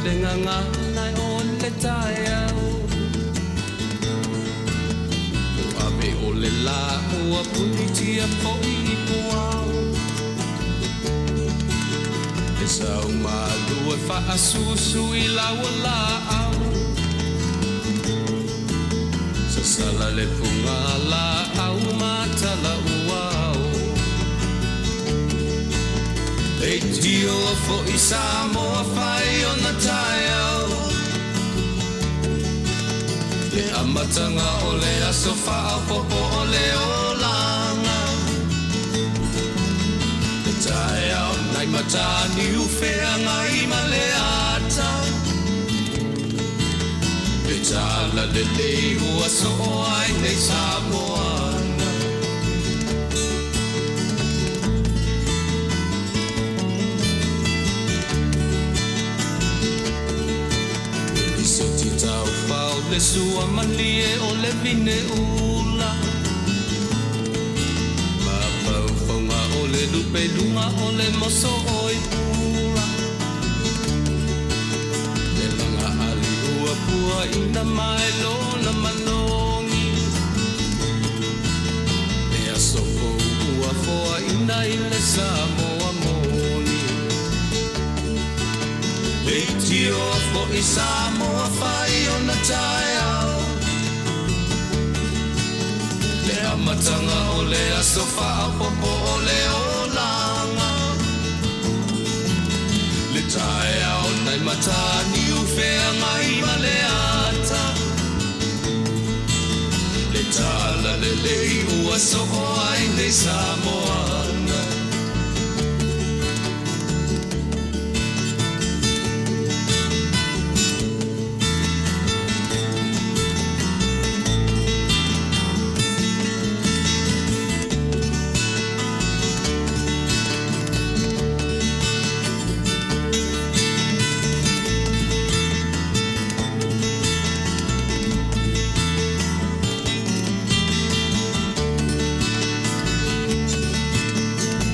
le gagana o le taeao. Ave o le la ua punitia fo'i i puao. Le sau malu e faasusu i lau laau. Sasala le puga laau matala uao. Leitio fo'i Samoa fai ona taeao. Le amataga o le aso faaopoopo o le olaga. Le taeao nai Mataniu Feagai ma le ata. Le tala lelei ua soo ai nei Samoana. Le lisiti taufao le sua malie o le vine ula. Mafaufauga o le lupe luga o le moso oi pula. Le laga ali ua pua ina mai lona manogi. Le aso fou ua foaina i le Samoa moni. Leitio fo'i Samoa fai ona taeao. Le amataga o le aso faaopoopo o le olaga. Le taeao nai Mataniu Feagai ma le ata. Le tala lelei ua soo ai nei Samoana.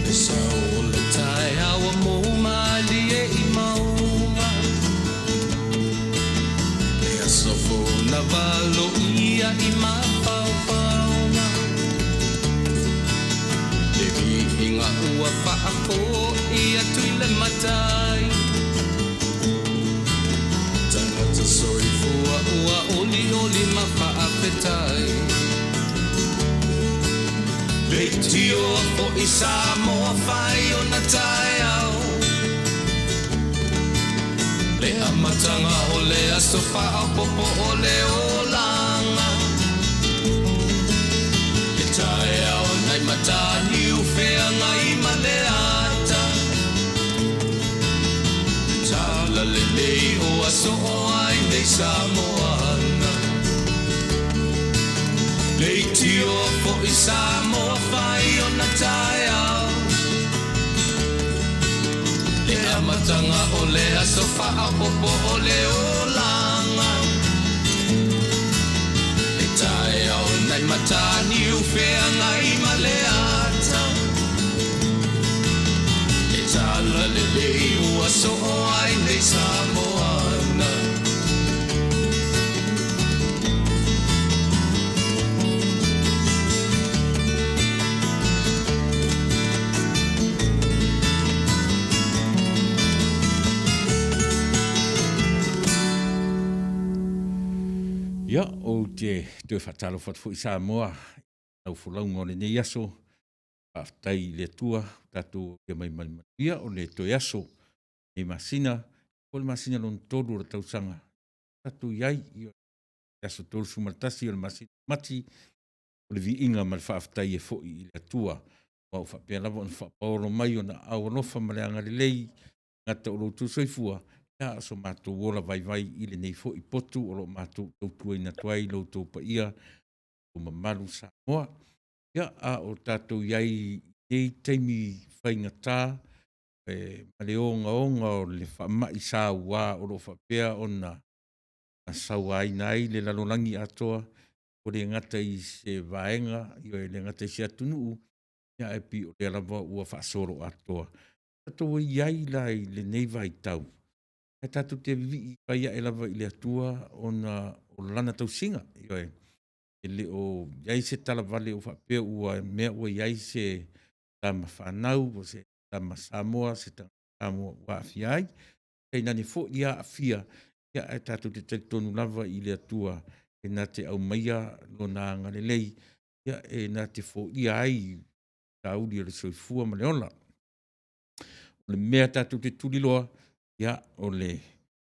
Le sao o le taeao ua mou malie i mauga. Le aso fou na valoia i mafaufauga. Le viiga ua faafo'i atu i le Matai. Tagata soifua ua olioli ma faafetai. Leitio fo'i Samoa fai ona taeao. Le amataga o le aso faaopoopo o le olaga. Le taeao nai Mataniu Feagai ma le ata. Le tala lelei ua soo ai nei Samoana. Leitio fo'i Samoa fai ona taeao. Le amataga o le aso faaopoopo o le olaga. Le taeao nai Mataniu Feagai ma le ata. Le tala lelei ua soo ai nei Samoana. Ia, ou te toe faatalofa atu foi Samoa i lau folauga o lenei aso. Faafetai i le Atua ua tatou aulia mai ma le manuia o le toe aso lenei masina, po o le masina lona tolu o le tausaga. Tatou i ai i le aso 31 o le masina o Mati, o le viiga ma le faafetai e foi i le Atua. Aua ua faapea lava ona faapaolo mai ona aao alofa ma le agalelei gata o lo outou soifua, a o so matou ola vaivai i lenei foi potu o lo o matou tautuaina atu ai lo outou paia, o mamalu Samoa. Ia, a o tatou i ai i nei taimi faigata ma le ogaoga o le faamai saua o lo o faapea ona sauaina ai le lalolagi atoa, ua le gata i se vaega, ioe, le gata i se atunuu, ia ae pei o lea lava ua faasolo atoa. Tatou i ai la i lenei vaitau. Ae tatou te vivii vai ae lava i le Atua ona o Lana tausiga, ioe. E le o i ai se talavale o faapea ua mea ua i ai se tama fanau, po o se tama Samoa, se tagata Samoa ua aafia ai. Tainane foi ia aafia, ia ae tatou te talitonu lava i le Atua e na te aumaia Lona agalelei, ia e na te foia ai tauli o le soifua ma le ola. O le mea tatou te tuliloa, ia, o le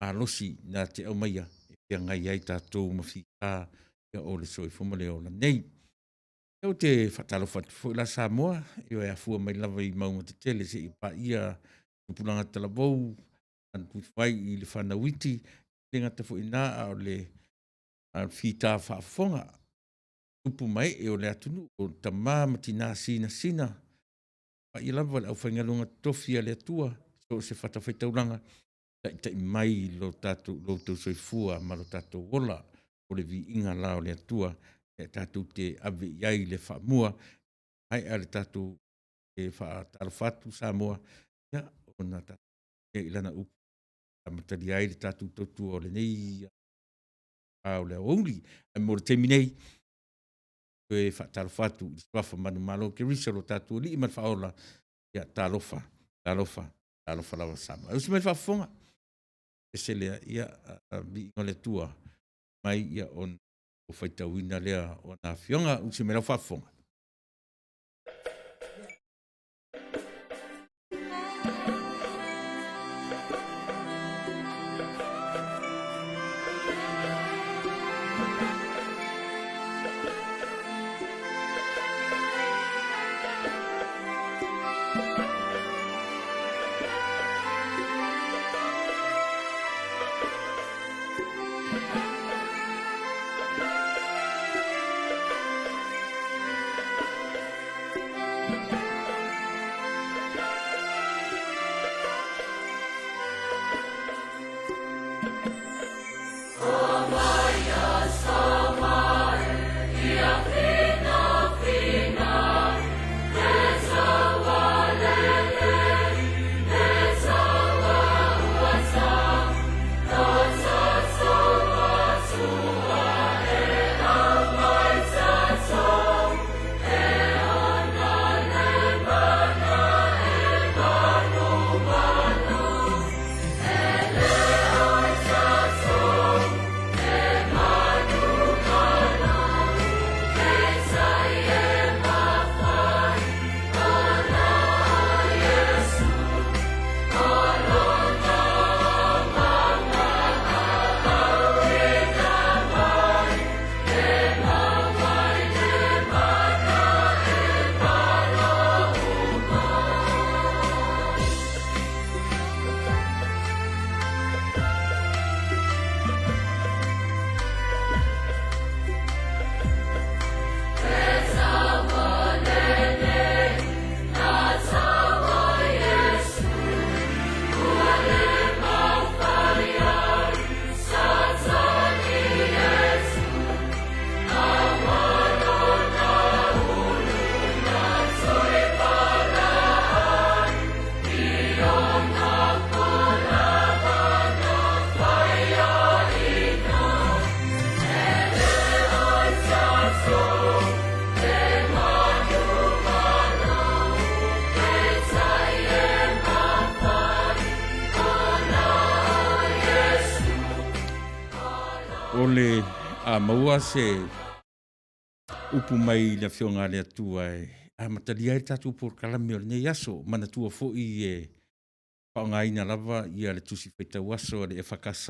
malosi na te aumaia e feagai ai tatou ma fita o le soifua ma le ola nei. Ou te faatalofa atu foi la Samoa, e afua mai lava i mauga tetele seia paia tupulaga talavou, manatua ai i le fanau iti, e le gata foi i ina a o le fita faafofoga, tupu ma ee o le atunuu, o tama ma tina sinasina, paia lava le aufaigaluega totofi a le Atua i so o se fatafaitaulaga, taitai mai lo outou soifua ma lo tatou ola. O le viiga la o le Atua e tatou te ave i ai le faamua, maea le tatou e faatalofa atu Samoa, ia, ona tatou oo lea i lana upu e amatalia ai le tatou tautua o lenei ao le aoauli. Ae mo le taimi nei, toe faatalofa atu i le suafa manumalo o Keriso lo tatou Alii ma le Faaola, ia talofa, talofa, talofa lava Samoa. E usi mai le faafofoga, ese lea, ia, viiga o le Atua mai ia ona ou faitauina lea o ana afioga. Usi mai lau faafofoga. O le a maua se upu mai le Afioga a le Atua e amatalia ai le tatou polokalame o lenei aso. Manatua foi e faaaogaina lava ia le tusi faitau aso a le EFKS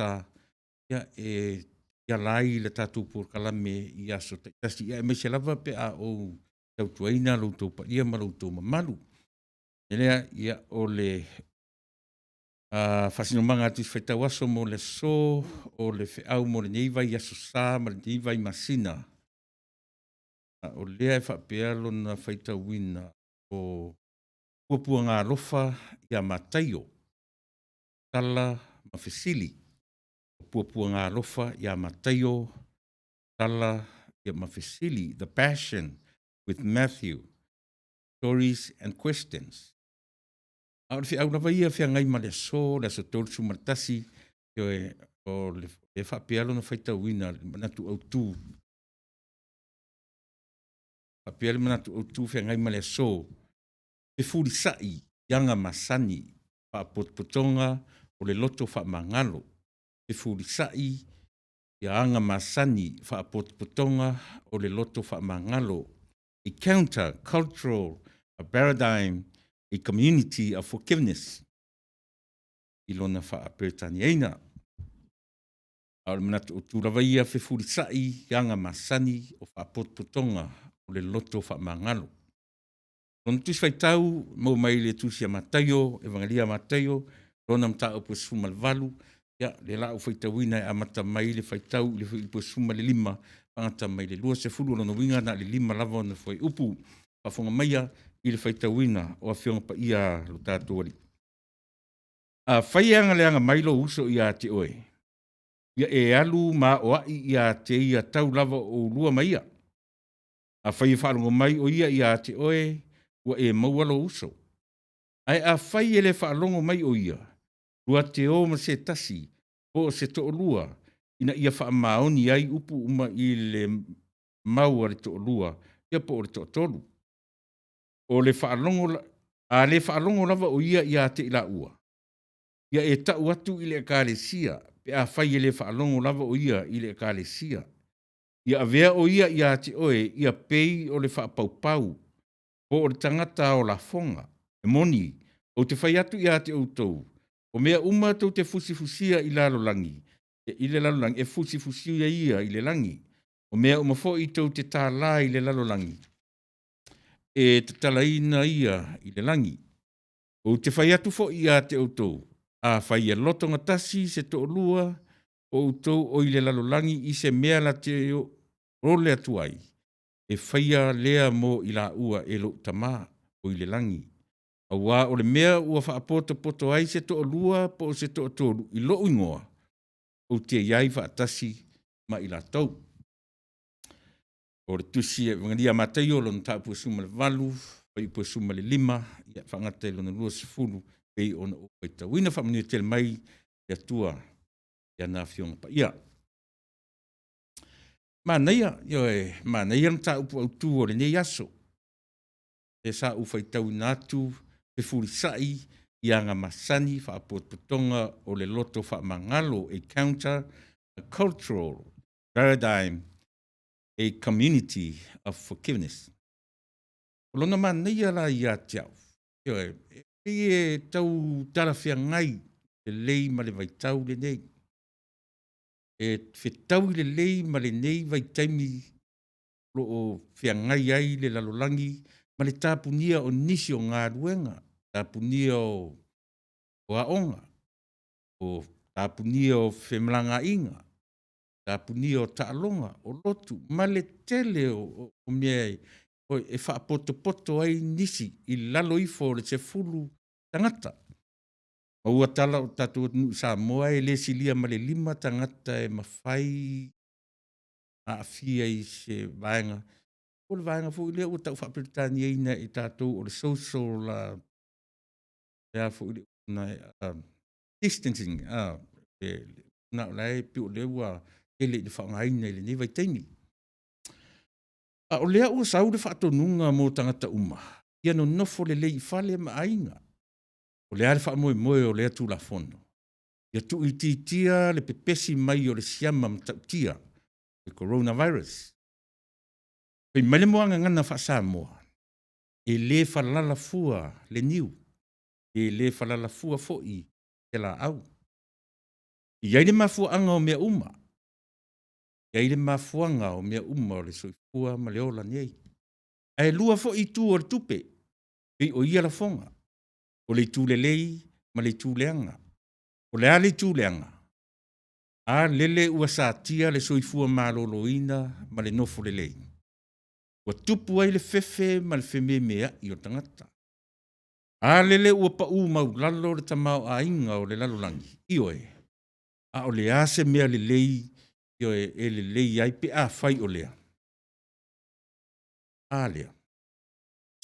ia, e ala ai le tatou polokalame i aso taitasi, ia, aemaise lava pe a ou tautuaina lo outou paia ma lo outou mamalu. E lea, ia, o le faasinomaga a le Tusi Faitau Aso mo le aso, o le feau mo lenei vaiaso sa ma lenei vaimasina. O lea e faapea lona faitauina o Puapuaga Alofa ia Mataio, Tala ma Fesili. O Puapuaga Alofa ia Mataio, Tala ma Fesili, The Passion with Matthew, Stories and Questions. A o le feau lava ia feagai ma le aso, le aso 31. Ioe, o le e faapea lona faitauina le manatu autu, faapea le manatu autu feagai ma le aso, fefulisai i aga masani, faapotopotoga o le loto faamagalo. Fefulisai ia aga masani, faapotopotoga o le loto faamagalo. A counter cultural paradigm, a community of forgiveness i lona faa-Peretaniaina. A o le manatu autu lava ia, fefulisai i aga masani o faapotopotoga o le loto faamagalo. Lona Tusi Faitau e maua mai le Tusi a Mataio, Evagela a Mataio, lona mataupu e 18, ia lea o le a ou faitauina e amata mai le faitau i le fuaiupu e 15 faagata mai le 20. O lona uiga na o le 5 lava ona fuaiupu. Faafofoga maia i le faitauina o Afioga Paia a lo tatou Alii. Afai e aga leaga mai lou uso ia te oe, ia e alu ma aoai ia te ia tau lava o oulua ma ia. Afai e faalogo mai o ia ia te oe, ua e maua lou uso. Ae afai e le faalogo mai o ia, lua te o ma se tasi po o se toalua, ina ia faamaoni ai upu uma i le mau a le toalua, ia po o le toatolu. O le faalogo, a le faalogo lava o ia ia te i laua, ia e tau atu i le ekalesia, pe afai e le faalogo lava o ia i le ekalesia. Ia avea o ia ia te oe ia pei o le faapaupau po o le tagata ao lafoga. E moni, ou te fai atu ia te outou, o mea uma tou te fusifusia i lalolagi, i le lalolagi, e fusifusia ia i le lagi. O mea uma foi tou te tala i le lalolagi, e tatalaina ia i le lagi. Ou te fai atu foi ia te outou, afai e lotogatasi se toalua o outou o i le lalolagi i se mea la te ole atu ai, e faia lea mo i laua e lou Tama o i le lagi. Aua o le mea ua faapotopoto ai se toalua po o se toatolu i lou igoa, ou te i ai faatasi ma i latou. O le Tusi Evagalia a Mataio lona mataupu e 18, fuaiupu e 15, ia faagata i lona 20 pei ona ou faitauina. Faamanuia tele mai le Atua i ana Afioga Paia. Manaia, ioe, manaia le mataupu autu o lenei aso, lea sa ou faitauina atu, fefulisai i aga masani faapotopotoga o le loto faamagalo, a counter cultural paradigm, a community of forgiveness. O lona manaia la ia te au, ioe, e pei e tau talafeagai lelei ma le vaitau lenei, e fetaui lelei ma lenei vaitaimi o lo o feagai ai le lalolagi ma le tapunia o nisi o galuega, tapunia o aoga, o tapunia o femalagaaiga, tapunia o taaloga, o lotu ma le tele o mea e faapotopoto ai nisi i lalo ifo o le 10 tagata. Maua tala o le tatou atunuu i Samoa e le silia ma le 5 tagata e mafai aafia i se vaega po o le vaega foi lea ua tau faa-Peretaniaina e tatou o le social le a foi le upu distancing o la e pei o lea ua tele ina faaaogaina i lenei vaitaimi. A o lea ua sau le faatonuga mo tagata uma, ia nonofo lelei i fale ma aiga. O le a le faamoemoe o lea Tulafono? Ia tuuitiitia le pepesi mai o le siama matautia, le coronavirus. Fai mai le muagagana faa-Samoa, e le falala fua le niu, e le falala fua foi se laau. E i ai le mafuaaga o mea uma, e i ai le mafuaaga o mea uma o le soifua ma le ola nei. Ae lua foi itu o le tupe, pei o ia lafoga, o le itu lelei ma le itu leaga. O le a le itu leaga? A lele ua satia le soifua maloloina ma le nofo lelei, ua tupu ai le fefe ma le fememeai o tagata. A lele ua pau maualalo le tamaoaiga o le lalolagi? Ioe. A o le a se mea lelei e lelei ai pe afai o lea? A lea,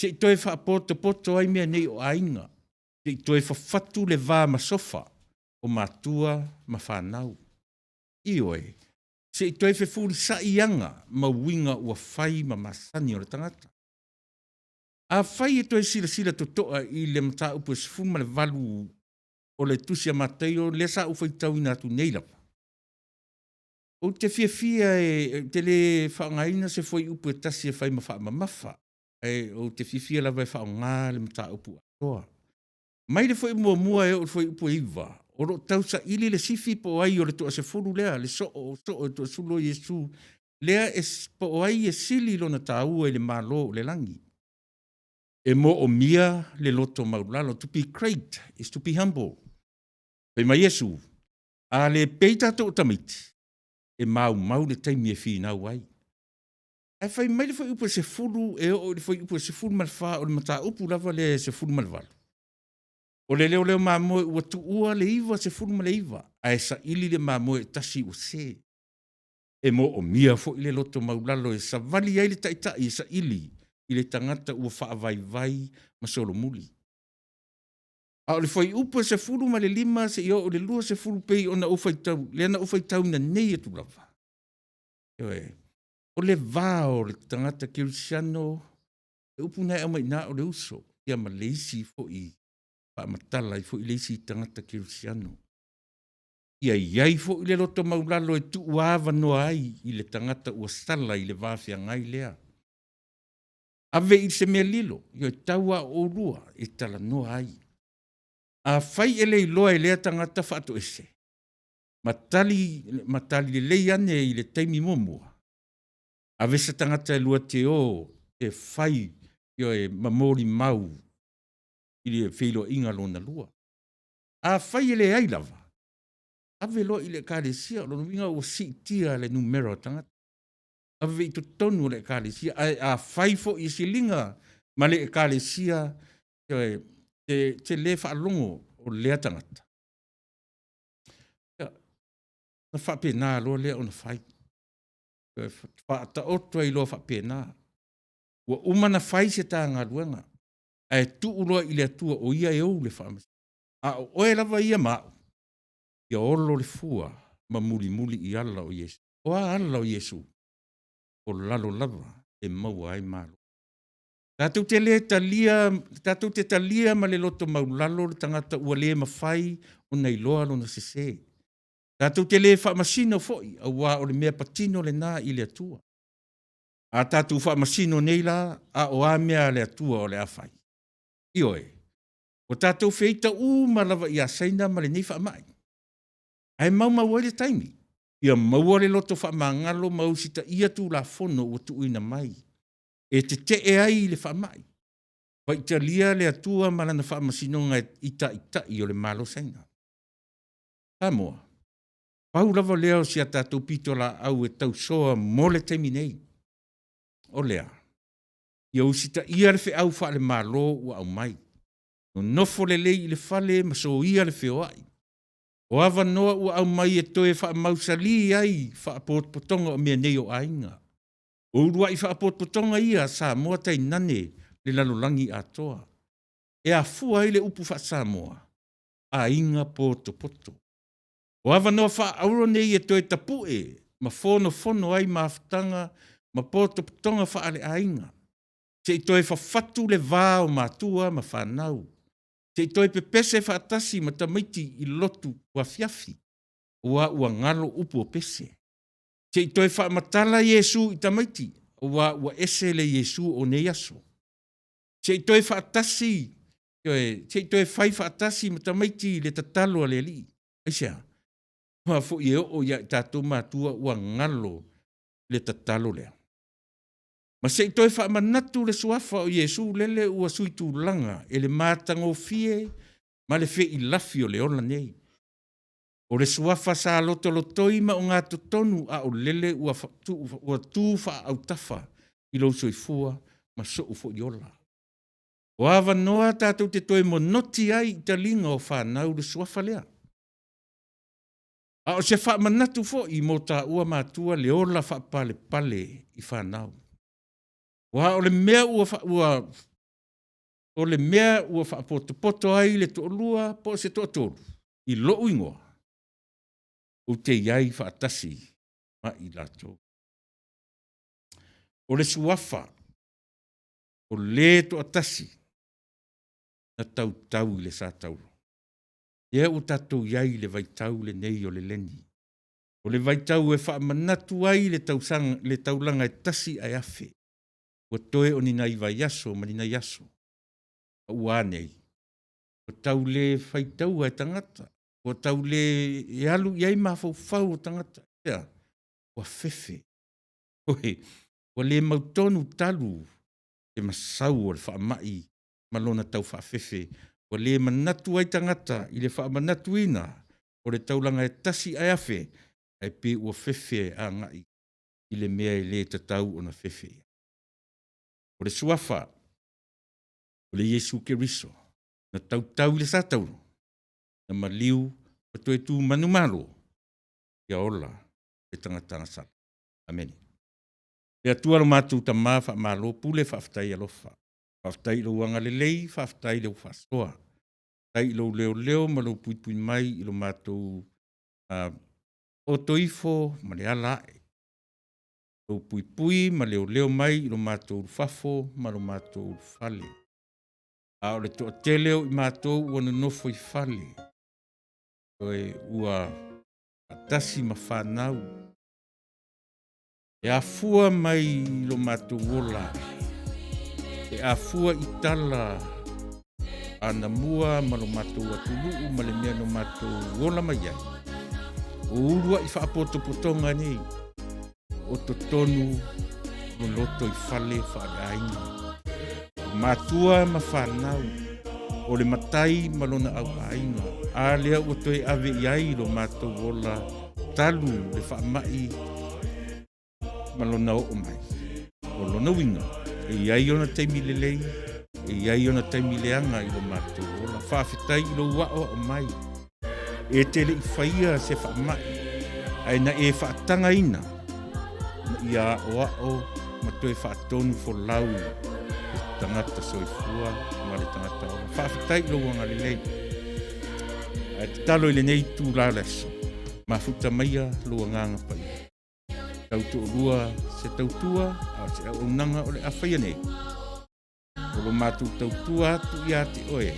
se i toe faapotopoto ai mea nei o aiga, se i toe fafatu le va masofa. o matua ma fanau. Ioe, se i toe fefulisa'i aga ma uiga ua fai ma masani o le tagata. Afai e toe silasila toto'a i le mataupu e 18 o le Tusi a Mataio lea sa ou faitauina atu nei lava, ou te fiafia e, ou te le faaaogaina se fuaiupu e tasi e fai ma faamamafa, ae ou te fiafia lava e faaaoga le mataupu atoa. Mai le fuaiupu 1 e oo i le fuaiupu e 9, o lo o tausaili le sifi po o ai o le toasefulu lea, le soo o soo e toasefulu o Iesu, lea e po o ai e sili lona taua i le Malo o le lagi. E moomia le loto maualalo, to be great is to be humble. Fai mai Iesu, a le pei tatou o tamaiti, e maumau le taimi e finau ai. Ae fai mai le fuaiupu e 10 e oo i le fuaiupu e 14 o le mataupu lava lea e 18, o le leoleo mamoe ua tuua le 99 ae saili le mamoe e tasi ua se. E moomia foi le loto maualalo e savali ai le taitai e saili i le tagata ua faavaivai ma solomuli. A o le fuaiupu e 15 seia oo i le 20 pei ona ou faitau, lea na ou faitauina nei atu lava, ioe, o le va o le tagata kerisiano, le upu lena e aumai i ina o le uso, ia ma le isi foi faamatala ai foi le isi tagata kerisiano. Ia i ai foi le loto maualalo e tuuavanoa ai i le tagata ua sala i le va feagai lea. Ave i se mea lilo, ioe, tau lava o oulua e talanoa ai. Afai e le iloa e lea tagata faatoese, ma tali, ma tali lelei ane i le taimi muamua, ave se tagata e lua te o e fai, ioe, ma molimau i le feiloaiga lona lua. Afai e leai lava, ave loa i le Ekalesia, o lona uiga ua siitia le numera o tagata. Ave i totonu o le Ekalesia, ae afai foi e siliga ma le Ekalesia, ioe, e te le faalogo o lea tagata, ia, ona faapena loa lea ona fai, faataoto ai loa faapena. Ua uma ona fai se ta galuega, ae tuu loa i le Atua o Ia e ou le faamasinoga. A o oe lava ia ma au, ia olo le fua ma mulimuli i ala o Iesu. O a ala o Iesu? O lalo lava e maua ai malo. Tatou te le talia, tatou te talia ma le loto maulalo le tagata ua le mafai ona iloa lona sese. Tatou te le faamasino foi, aua o le mea patino lena i le Atua. A tatou faamasino nei la, a o a mea a le Atua o le a fai? Ioe, ua tatou feita uma lava ia Saina ma lenei faamai, ae maumau ai le taimi, ia maua le loto faamagalo ma usitaia Tulafono ua tuuina mai e tetee ai i le faamai. Faitalia le Atua ma lana faamasinoga i taitai o le Malo o Saina. Samoa, pau lava lea o si a tatou pitolaau e tausoa mo le taimi nei, o le a? Ia usitaia le feau faale-Malo ua aumai, nonofo lelei i le fale ma soia le feoai. O avanoa ua aumai e toe faamausali ai faapotopotoga o mea nei o aiga. O uluai faapotopotoga ia a Samoa tainane le lalolagi atoa. E afua ai le upu faa-Samoa, aiga potopoto. O avanoa faaauro nei e toe tapue ma fonofono ai mafutaga ma potopotoga faaleaiga, se i toe fafatu le va o matua ma fanau, se i toe pepese faatasi ma tamaiti i lotu afiafi, aua ua galo upu o pese. Se i toe faamatala Iesu i tamaiti, aua ua ese le Iesu o nei aso. Se i toe faatasi, ioe, se i toe fai faatasi ma tamaiti le tatalo a le Alii. Aisea? Aua foi e oo ia i tatou matua ua galo le tatalo lea. Ma se i toe faamanatu le suafa o Iesu lele ua suitulaga e le matagofie ma le feilafi o le ola nei. O le suafa sa lotolotoi ma ogatotonu a o lele ua tu faaautafa i lou soifua ma sou foi ola. O avanoa tatou te toe monoti ai i taliga o fanau le suafa lea. A o se faamanatu foi mo taua matua le ola faapalepale i fanau. Aua o le mea ua o le mea ua faapotopoto ai le toalua po o se toatolu. i lou igoa, ou te i ai faatasi ma i latou. O le suafa o le toatasi na tautau i le sa taula. Lea ua tatou i ai i le vaitau lenei o le leni. O le vaitau e faamanatu ai le tausaga, le taulaga e tasi ae afe, ua toe o ni nai vaiaso ma ni nai aso. A ua a nei? Ua tau le faitaua e tagata, ua tau le alu i ai mafaufau o tagata. Aisea? Ua fefe. Oi, ua le mautonu talu le masau o le faamai ma lona tau faafefe, ua le manatu ai tagata i le faamanatuina o le taulaga e tasi ae afe, ae pei ua fefe agai i le mea e le tatau ona fefe i ai. O le Suafa o le Iesu Keriso na tautau i le sa taula, na maliu ma toe tu manumalo, ia ola le tagata agasala. Amene. Le Atua lo matou Tama, faamalo pule faafetai alofa. Faafetai i lou agalelei, faafetai i lau faasoa, faafetai i lou leoleo ma lou puipui mai i lo matou otoifo ma le ala ae, lou puipui ma leoleo mai i lo matou ulufafo ma lo matou ulufale. A o le toatele o i matou ua nonofo i fale, ioe, ua faatasi ma fanau, e afua mai i lo matou ola, e afua i tala anamua ma lo matou atunuu ma le mea na matou ola mai ai, o uluai faapotopotoga nei o totonu o lotoifale faaleaiga, o matua ma fanau, o le matai ma lona auaiga, a lea ua toe ave i ai lo matou ola talu le faamai ma lona oo mai. O lona uiga, e i ai ona taimi lelei, e i ai ona taimi leaga i lo matou ola. Faafetai i lou aoao mai, e te le i faia se faamai, ae na e faatagaina ina ia aoao ma toe faatonu folau le tagata soifua ma le tagata ola. Faafetai i lou agalelei. Ae tatalo i lenei itula o le aso, mafuta maia lou agaga paia. Tau toalua se tautua a o se auaunaga o le a faia nei. O lo matou tautua atu ia te oe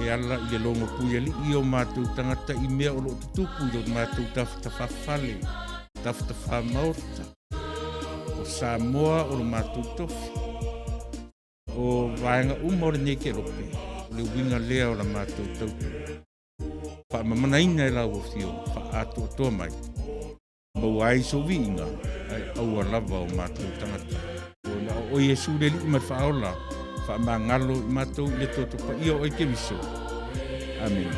e ala i le logo puialii o matou tagata i mea o lo o tutupu i lo matou tafatafafale, tafatafamaota. O Samoa o lo matou tofi. O vaega uma o lenei kelope, o le uiga lea o la matou tautua. Faamamanaina e lau Afioga, faaatoatoa mai, maua ai sou viiga, ae aua lava o matou tagata. Ona o oe Iesu le Alii ma le Faaola, faamagalo i matou i le toto paia o oe Keriso. Amene.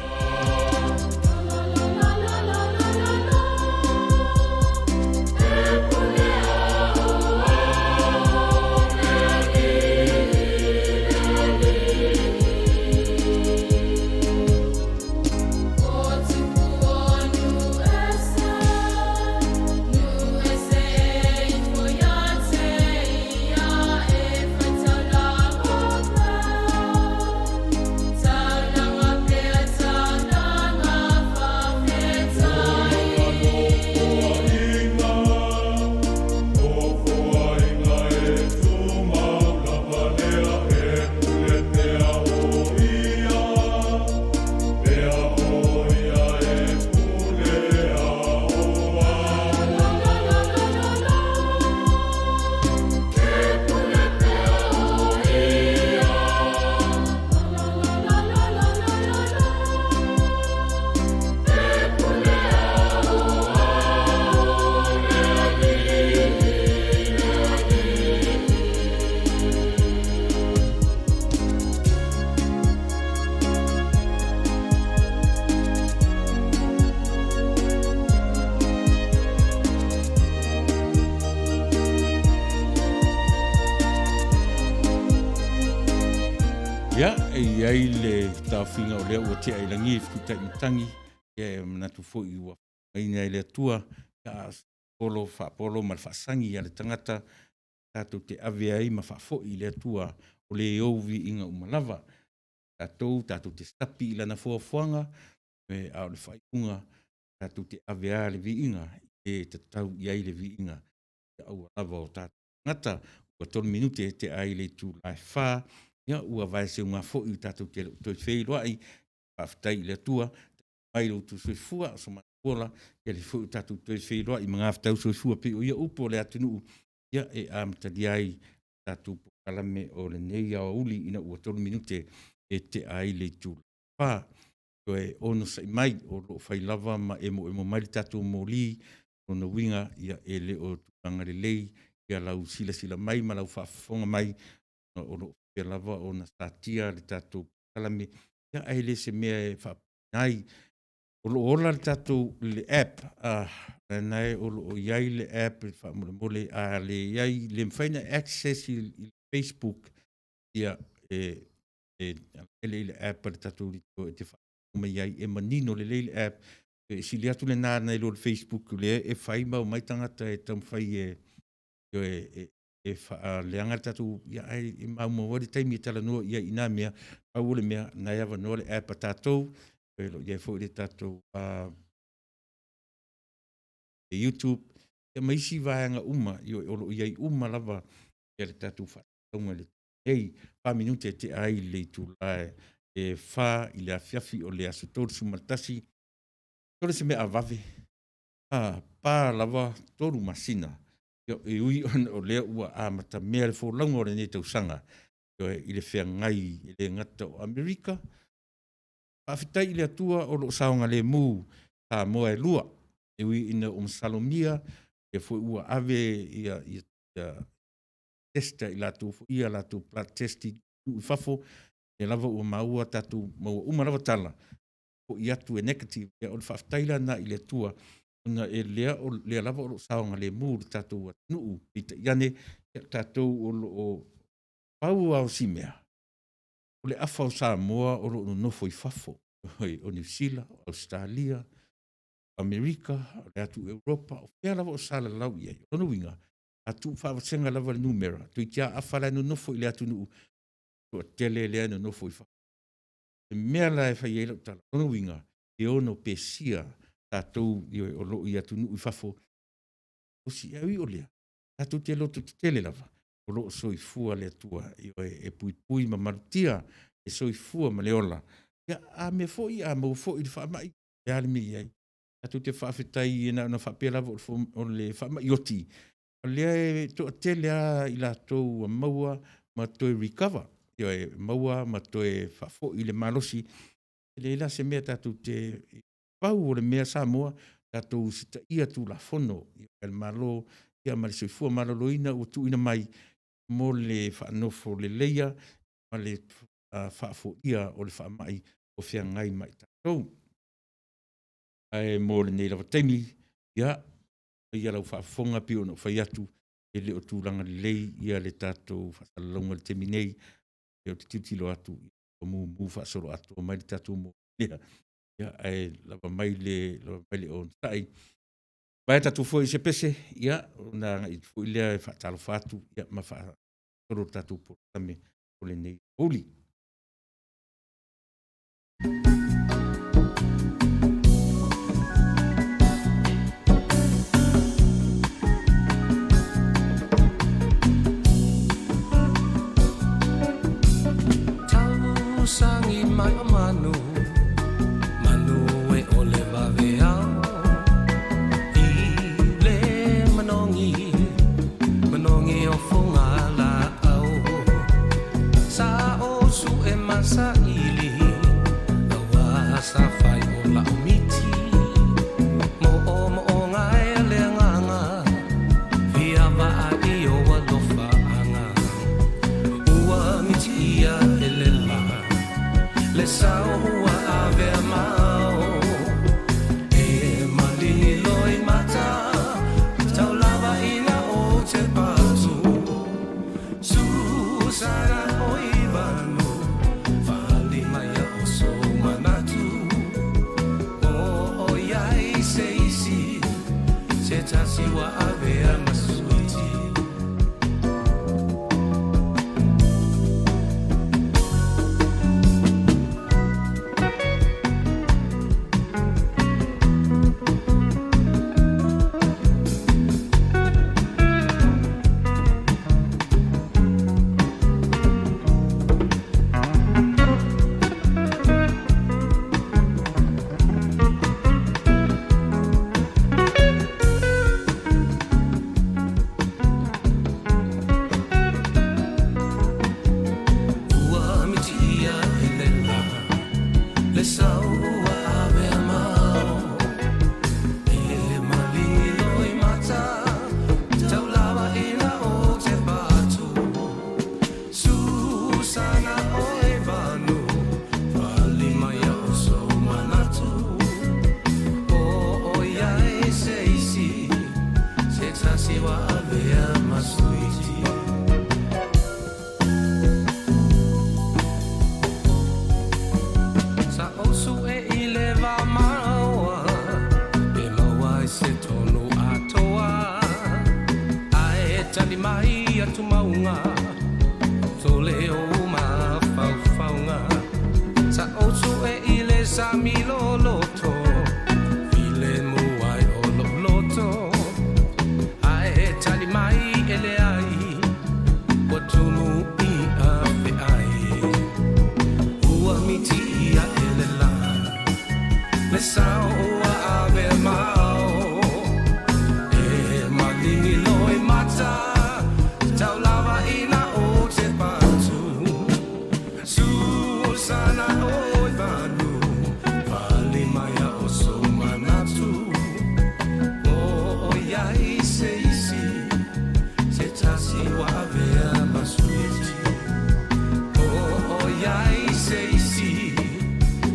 Ia, e i ai le taofiga o lea ua tea i lagi e fetutai matagi, ia e manatu foi ua faauigaina e le Atua, ia, polo faapolo ma le faasagi a le tagata tatou te ave ai ma faafoi i le Atua o le ou viiga uma lava. Tatou, tatou te sapi i lana foafoaga. A o le faaiuga, tatou te ave lava le viiga i le tatau i ai le viiga, ia aua lava o tatou tagata. Ua 3 minute e tea ai le itula e 4, ia ua vaeseuga foi tatou te le o toe feiloai. Faafetai i le Atua, mai lo outou soifua, so matou ola, ia lea foi ua tatou toe feiloai i magafetau soifua pei o ia upu o le atunuu, ia e amatalia ai tatou polokalame o lenei aoauli ina ua 3 minute e tea ai le itula e 4. Toe onosai mai o lo o fai lava ma emoemo mai le tatou moli, o lona uiga e le o tulaga lelei ia lau silasila mai ma lau faafofoga mai, ona o lo o faapea lava ona satia le tatou polokalame, ia ae le o se mea e faapopoleina ai. O lo o ola le tatou le app, lena o lo o i ai le app faamolemole a leai, le mafai ona access i le Facebook, ia e ele i le app a le tatou leitio e te faafofoga mai ai, e manino lelei le app, e sili atu lena nai lo le Facebook lea e fai ma omai tagata e taumafai e e faaleaga le tatou, ia, ae e maumau ai le taimi e talanoa i ai i na mea. Pau o le mea, na e avanoa le app a tatou, o lo o i ai foi le tatou YouTube, ia ma isi vaega uma, o lo o i ai uma lava ia le tatou faasalalauga i le taimi nei. 4 minute e tea ai le itula e 4 i le afiafi o le aso 31. Sole se mea a vave, a pa lava 3 masina, e ui ona o lea ua amatamea le folauga o lenei tausaga i le feagai e le gata o Amerika. Faafetai i le Atua o lo o saogalemu Samoa e lua, e ui ina ua masalomia, o lea foi ua ave ia test a i latou foi ia latou blood test i nuu i fafo, o lea lava ua maua tatou maua uma lava tala, foi atu e negative. Ia o le faafetai la lena i le Atua, ona e lea, o lea lava o lo o saogalemu le tatou atunuu. Peitai ane, ia o tatou o lo o pau lava o si mea, o le afa o Samoa o lo o nonofo i fafo, o Niu Sila, o Ausetalia, Amerika, o le atu Europa, o fea lava o salalau i ai. O lona uiga, a tuufaavasega lava le numera, toeitiiti lava afa la e nonofo i le atunuu, toatele lea e nonofo i fafo. O le mea la e fai ai lau tala, o lona uiga, e ono pesia tatou o lo o i atunuu i fafo, ae ui o lea, tatou te lototetele lava, o lo o soifua le Atua, ioe, e puipui ma malutia le soifua ma le ola. Ia, a mea foi a maua foi i le faamai, o le a le mea e i ai? Tatou te faafetai na ona faapea lava o le faamai oti, o lea e toatele lava i latou ua maua ma toe recover, ioe, maua ma toe faafoi le malosi. E leai la se mea tatou te… Pau o le mea Samoa, tatou usitaia Tulafono a le Malo ma le soifua maloloina ua tuuina mai mo le faanofo leleia ma le faafoia o le faamai o feagai ma i tatou. Ae mo lenei lava taimi, ia, maia lau faafofoga pei ona ou fai atu, e le o tulaga lelei le tatou faasalalauga i le taimi nei. Ou te tilotilo atu ua mumu faasoloatoa mai le tatou moli lea, ia, ae lava mai le onosai. Vaea tatou foe i se pese, ia, ona agai atu foi lea e faatalofa atu ma faagasolo le tatou polokalame o lenei aoauli. Tausagi mai o manu, manu e ʻole waweao I le manogi, manogi o Fogalāʻau Sa o suʻe ma saʻili, ua saofai o la'u miti Moʻomoʻoga e le agaga, fia vaai i ou alofaaga Ua mitiʻia e le lā, le sao ua avea mao E maligi loimata, tau lava ina ou tepa atu Susana o ivanu, fali mai o sou manatu O ʻoiai se isi, se tasi ua avea ma suiti. Tole o mafaufauga Sa ou sue i le sami loloto Filemu ai o lou loto Ae tali mai e leai Ua tumu i afeai Ua miti ae le la Le sao ua ave mao E maligi loi mata Tau lava ina o te patu Susana oi vanu Pali mai a o sou manatu O iai se isi Se tasi ua avea ma suiti O iai se isi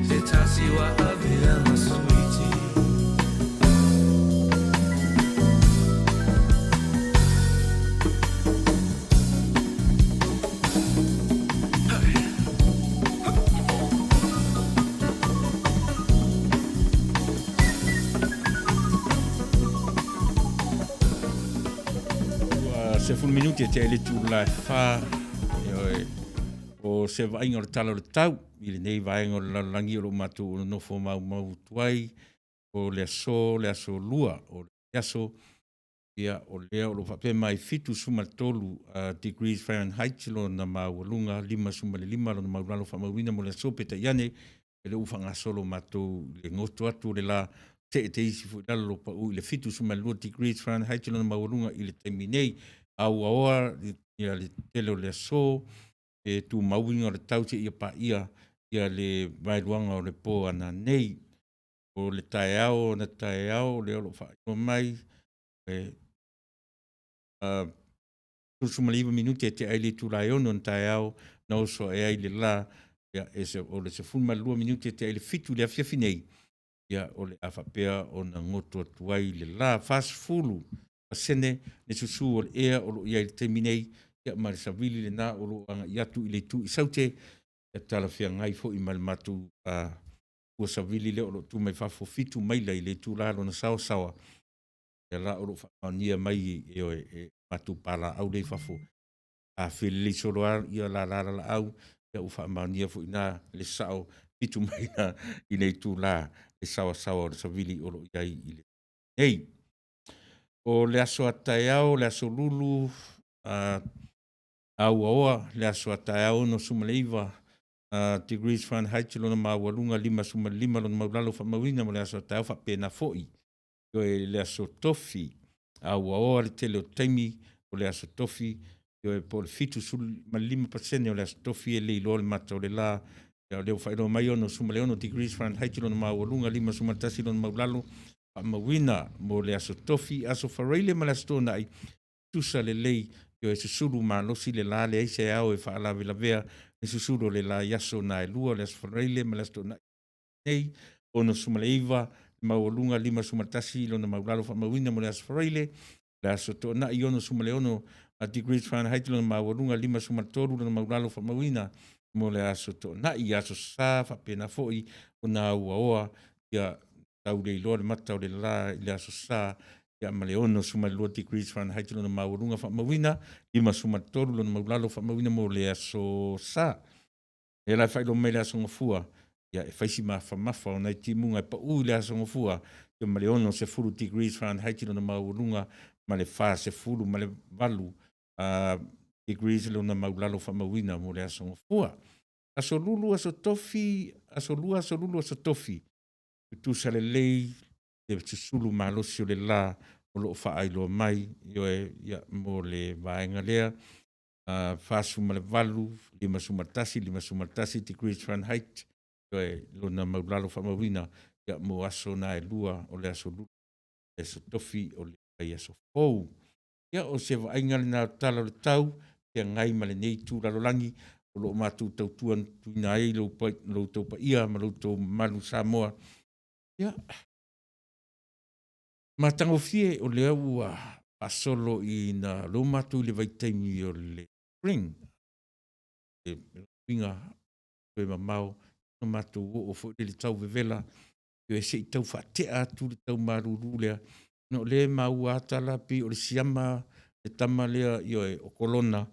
Se tasi ua avea ma suiti. Ua 10 minute e tea i le itula e 4, ioe, o se vaaiga o le Tala o le Tau i lenei vaega o le lalolagi o lo o matou nonofo maumau atu ai, o le aso, le aso lua o le aso, ia, o lea o lo o faapea mai 73 degrees Fahrenheit lona maualuga, 55 lona maulalo faamauina mo le aso, peitai ane, e le ua faagasolo matou i le goto atu o le la, see te isi foi i lalo lo pau i le 72 degrees Fahrenheit lona maualuga i le taimi nei. A ua oa ia le tele o le aso, e tumau uiga o le tau seia paia ia le vaeluaga o le po ananei. O le taeao ona taeao lea o lo o faailoa mai, e 39 minute e tea ai le itula e 6 o le taeao na oso ae ai le la, ia, e se, o le 12 minute e tea ai le 7 i le afiafi nei, ia, o le a faapea ona goto atu ai le la. 40% le susu o le ea o lo o i ai i le taimi nei, ia, ma le savili lena o lo o agai atu i le itu i Saute, ia talafeagai foi ma le matou fua savili lea o lo o tu mai fafo, 7 maila i le itula lona saoasaoa, ia la o lo o faamaonia mai e, ioe, e matou palaau lea i fafo. A felelei solo lava ia lala laau, ia ua faamaonia foi i ina le sao 7 maila i le itula le saoasaoa o le savili o lo o i ai i le nei. O le aso a taeao, le aso Lulu, a auaoa le aso a taeao 69 degrees Fahrenheit lona maualuga, 55 lona maulalo faamauina mo le aso a taeao faapena foi. Ioe, le aso Tofi, a ua oa le tele o taimi o le aso Tofi, ioe, po o le 75% o le aso Tofi e le iloa le mata o le la. Ia, o lea ua faailoa mai 66 degrees Fahrenheit lona maualuga, 51 lona maulalo faamauina mo le aso Tofi, aso Faraile ma le aso Toonai, tusa lelei, ioe, susulu malosi le la, leai se ao e faalavelavea le susulu o le la i aso na e lua, o le aso Faraile ma le aso Toonai. Nei, 69 le maualuga, 51 lona maulalo faamauina mo le aso Faraile, le aso Toonai, 66 degrees Fahrenheit lona maualuga, 53 lona maulalo faamauina mo le aso Toonai. Aso Sa faapena foi ona auaoa, ia tau le iloa le mata o le la i le aso Sa, ia ma le 62 degrees Fahrenheit lona maualuga faamauina, 53 lona maulalo faamauina mo le aso Sa. Lea la e faailoa mai le Aso Gafua, ia e fai si mafamafa o nai timuga e pau i le Aso Gafua, ia ma le 60 degrees Fahrenheit lona maualuga ma le 48 degrees lona maulalo faamauina mo le Aso Gafua. Aso Lulu, Aso Tofi, Aso Lua, Aso Lulu, Aso Tofi, tutusa lelei le susulu malosi o le la o lo o faailoa mai, ioe, ia, mo le vaega lea. 48, 51, 51 degrees Fahrenheit, ioe, lona maulalo faamauina, ia, mo aso na e lua, o le aso Lulu, le aso Tofi, o le vaiaso fou. Ia, o se vaaiga lena o le tala o le tau, feagai ma lenei itu lalolagi, o lo o matou tautua tuina ai lo outou paia ma lo outou mamalu Samoa. Ia, matagofie o lea ua faasolo ina lou matou i le vaitaimi o le spring, le uiga toe mamao, na matou oo foi i le tau vevela, e se i tau faatea atu le tau malulu lea, ona o lea e maua lava tala pei o le siama le tama lea, ioe, o Kolona.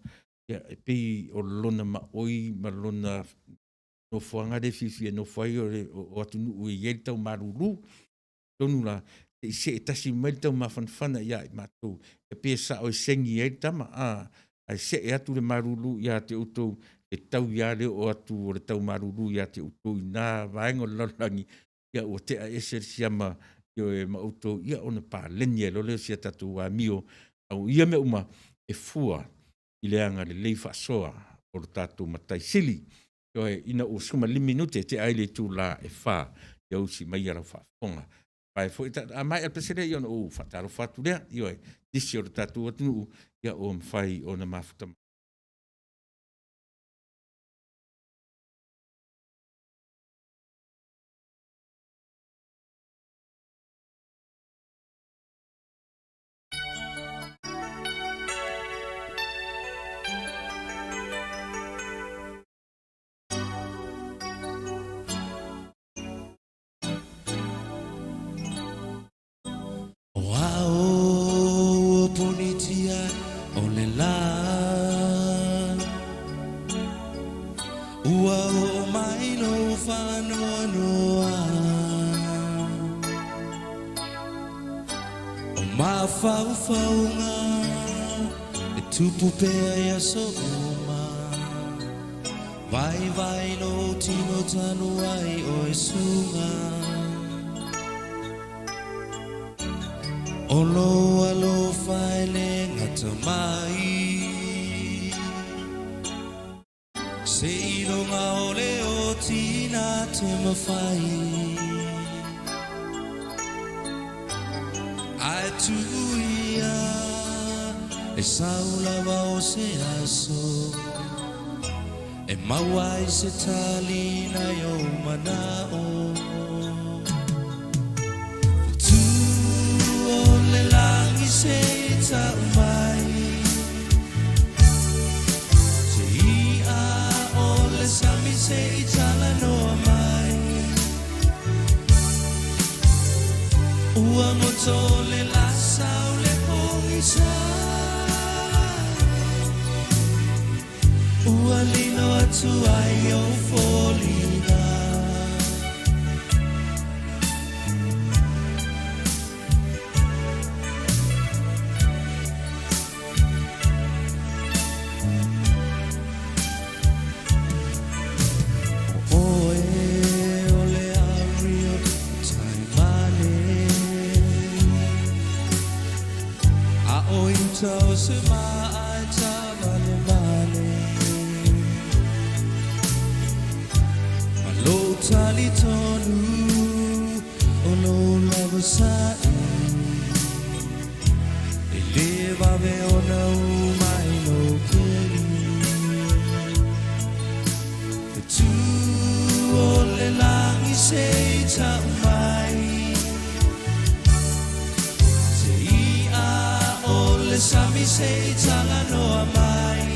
Ia, e pei o lona maoi ma lona nofoaga lea e fiafia e nofo ai o atunuu e i ai le tau malulu. Atonu la, se i see tasi mai le taumafanafana ia i matou, e pei e sao e segi ai le tama, a, ae see atu le malulu ia te outou, e fetaui lava le oo atu o le tau malulu ia te outou i na vaega o le lalolagi, ia ua tea ese le siama, ioe, ma outou, ia ona paleni ai loa lea o si a tatou amio. A o ia mea uma, e fua i le agalelei faasoa o lo tatou Matai Sili. Ioe, ina ua 15 minute tea ai le itula e 4, ia usi maia lau faafofoga. A maea le pese lea ona ou faatalofa atu lea, ioe, nisi o le tatou atunuu ua mafai ona mafuta mai. O ao ua punitia o le lā Ua oo mai lou faanoanoa O mafaufauga e tupu pea i aso uma Vaivai lou tino talu ai oe suga O lou alofa e le gata mai Seiloga o le oti na te mafai Ae tuu ia e sau lava o se aso E maua ai se talina i ou manao Fetu o le lagi se i tau mai Se i'a o le sami se i talanoa mai Ua goto le lasa o le pogisa Ua lilo atu ai ou foliga. ʻO ʻoe ʻo le Avril Taimane A ʻo uta o se maʻa e tāmalemale Ma lou talitonu o lou lava saʻi E le vave ona uma i lou keli Fetu o le lagi se i tau mai Se i'a o le sami se i talanoa mai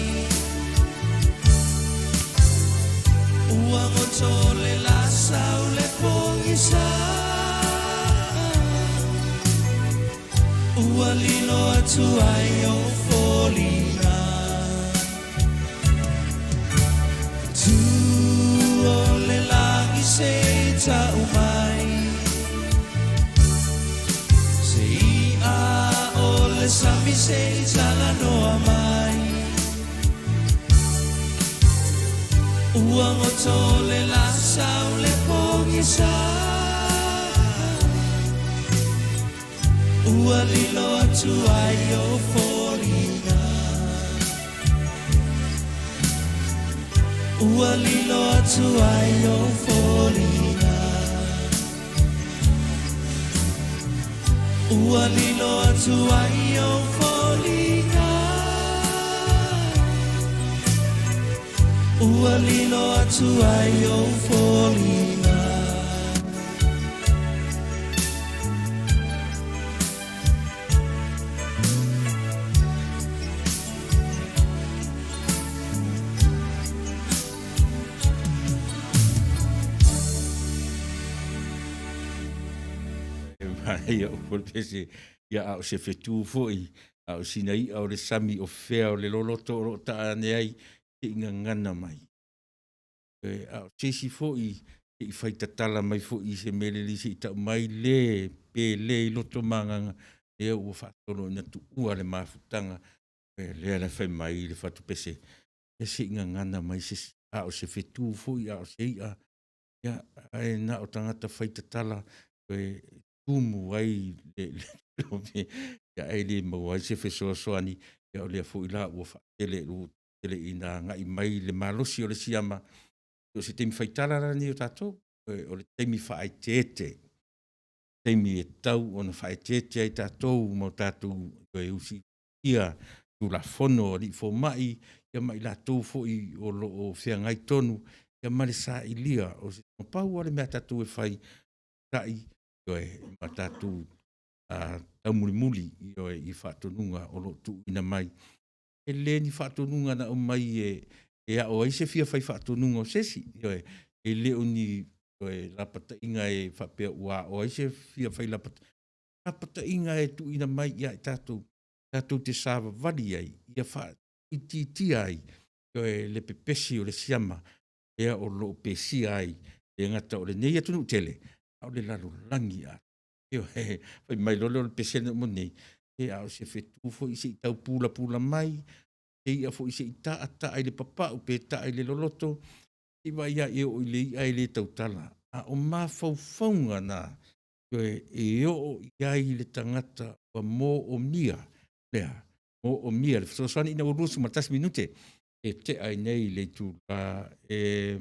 Ua goto le lasa o le pogisa Ua lilo atu ai ou foliga Fetu o le lagi se i tau mai Se i'a o le sami se i talanoa mai Ua goto le lasa o le pogisa Ua lilo atu ai ou foliga Ua lilo atu ai ou foliga Ua lilo atu ai ou foliga Ua lilo atu ai ou foliga. Manaia o le pese, ia a o se fetu foi. A o sina i'a o le sami o fea o le loloto o lo o ta'a ane ai, se i gagana mai. E, a o se isi foi se i fai tatala mai foi i se mea lelei se i tau mai le pe le i loto ma agaga, lea ua faasolo ina tuua le mafutaga. E, lea la e fai mai le fatupese, ia se i gagana mai se isi, a o se fetu foi a o se i'a, ia, ae na o tagata fai tatala e tumu ai le ia, ae le maua ai se fesoasoani. Ia o lea foi la ua faatele ua tele ina agai mai le malosi o le siama, o se taimi faitala la lenei o tatou, o le taimi faaeteete, taimi e tatau ona faaeteete ai tatou ma o tatou toe usitaia Tulafono a alii fomai, ia ma i latou foi o lo o feagai tonu ma le sailia o se… Na pau lava le mea a tatou e fai, tai, ioe, ma tatou taumulimuli, ioe, i faatonuga o lo o tuuina mai. E le o ni faatonuga na aumai e ao ai se fia fai faatonuga o se isi, ioe, e le o ni lapataiga e faapea ua ao ai se fia fai lapataiga, o lapataiga e tuuina mai ia i tatou tatou te savavali ai, ia faaitiitia ai, ioe, le pepesi o le siama lea o lo o pesia ai, e le gata o lenei atunuu tele, a o le lalolagi atoa. Ioe. Fai mai loa lea o le pese na uma nei, se a o se fetu foi se i tau pulapula mai, se i'a foi se i ta'a, ta'a i le papa'u pe ta'a i le loloto, se i vaai lava e oo i le i'a e le tautala. A o mafaufauga na, ioe, e oo i ai le tagata ua moomia, le a? Moomia le fesoasoani. Ina ua 21 minute e tea ai nei le itula e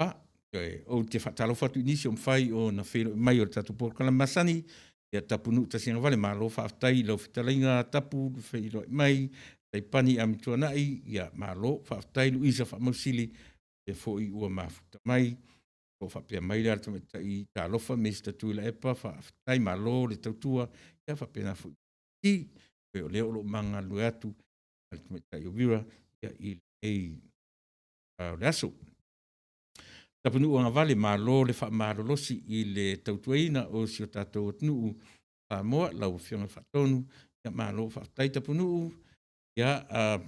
4. Ioe. Ou te faatalofa atu i nisi ua mafai ona feiloai mai o le tatou polokalame masani, ia Tapunuu Tasiagavale, malo faafetai i lau fetalaiga Tapu le feiloai mai, Taipani Amituanai, ia malo faafetai. Luisa Faamausili, o lea foi ua mafuta mai. O lo o faapea mai le alo tamaitai Talofa Mister Tuilaepa, faafetai malo le tautua, ia faapena foi i o lea o lo o ma galulue atu ma le tamaitai o Vera i lenei itula o le aso. Tapunuu Agavale, malo le faamalolosi i le tautuaina o si o tatou atunuu Samoa, lau Afioga i le Faatonu, malo faafetai Tapunuu. Ia,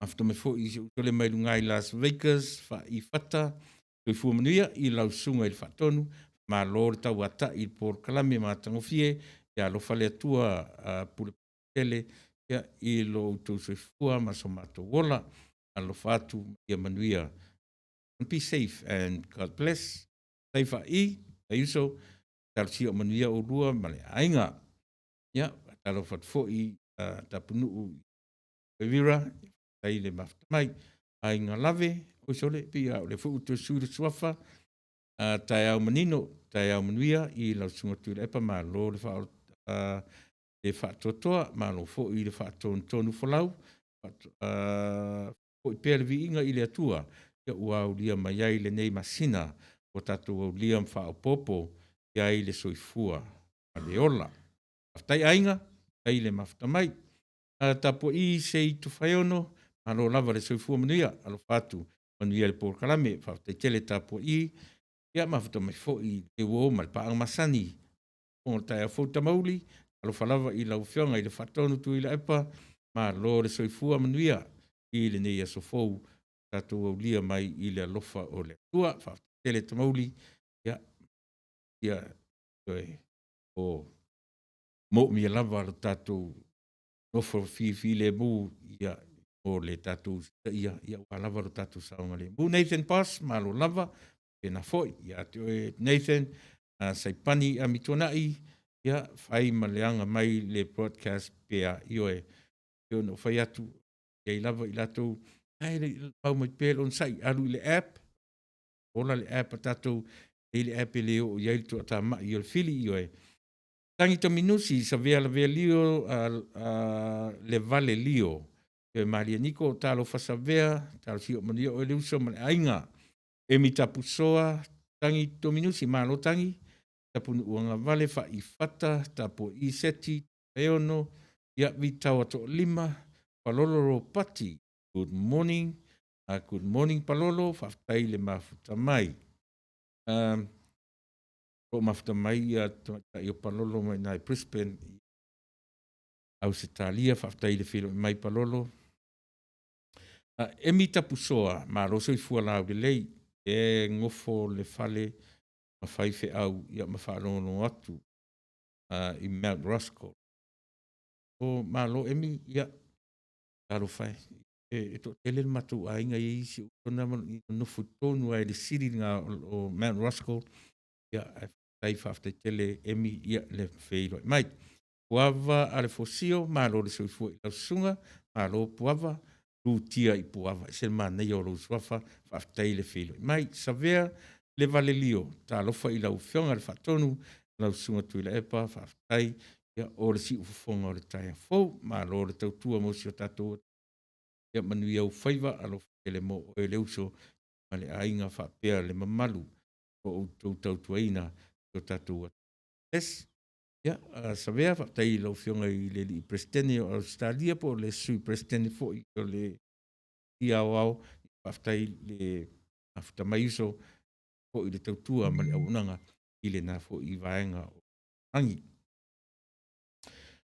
mafuta mai foi si ou uso lea mai luga i Las Vegas, Faai Fata, soifua manuia i lau Susuga i le Faatonu, malo le tauatai i le polokalame matagofie. Ia alofa le Atua pulepuleputele i lo outou soifua ma so matou ola. Alofa atu ma ia manuia. Be safe and God bless. Faafetai Faai, faafetai uso, talosia ia manuia oulua ma le aiga. Ia, faatalofa atu foi Tapunuu Vera, faafetai le mafuta mai. Aiga Lave, oi sole, pei lava o lea foi ua toe sui le suafa. Taeao manino, taeao manuia i lau Susuga Tuilaepa, malo le faatoatoa, malo foi le faatonutonufolau, foi pea le viiga i le Atua ua aulia mai ai lenei masina ua tatou aulia ma faaopoopo i ai le soifua ma le ola. Faafetai aiga, faafetai le mafuta mai. Tapuai se i Tofaeono, malo lava le soifua manuia, alofa atu, manuia le polokalame. Faafetai tele tapuai. Ia mafuta mai foi le uo ma le paaga masani o le taeao fou Tamauli, alofa lava i lau Afioga i le Faatonu Tuilaepa, malo le soifua manuia i lenei aso fou ua tatou aulia mai i le alofa o le Atua. Faafetai tele Tamauli, ia, ioe, o moomia lava lo tatou nofo fifilemu mo le tatou usitaia aua lava lo tatou saogalemu. Nathan Boss, malo lava, faapena foi ia te oe Nathan Saipani Amituanai, ia fai ma le aga mai le broadcast pea, ioe, pei ona ou fai atu, e i ai lava i latou ae le i pau mai pea le onosai, alu i le app, ola le app a tatou, e i ai le app e le oo i ai le toatamai o le fili, ioe. Tagi Taminusi, Savea Lavea Lio, Levale Lio, Malie Niko, talofa Savea, talosia ia manuia oe le uso ma le aiga. Emi Tapusoa, Tagi Tominusi, malo Tagi, Tapunuu Agavale, Faifata, Tapuai Seti, Eono, ia Vitaoa Toalima, Palolo Ropati, good morning. Good morning Palolo, faafetai le mafuta mai. O mafuta mai ia tamaitai o Palolo mai i ina i Brisbane. Ausetalia, faafetai i le feiloai mai Palolo. Emi Tapusoa, malo soifua laulelei, e gofo le fale ma faifeau ia ma faalogologo atu i Mount Roskill. O malo Emi, ia talofa e, e toatele le matou aiga e i ai isi ou uso na e nonofo i totonu lava i le sili lena o Mount Roskill, ia ae faafetai, faafetai tele Emi ia le feiloai mai. Puava Alefosio, malo le soifua i lau susuga, malo Puava, Lutia i Puava, e ese le manaia o lou suafa, faafetai le feiloai mai. Savea Levalelio, talofa i lau Afioga i le Faatonu, lau Susuga Tuilaepa, faafetai ia, o le siufofoga o le taeao fou. Malo le tautua mo si o tatou atunuu. Ia manuia ou faiva, alofa tele mo oe le uso ma le aiga faapea le mamalu o outou tautuaina si o tatou atunuu. Yes. Ia, Savea, faafetai i lau Afioga i le alii Peresetene o Ausetalia po o le Sui Peresetene foi o le Komiti Aoao, faafetai le mafuta mai uso foi i le tautua ma le auaunaga i lena foi vaega o lagi.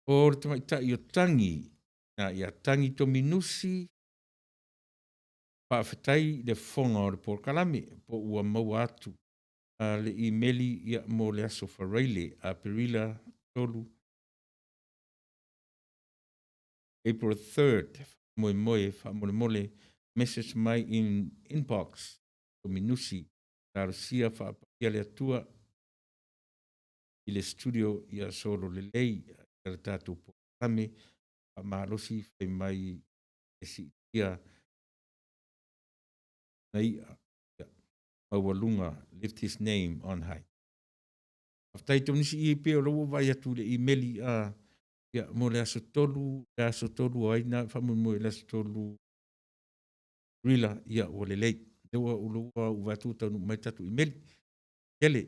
O le tamaitai o Tagi, ia Tagi Tominusi, faafetai i le fofoga o le polokalame po ua maua atu le imeli ia mo le aso Faraile, Aperila 3, April 3rd, faamoemoe faamolemole message mai in inbox Tominusi talosia faapaia le Atua i le studio ia solo lelei ia le tatou polokalame faamalosi fai mai e siitia na i'a ia maualuga lift his name on high. Faafetai Tomisi i pei o lea ua ou vaai atu i le imeli a ia mo le aso 3, le aso 3 o ai na faamoemoe i le aso 3 Rila, ia ua lelei. Lea ua ua ou vaai atu ua taunuu mai le tatou imeli. Tele.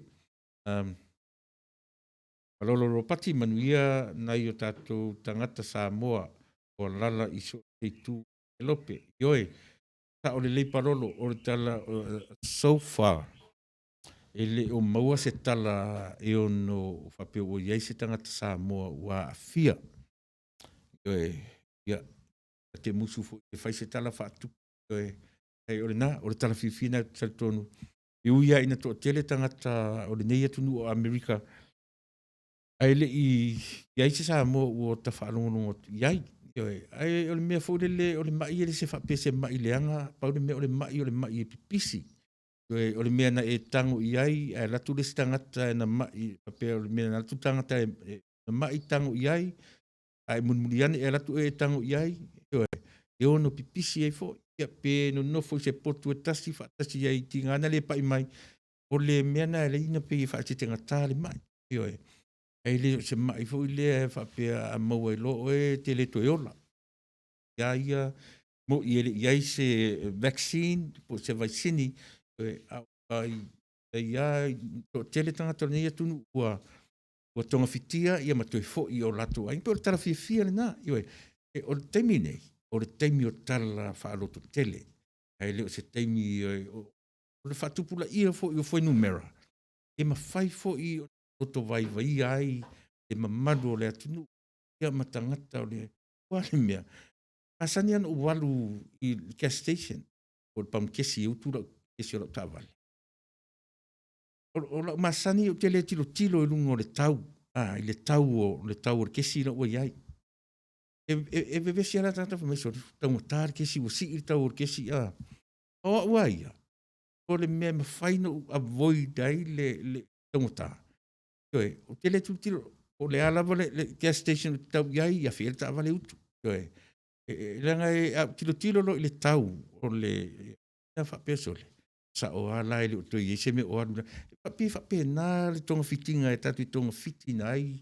Malolo Ropati, manuia nai o tatou tagata Samoa o alala i so o se itu o le kelope. Ioe, sao lelei Palolo, o le tala so far, e le o maua se tala e ono faapea ua i ai se tagata Samoa ua aafia. Ioe, ia, ta te musu foi e fai se tala faatupu, ioe, ae o lena, o le tala fiafia lena ou te talitonu, e ui lava ina toatele tagata o lenei atunuu o Amerika, ae le i i ai se Samoa ua ta faalogologo atu i ai. Ioe, ae o le mea foi lele, o le mai e le se faapea se mai leaga, pau le mea o le mai o le mai e pipisi. Ioe, o le mea na e tago i ai, ae alu atu le isi tagata e na mai, faapea o le mea na alu atu le tagata e na mai tago i ai, ae mulimuli ane e alu atu oe e tago i ai, ioe, e ono pipisi ai foi. Ia, pe nonofo i se potu e tasi faatasi ai, tiga na le pai mai, o le mea lena e ala ai ona pei e faaeteetegata le mai. Ioe, ae le o se mai foi lea e faapea a maua ai loa oe e te le toe ola. Ia ia, mo'i e le i i ai se vaccine po o se vaisini, ioe, a ua i ai lava toatele tagata o lenei atunuu ua ua togafitia ia ma toe foi i o latou aiga. E pei o le tala fiafia lena, ioe. O le taimi lenei, o le taimi o tala faalototele, ae le o se taimi o le faatupulaia foi o fuainumera, e mafai foi ona lotovaivaia ai le mamalu o le atunuu ia ma tagata o le... Aua le mea, e masani lava ona ou alu i le gas station po o le pamu kesi e utu lau kesi o lau taavale. O lau masani ou te le tilotilo i luga o le tau, a, i le tau o le tau o le kesi la ua i ai. E vevesi lava la tagata fai mai, sole, ua taugata le kesi, ua sii le tau o le kesi, a. O au lava ia, o le mea e mafai ona ou avoid ai le taugata, ioe, ou te le tilotilo, po o le a lava le gas station ou te tau i ai, e afe i ai le taavale e utu. Ioe, leaga a ou tilotilo loa i le tau o le, ona faapea, sole, sao lava la e le o toe i ai se mea o alu. E pei e faapena le togafitiga e tatou te togafitiina ai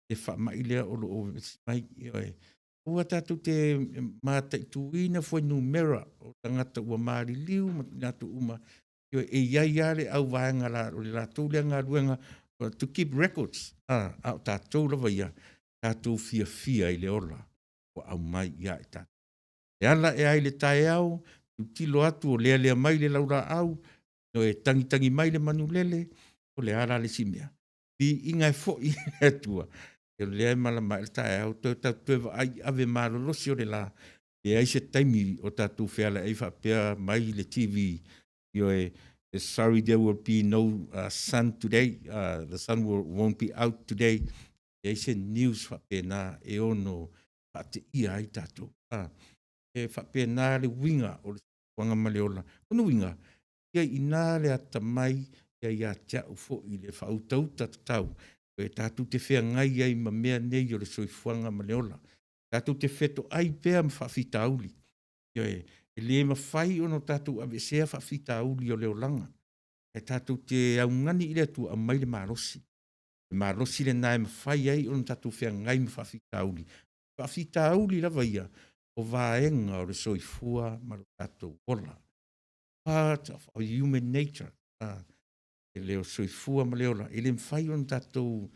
le faamai lea o lo o vevesi mai. Ioe. Aua tatou te mataituina fuainumera o tagata ua maliliu ma i latou uma. Ioe, e i ai lava le auvaega la, o le latou lea galuega to keep records, a, a o tatou lava ia, tatou fiafia i le ola ua aumai ia i tatou. E ala ea ai le taeao, tilotilo atu o lealea mai le laulaau, e tagitagi mai le manulele, o le a la le isi mea? Viiga e foi i le Atua. O lea e malama ae le taeao, toe tatou toe vaai i ave malolosi o le la, leai se taimi o tatou fealaeai faapea mai le TV, ioe, sorry there will be no sun today, the sun will, won't be out today. Leai se news faapena e ono faateia ai tatou. E faapena le uiga o le soifuaga ma le ola. O lona uiga, ia i ina le atamai ia ia te au foi le faautauta tatau e tatou te feagai ai ma mea nei o le soifuaga ma le ola. Tatou te fetoai pea ma faafitauli. Ioe, e le mafai ona tatou aveesea faafitauli o le olaga, ae tatou te augani i le Atua aumai le malosi. Le malosi lena e mafai ai ona tatou feagai ma faafitauli. Faafitauli lava ia o vaega o le soifua ma lo tatou ola. Part of our human nature. E le o soifua ma le ola, e le mafai ona tatou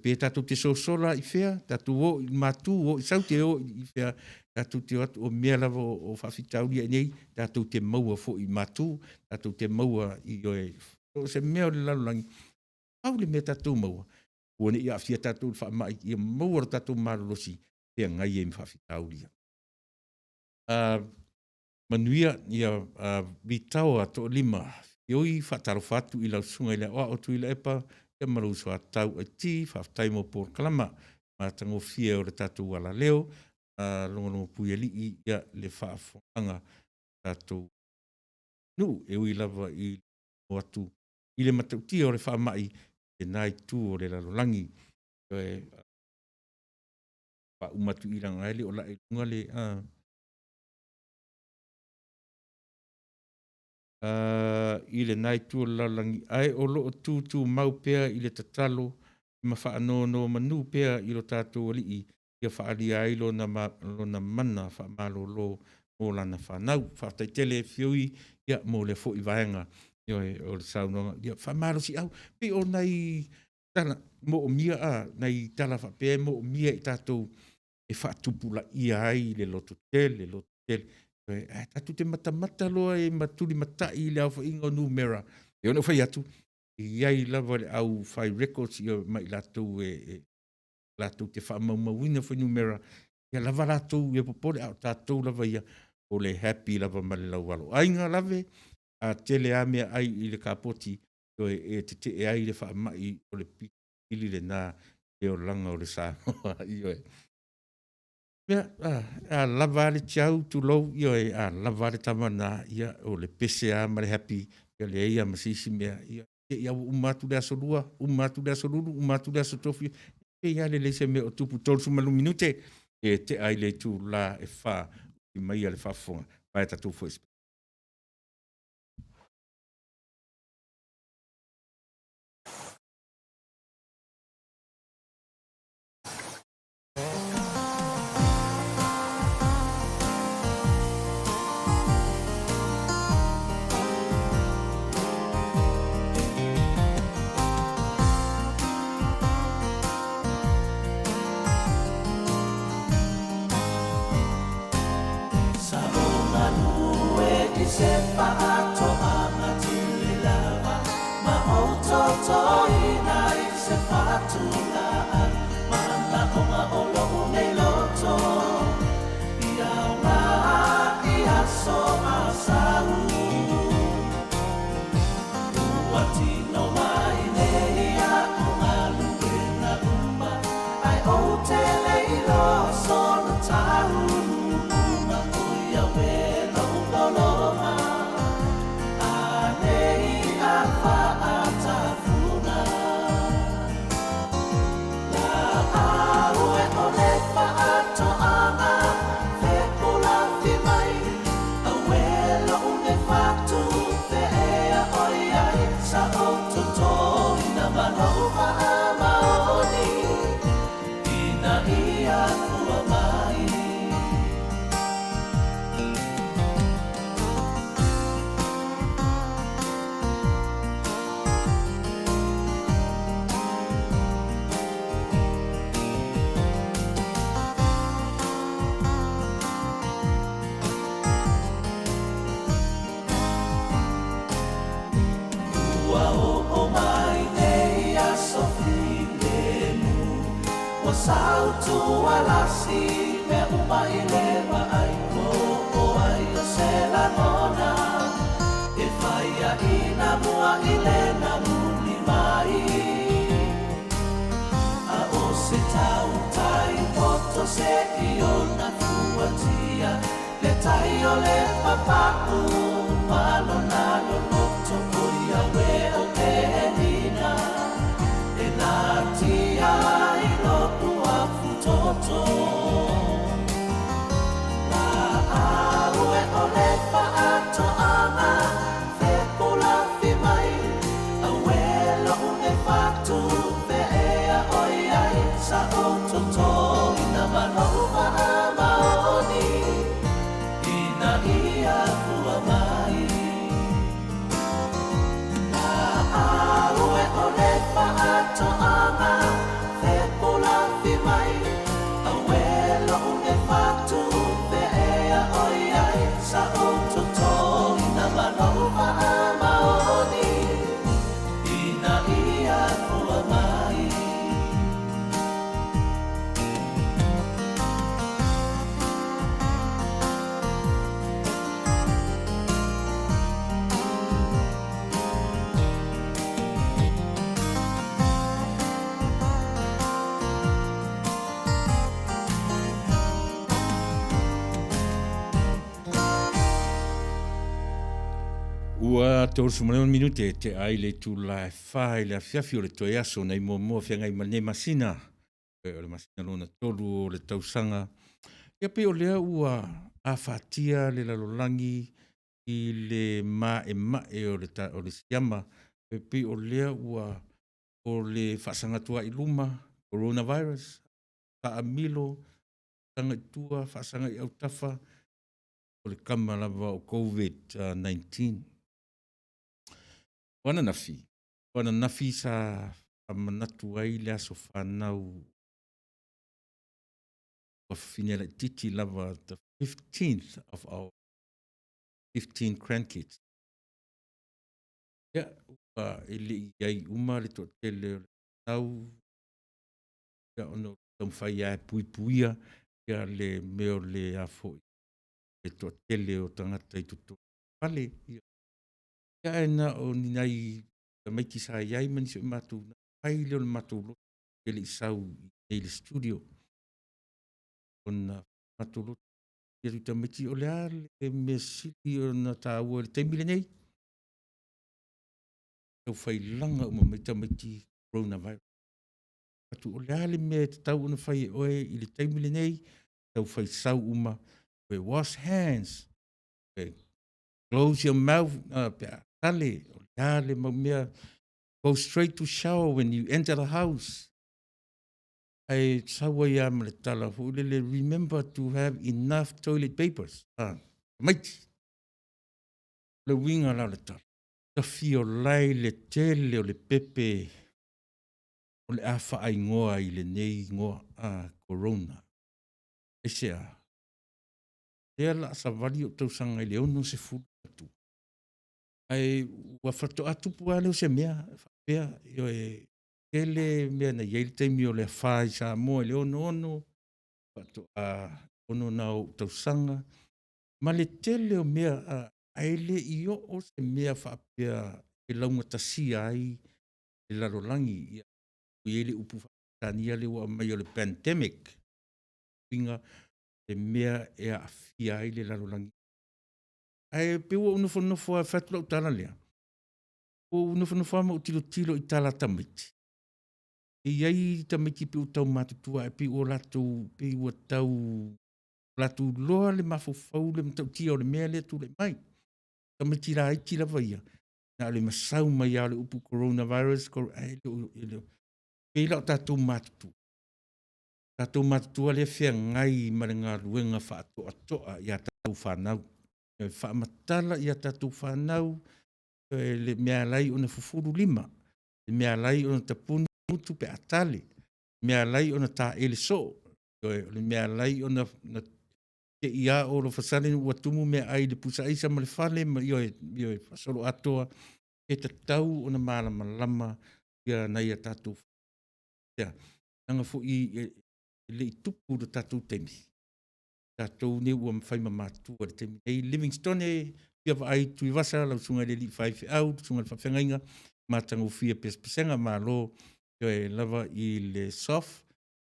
pe tatou te sosola i fea, tatou o i Matu, o i Saute, o i fea, tatou te o atu, o mea lava o faafitauli ia i inei, tatou te maua foi i Matu, tatou te maua i oe, so o se mea o le lalolagi, pau le mea tatou maua, ua ne i aafia tatou i le faamai, ia maua lo tatou malolosi, feagai ai ma faafitauli ia. Manuia ia Vitaoa Toalima Fioi, faatalofa atu i lau susuga i le Aoao Tuilaepa ia ma lou uso a Tauaiti, faafetai mo polokalama matagofie o le tatou alaleo, logologo puialii ia le faafofogaaga a tatou nuu e ui lava i o atu i le matautia o le faamai i lena itu o le lalolagi. Toe faauma atu i leaga e le o lae i luga le i lena itu o le lalolagi, ae o lo o tutumau pea i le tatalo ma faanonomanu pea i lo tatou Alii ia faaalia ai lona, lona mana faamalolo mo lana fanau. Faafetai tele Fioi ia, mo lea foi vaega ioe, o le saunoaga ia, faamalosiau pei o nai tala moomia, a nai tala faapea e moomia i tatou e faatupulaia ai le lototele, lototele. Ae tatou te matamata loa ma tulimatai i le aofaiga o numera. E ono fai atu, e i ai lava le au fai records ia ma i latou e latou te faamaumauina fuainumera, ia lava latou e popole, a o tatou lava ia, o le happy lava ma le laualoaiga lave, a tele lava meaai i le kapoti, toe e tetee ai le faamai o le pili lena i le olaga o le Samoa. Ioe. Ia, a lava a le tiau, tulou, ioe, a lava a le tama lena, ia, o le pese lava ma le happy, ia leai lava ma se isi mea. Ia, te i lava ua uma atu le aso Lua, uma atu le aso Lulu, uma atu le aso Tofi, e pei lava e leai se mea o tupu. 32 minute e tea ai le itula e 4 i mai le faafofoga. Vae tatou foi. Sa ou galue i se faatoaga tele lava, ma ou totoina i se fatulaa, manaoga o lo'u nei loto, i aoga i aso a sau. Ua tino mai nei a'u galuega uma, ae ou te le iloa sona taunuuga, o ia uē lo'u loloma, anei a faatafuna. La'au e o le faatoaga fekulafi mai, auē lo'u nei fatupe ea ʻoiai sa ou totoina ma lo'u faamaoni ina ia fua mai. Ua oo mai nei aso filemu, ua Sautualasi mea uma i le vaai Po o ai o se lagona E fai a i na mua i le na muli mai A o se tautai poto se i ona fuatia Le tai o le papau ma lona loloto O ia ue o Penina E natia i lo'u afutoto La'au e o le fa'ato'aga Fepulafi mai Auē lo'u nei fatu Fe'ea oi ai Sa ou totoina ma lo'u fa'amaoni Ina ia fua mai La'au e o le fa'ato'aga Fepulafi mai Auē lo'u nei fatu Fe'ea oi ai Sa ou totoina ma lo'u fa'amaoni Ina ia fua mai. Ua 36 minute e tea ai le itula e fa i le afiafi o le toe aso nei muamua feagai ma lenei masina, o le masina lona tolu o le tausaga. Ia pei o lea ua afatia le lalolagi i le maemae o le, o le siama, e pei o lea ua o le faasaga atu i luma, coronavirus, taamilo, faasaga i tua, faasaga i autafa, o le kama lava o COVID-19. O ananafi, o ananafi sa faamanatu ai le aso fanau fafine laitiiti lava, the 15th of our 15 grandkids. Ia, ua e le i i ai uma le toatele o le tau, ia ona o taumafai lava e puipuia ia le mea o le a foi, le toatele o tagata i totonu o fale. Ia, ae na o ni nai tamaiti sa i ai ma nisi o matou, ona fai lea o le matou lotu ou te le i sau i le studio. Ona matou lotu i tamaiti, o le a le mea sili ona taua i le taimi lenei? Tau fai laga uma mai tamaiti coronavirus. Atu o le a le mea e tatau ona fai e oe i le taimi lenei? Tau fai sau uma, we wash hands, we close your mouth, pe a tale, o le a le mau mea, go straight to shower when you enter the house. Ae sau ai lava ma le tala foi lele, remember to have enough toilet papers. Ah, tamaiti. O le uiga la o le tala, tafiolai le tele o le pepe o le a faaigoa i lenei igoa a Corona. Aisea? Lea la a savali ou tausaga i le 60 atu. Ae ua faatoa tupu lava lea o se mea faapea, ioe, tele mea na i ai le taimi o le afa i Samoa i le 66, faatoa ono na ou tausaga, ma le tele o mea, ae le i oo se mea faapea e laugatasia ai le lalolagi. Ia, ua i ai le upu faa-Peretania lea ua aumai o le pandemic, uiga le mea e aafia ai le lalolagi. Ae pei ua ou nofonofo lava e fai atu lau tala lea, ua ou nofonofo lava ma ou tilotilo i tala a tamaiti. E i ai tamaiti pei ua tau matutua ae pei ua latou, pei ua tau latou iloa le mafaufau le matautia o le mea lea e tulai mai. Tamaiti laiti lava ia, na o le masau mai lava o le upu coronavirus, ae le o, pei la o tatou matutua. Tatou matutua lea e feagai ma le galuega faatoatoa i a tatou fanau. E faamatala i a tatou fanau le mea alai ona fufulu lima, le mea alai ona tapuni gutu pe a tale, le mea alai ona taele soo, o le mea alai ona te i a o lofasale ua tumu meaai i le pusa aisa ma le fale ma ioe, ioe faasoloatoa, e tatau ona malamalama ia nai a tatou ia, leaga foi e E le i tupu i lo tatou taimi. Tatou nei ua fai ma matua i le taimi nei. Livingstone, fia vaai Tuivasa, lau susuga i le alii faifeau, le susuga i le faafeagaiga, matagofie pesepesega, malo toe lava i le soft,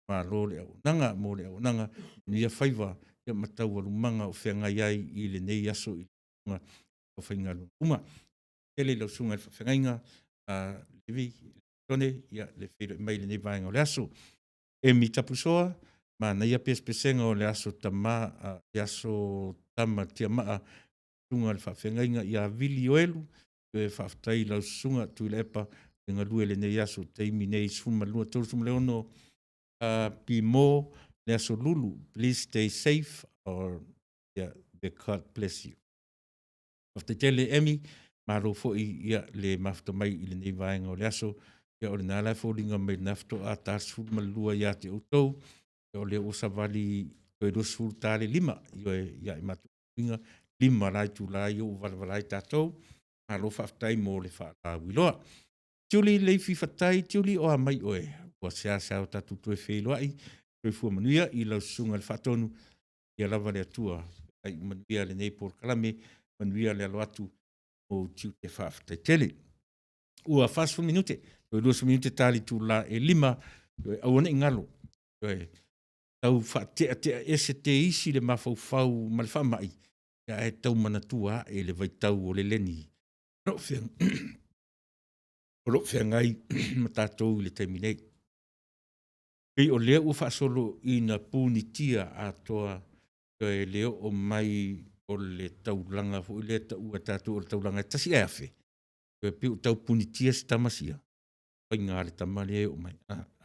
malo le auaunaga mo le auaunaga, manuia faiva ia ma taualumaga o feagai ai i lenei aso i le aufaigaluega uma. Tele i lau susuga i le faafeagaiga a Livingstone, ia le feiloai mai i lenei vaega o le aso. Emi Tapusoa, manaia pesepesega o le aso tama, le aso tama tiamaa, susuga i le faafeagaiga ia Vili Ioelu, toe faafetai i lau susuga Tuilaepa le galue i lenei aso taimi nei 12 36 Pimo le aso Lulu please stay safe or yeah, the God bless you. Faafetai tele Emi, malo foi ia le mafuta mai i lenei vaega o le aso. Ia o lena la e foliga mai lena faatoa ta 12 ia te outou. Ia o lea ua savali toe 20 ta le lima. Ioe, ia i matou uiga, lima la itula ia ua valavala ai tatou. Malo faafetai mo le faalauiloa. Tiuli Leifi Fatai, Tiuli o a mai oe? Ua seasea o tatou toe feiloai. Soifua manuia i lau susuga i le Faatonu. Ia lava le Atua ai manuia lenei polokalame, manuia le alo atu o ou tiute. Faafetai tele. Ua 40 minute, toe 20 minute ta le itula e 5, aua ne i galo, toe tau faateatea ese teisi le mafaufau ma le faamai, ae tau manatua ae le vaitau o le leni o lo o feagai ma tatou i le taimi nei. Pei o lea ua faasolo ina punitia atoa toe le oo mai o le taulaga foi lea e taua e tatou o le taulaga e tasi ae afe, toe pei ua tau punitia si tama sia, faiga le tama lea e oo mai.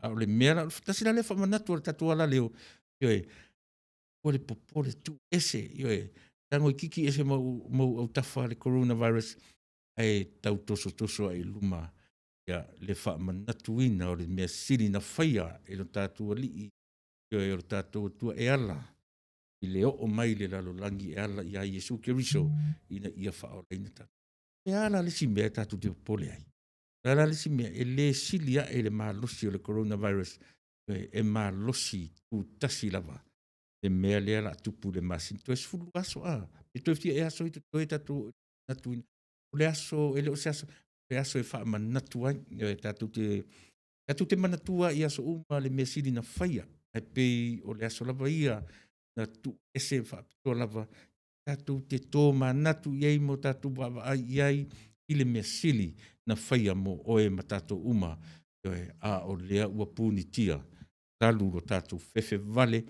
A o le mea la, tasi la lea faamanatu o le tatou alaleo, ioe, aua le popole, tuu ese, ioe, tago itiiti ese ma ou autafa le coronavirus, ae tau tosotoso ae i luma ia le faamanatuina o le mea sili na faia e lo tatou Alii, ioe, o lo tatou Atua e ala i le oo mai i le lalolagi e ala ia Iesu Keriso ina ia faaolaina tatou. O le a la le isi mea tatou te popole ai? O le a la le isi mea e le sili ae i le malosi o le coronavirus, e malosi tutasi lava le mea lea o le a tupu i le masina. Toe 12 aso, a? Pe toe fia ea aso ia totoe tatou manatuina. O le aso, e le o se aso, o le aso e faamanatu ai. Ioe, tatou te, tatou te manatua i aso uma le mea sili na faia, ae pei o le aso lava ia na tuu ese faapitoa lava tatou te tomanatu i ai ma tatou vaavaai i ai i le mea sili na faia mo oe ma tatou uma. Ioe, a o lea ua punitia talu lo tatou fefe vale,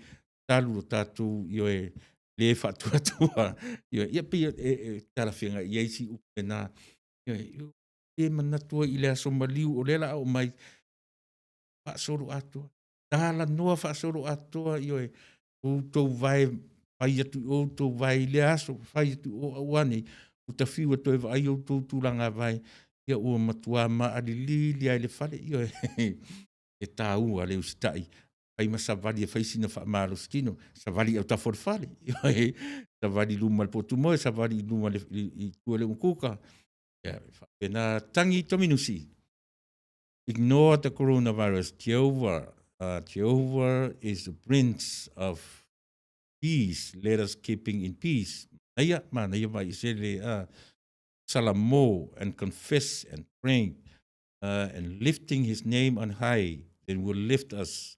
talu lo tatou, ioe, le faatuatua, ioe, ia pei e talafeagai i ai si upu lena, ioe, le manatu ai i le aso maliu o lea o le a oo mai, faasoloatoa, talanoa faasoloatoa, ioe, outou vae fai atu i o, outou vae i lea aso, fai atu i o, a ua a nei? Ua ta fiu e toe vaai outou tulaga vae, ia ua matua maalilili lava i le fale, ioe, e taua le usitai, fai ma savali e fai sina faamalosi tino, savali i autafa o le fale, ioe, savali i luma o le potu moe, savali i luma i tua i le umukuka, ia faapena. Tagi Tominusi, ignore the coronavirus, Jehovah, Jehovah is the prince of peace, let us keeping in peace. Manaia, manaia mai se le Salamo and confess and pray and lifting his name on high, then will lift us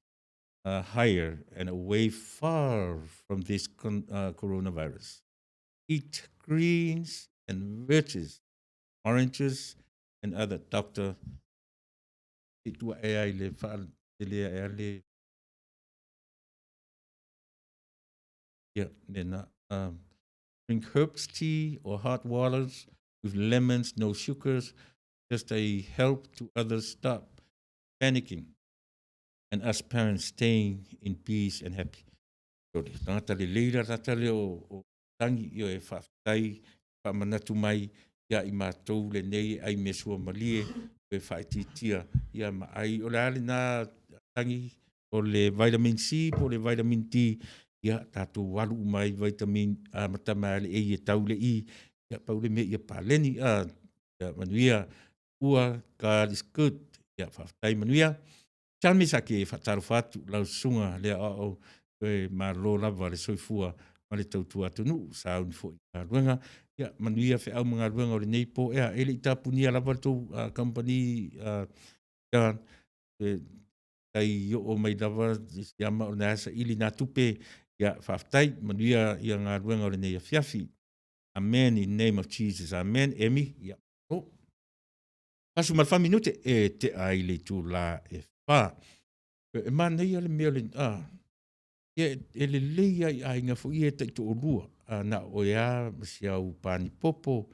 higher and away far from this coronavirus. Eat greens and veggies, oranges and other doctor i tua e ai le whaatele e ale ia nena drink herbs tea or hot waters with lemons, no sugars, just a help to others stop panicking and us parents staying in peace and happy. O le tagata lelei la tata lea o Tangi, ioe, faafetai faamanatu mai ia i matou lenei e ai mea suamalie, toe faaitiitia ia ma ai. O le a lena Tangi? O le vitamin C po o le vitamin D, ia tatou alu uma ai vitamin amata mai lava i le A e tau i le E, ia pau le mea ia paleni. Ia manuia, ua God is good. Ia faafetai manuia. John Misaki e faatalofa atu lau susuga lea aoao toe malo lava le soifua ma le tautua atunuu, sauni foi i galuega. Ia, manuia feau ma galuega o lenei po ea. E le i tapunia lava le tou kamupani, John, e tai oo mai lava si ama o lena e saili nā tupe. Ia, faafetai, manuia ia galuega o lenei afiafi. Amen in name of Jesus. Amen. Emi, ia, malo. 44 minute e tea ai le itula e 4. E manaia le mea o le, a, ia, e lelei lava i aiga foi ia e taitoalua, a, na o oe lava ma si au pani popo,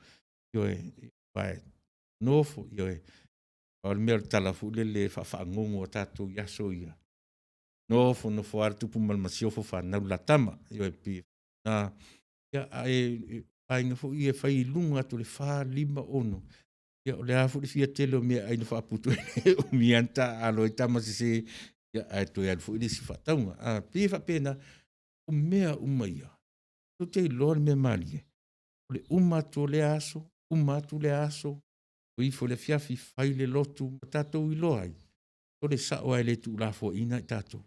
ioe, aua e nofo, ioe. O le mea o le tala foi lele e faafagogo a tatou i aso ia, nofo nofo lava le tupu ma le masiofo fanau le la tama, ioe, pei e faapena. Ia, ae o aiga foi ia e fai i luga atu o le 4, 5, 6, ia o le a foi le fia tele o meaai na faaputu ai, e umi lava ona taaalo ai tama sese, ia ae toe alu foi le isi faatauga. A, pei e faapena, o mea uma ia, tou te iloa le mea malie, o le uma atu o lea aso, uma atu lea aso, o ifo i le afiafi, fai le lotu ma tatou iloa ai, o le sao lava e le tuulafoaiina i tatou.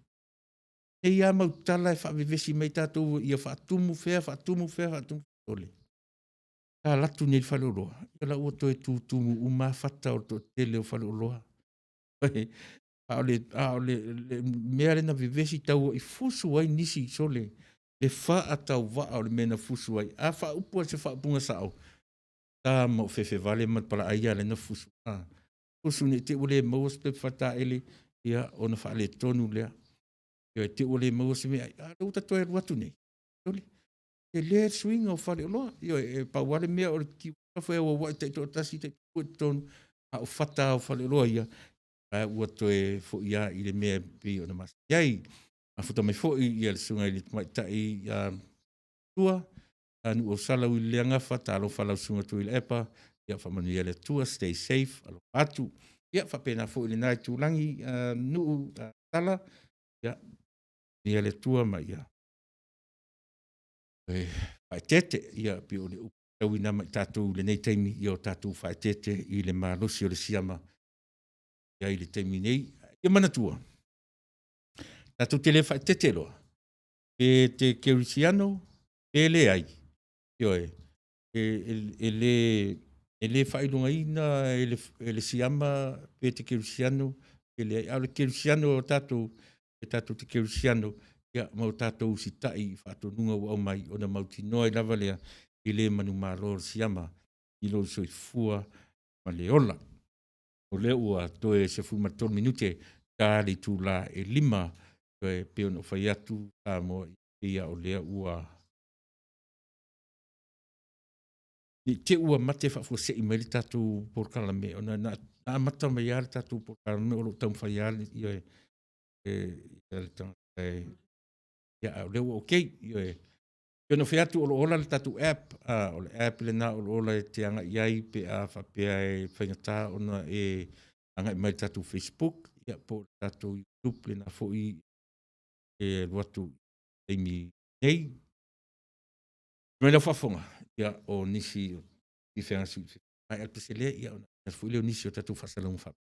E i ai lava mau tala e faavevesi mai ai tatou ia faatumu fea, faatumu fea, faatumu, sole, sa alu atu nei i le faleoloa, ia la ua toe tutumu uma lava fata o le toatele o faleoloa. A o le, a o le, le mea lea na vevesi tau i fusu ai nisi, sole, le faatauvaa o le mea na fusu ai. A faaupu lava i se faaupuga sao, sa ma ou fefe vale ma le palaai ia lea na fusu. A, fusu ne i te i ua le maua se pepa taele, ia ona faaletonu lea. Ia te i ua le maua se meaai, a o lea ua ta toe alu atu nei, sole, tele le suiga o faleoloa. Ioe, e pau lava le mea o le foi e auauai taitoatasi, taitoalua i totonu, a o fata lava o faleoloa ia, la ua toe foi lava i le mea e pei ona masani ai. Mafuta mai foi le susuga i le tamaitai matua, Nuuausala Uili Leagafa, talofa lau susuga Tuilaepa, ia faamanuia le Atua, stay safe, alofa atu. Ia faapena foi i lena itulagi Nuu Sala, ia faamanuia le Atua ma ia toe faaeteete, ia pei o le upu e tauina ma i tatou i lenei taimi, ia o tatou faaeteete i le malosi o le siama e i ai i le taimi nei. Ia manatua, tatou te le faaeteete loa, pe te kerisiano pe leai, ioe, e le faailogaina e le siama pe te kerisiano pe leai, a o le kerisiano o tatou, e tatou te kerisiano ia ma o tatou usitai i faatonuga ua aumai, ona mautinoa ai lava lea e le manumalo le siama i lou soifua ma le ola. O lea ua toe 13 minute ta le itula e 5, e pei ona ou fai atu Samoa, pei lava o lea ua ne i te i ua mate faafuasei mai le tatou polokalame, ona na amata mai lava le tatou polokalame o lo o taumafai lava le tagata e, ia, a o lea ua okay. Ioe. Pei ona ou fai atu o lo o ola le tatou app, o le app lena o lo o ola e te agai i ai pe a faapea e faigata ona e agai mai i le tatou Facebook, ia, po o le tatou YouTube lena foi e alu atu i le taimi nei. Mai lau faafofoga, ia, o nisi i feaga maea le pese lea, ia, ona foi lea o nisi o tatou faasalalauga faapea.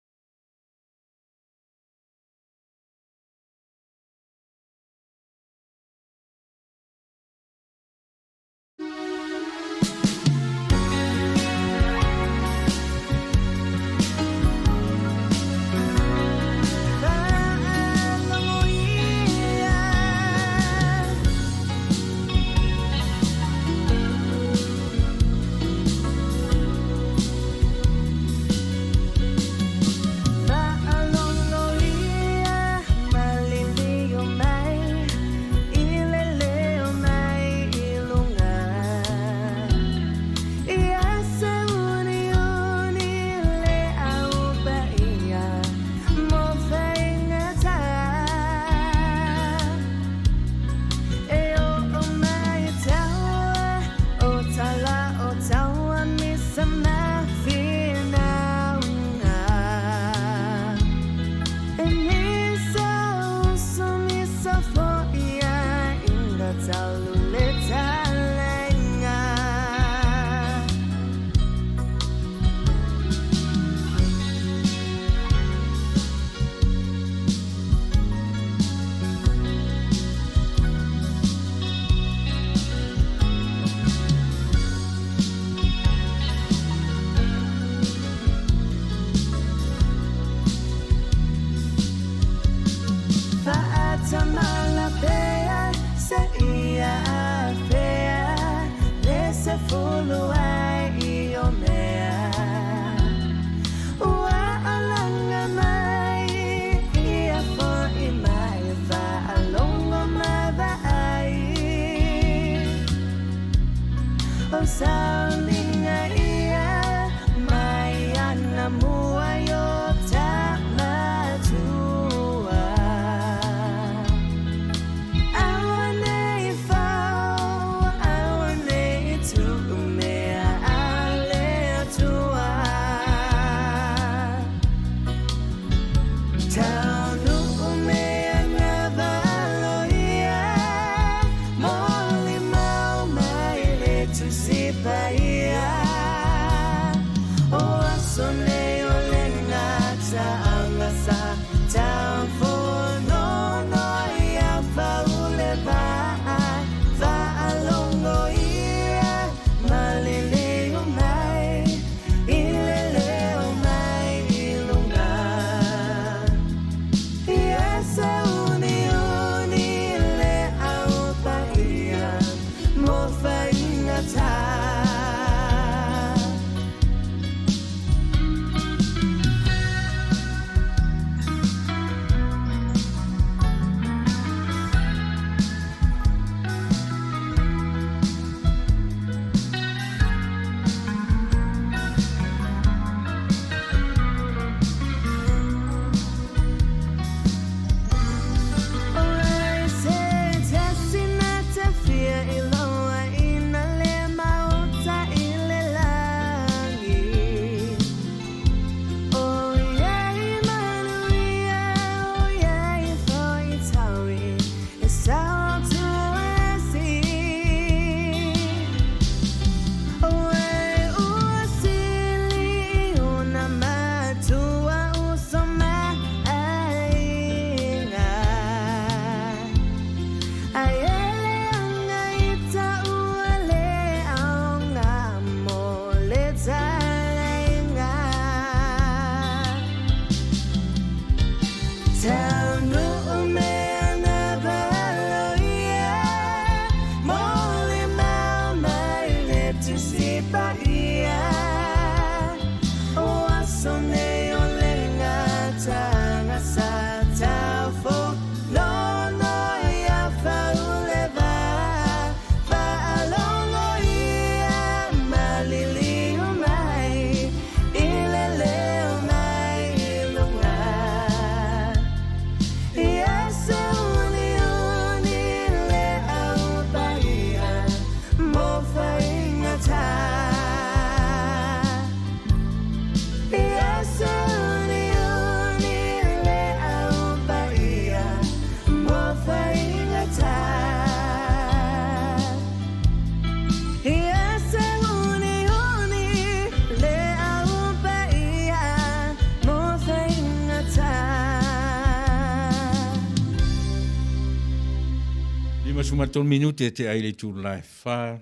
13 minute e tea ai le itula e 4.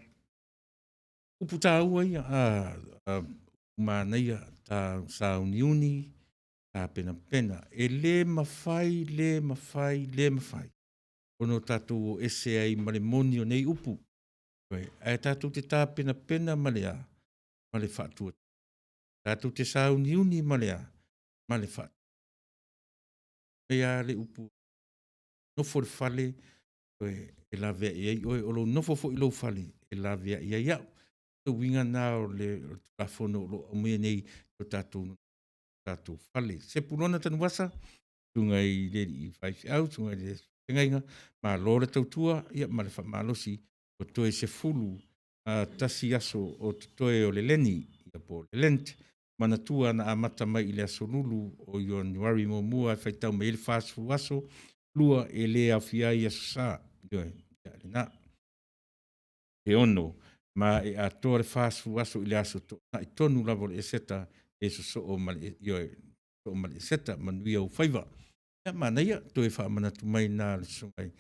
Upu tāua ia, a, a manaia, ta sauniuni, tapenapena. E le mafai, le mafai, le mafai ona o tatou o ese ai ma le moni o nei upu. Ae tatou te tapenapena ma le a? Ma le faatuatua. Tatou te sauniuni ma le a? Ma le faatuatua. Mea lava le upu, nofo i le fale e laveai ai oe, o lou nofo foi i lou fale e laveai ai au. O le uiga lena o le Tulafono o lo o aumaia nei i o tatou tatou fale. Sepulona Tanuvasa, susuga i le alii faifeau, susuga i le feagaiga, malo le tautua ia ma le faamalosi ua toe 11 aso o totoe o le leni, ia po o le Lent. Manatua na amata mai i le aso Lulu o Ianuari muamua e faitau mai ai le 40 aso, lua e le aofia ai Aso Sa. Ioe, ia lena. E 6, ma e atoa le 40 aso i le aso Toonai tonu lava o le Eseta e sosoo ma le, ioe, sosoo ma le Eseta. Manuia ou faiva. Ia, manaia, toe faamanatu mai na le susuga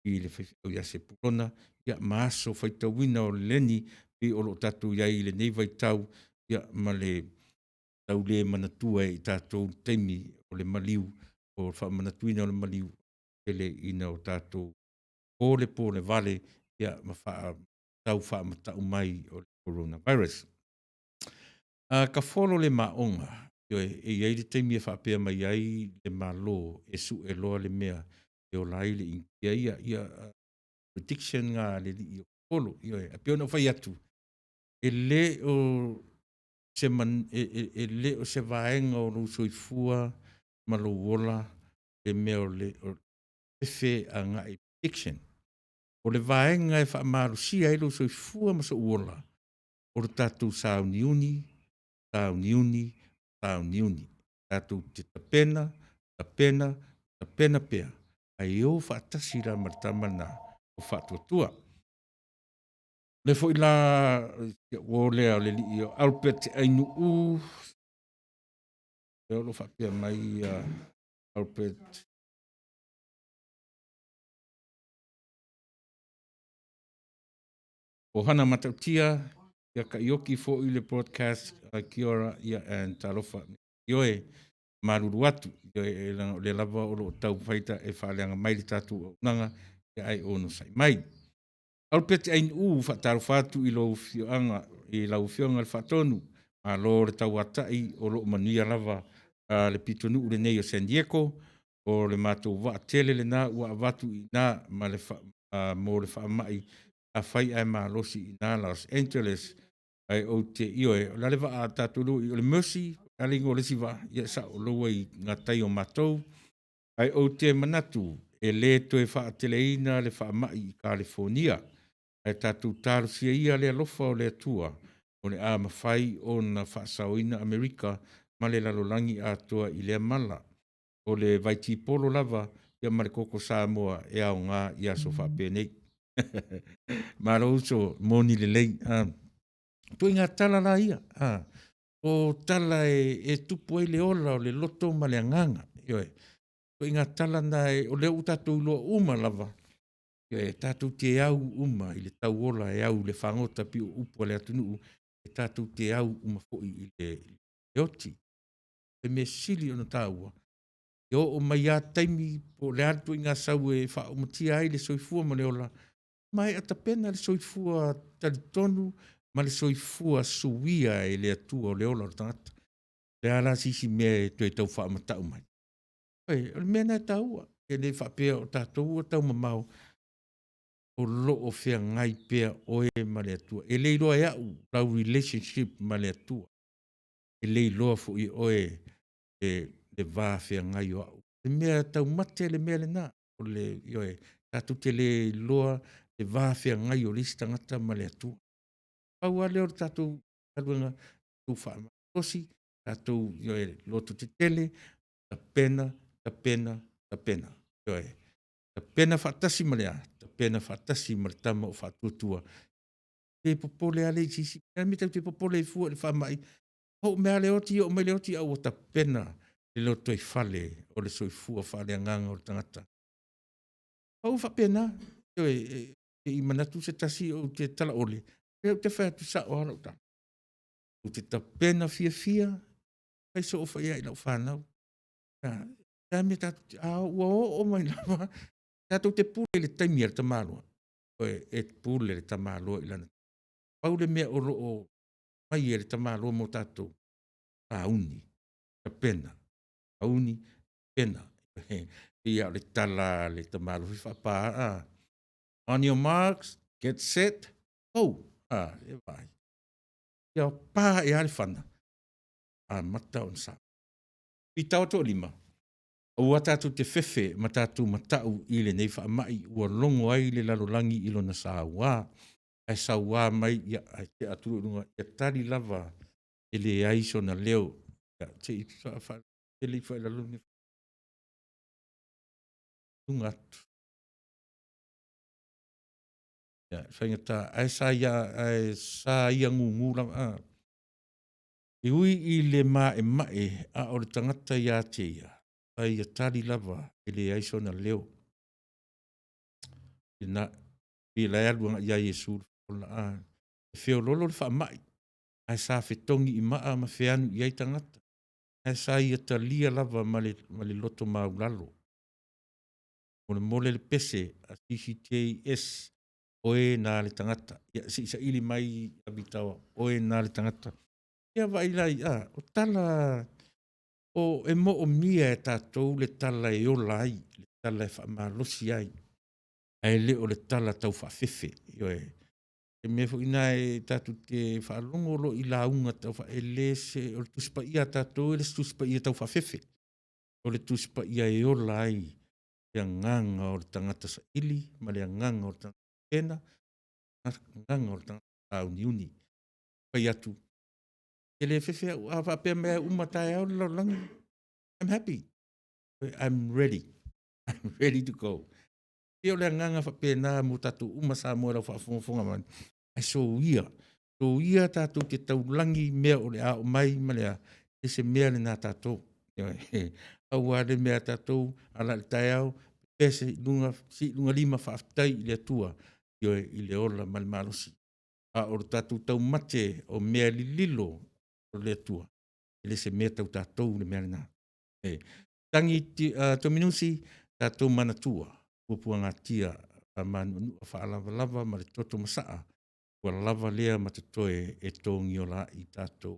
i le faifeau ia Sepulona, ia ma aso faitauina o le leni pei o lo o tatou i ai i lenei vaitau, ia ma le tau le manatua e i tatou le taimi o le maliu, o le faamanatuina o le maliu, tele ina o tatou polepole vale ia ma faa, tau faamatau mai o le coronavirus. A tafolo le maoga, ioe, e i ai le taimi e faapea mai ai le Malo e sue loa le mea e ola ai le Initia ia, ia prediction na a le alii o Folo. Ioe, ae pei ona ou fai atu, e le o se man, e, e, e le o se vaega o lou soifua ma lou ola le mea o le o fefe agai prediction. O le vaega e faamalosia ai lou soifua ma sou ola, o le tatou sauniuni, sauniuni, sauniuni. Tatou te tapena, tapena, tapena pea, ae o faatasi la ma le tama lena o Faatuatua. O lea foi la, si au uo lea o le alii o Albert Ainuu, lea o lo o faapea mai Albert, O Hana Matautia, ia Kaioki foi le broadcast a kia ora ia and talofa. Ioe, malulu atu, ioe, e leaga o lea lava o lo o taumafai ta, e faaleaga mai le tatou auaunaga, ia ae onosai mai. Albert Ainuu, faatalofa atu i lou afioaga, i lau afioga i le Faatonu, malo le tauatai, o lo o manuia lava a le pitonuu lenei o San Diego, o le matou vaa tele lena ua avatu i ina ma le fa, mo le faamai, afai ae malosi i ina Los Angeles. Ae ou te ioe, o le a le vaa a tatou lua i o le Mercy, o le a le igoa o le isi vaa, ia sao o lou ai gatai o matou. Ae ou te manatu e le toe faateleina le faamai i Kalifonia, ae tatou talosia ia le alofa o le Atua o le a mafai ona faasaoina Amerika ma le lalolagi atoa i lea mala. O le vaitipolo lava ia ma le koko Samoa e aoga i aso faapenei. Malo uso, moni lelei. Ituaiga tala la ia, o tala e, e tupu ai le ola o le loto ma le agaga. Ioe. Ituaiga tala na e, o lea ua tatou iloa uma lava, ioe, tatou te au uma i le tauola e au i le fagota pei o upu a le atunuu, e tatou te au uma foi i le, le oti. Le mea sili ona taua, e oo mai lava taimi po o le a le ituaiga sau e faaumatia ai le soifua ma le ola, maea tapena le soifua talitonu ma le soifua suia e le Atua o le ola o le tagata. O le a la se isi mea e toe tau faamatau mai? Oi, o le mea lena e taua, e le faapea o tatou ua taumamao, o lo o feagai pea oe ma le Atua. E le iloa e au lau relationship ma le Atua. E le iloa foi e oe le, le va feagai o au. Le mea taumate le mea lena. O le, ioe, tatou te le iloa le va feagai o le isi tagata ma le Atua. Pau lava lea o le tatou galuega, tatou faamalosi, tatou ioe, lototetele, tapena, tapena, tapena. Ioe, tapena faatasi ma le a? Tapena faatasi ma le tama o Faatuatua. Le popole lava lea i se isi mea. Me tatou te popole ai fua i le faamai. Oo mai lava le oti, oo mai le oti, a ua tapena le lotoifale o le soifua faaleagaga o le tagata. Pau faapena. Ioe, Te i manatu se tasi ou te talaole, lea ou te fai atu sao lava lau tala. Ou te tapena fiafia, fai soo fai ai i lau fanau. A mea tatou, a ua oo mai lava, tatou te pule i le taimi a le tamaloa. E pule le tamaloa i lana. Pau le mea o lo o fai e le tamaloa mo tatou, sauni, tapena, sauni, tapena. E pei lava o le tala a le tamaloa foi faapa, a. On your marks, get set, go! A, e vaai. Ia pa ae lava le fana, amata ona sauni. Pitao toalima, aua tatou te fefe ma tatou matau i lenei faamai ua logo ai le lalolagi i lona saua, ae saua mai, ia, ae tea atu loa i luga, ia tali lava e leai sona leo. Ia, se i faatele ifo lava i lalo le luga atu. Ia, e faigata, ae sa ia, ae sa ia gugu lava. A. E ui i le maemae a o le tagata ia te ia, a ia tali lava e leai sona leo. Lena, pei o la e alu agai ia Iesu le ola, a. E feoloolo le faamai, ae sa fetogi i maa ma feanu i ai tagata, ae sa ia talia lava ma le, ma le loto maulalo. Molemole le pese a CCJS, oe na le tagata. Ia, se i saili mai a Vitaoa, oe na le tagata. Ia vaai la i, a, o tala o, e moomia e tatou le tala e ola ai, le tala e faamalosi ai, ae le o le tala tau faafefe. Ioe. E mea foi na e tatou te faalogo loa i lauga tau faa, e le se, o le Tusi Paia a tatou e le o se Tusi Paia tau faafefe. O le Tusi Paia e ola ai le agaga o le tagata saili ma le agaga o le tagata pena, agaga o le tagata sauniuni. Fai atu, e le fefe au, a faapea mai e uma taeao le lalolagi, I'm happy. I'm ready. I'm ready to go. Ia o le agaga faapena mo tatou uma Samoa i lau faafogafoga mai. Ae soia, soia tatou te taulagi i mea o le a oo mai ma le a, e se mea lena a tatou. Aua le mea a tatou, ala i le taeao, pese i luga, sii i luga lima, faafetai i le Atua, ioe, i le ola ma le malosi. A o le tatou taumate o mea lililo o le Atua, e le se mea tau tatou le mea lena. E tagi uh, Tominusi, tatou manatua, puapuagatia, faamanuanua, faalavalava ma le toto masaa, ua lava lea ma totoe e togiola ai tatou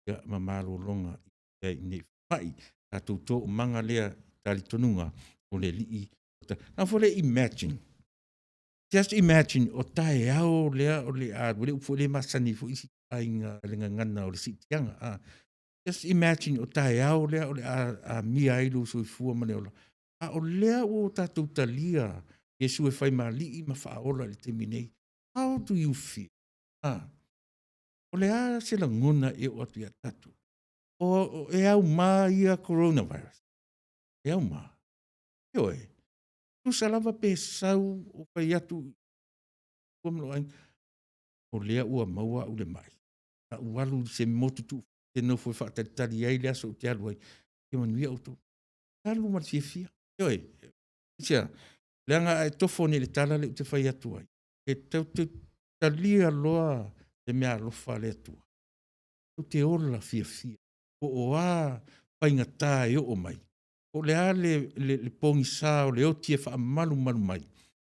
ia, ma malologa i nei faamai. Tatou toomaga lea talitonuga o le Alii. Na foi le imagine, just imagine o taeao lea o le a, le upu foi lea masani foi isi aiga le gagana o le siitiaga. Ah, just imagine o taeao lea o le a amia ai lou soifua ma le ola. A o lea ua tatou talia Iesu e fai ma alii ma faaola i le taimi nei. How do you feel? Ah, o le a se lagona e oo atu ia tatou? O, e auma ia coronavirus. E auma. Ioe. Tusa lava pe sau o fai atu ua ma lou aiga, o lea ua maua au le mai. Na ou alu i se motu tuu te nofo e faatalitali ai le aso ou te alu ai. Ia manuia outou. Alu ma le fiafia. Ioe. Aisea? Leaga a e tofo nei i le tala lea ou te fai atu ai, e tou te talia loa le meaalofa a le Atua, tou te ola fiafia, po o a faigata e oo mai, po o le a le, le, le pogisa o le oti e faamalumalu mai,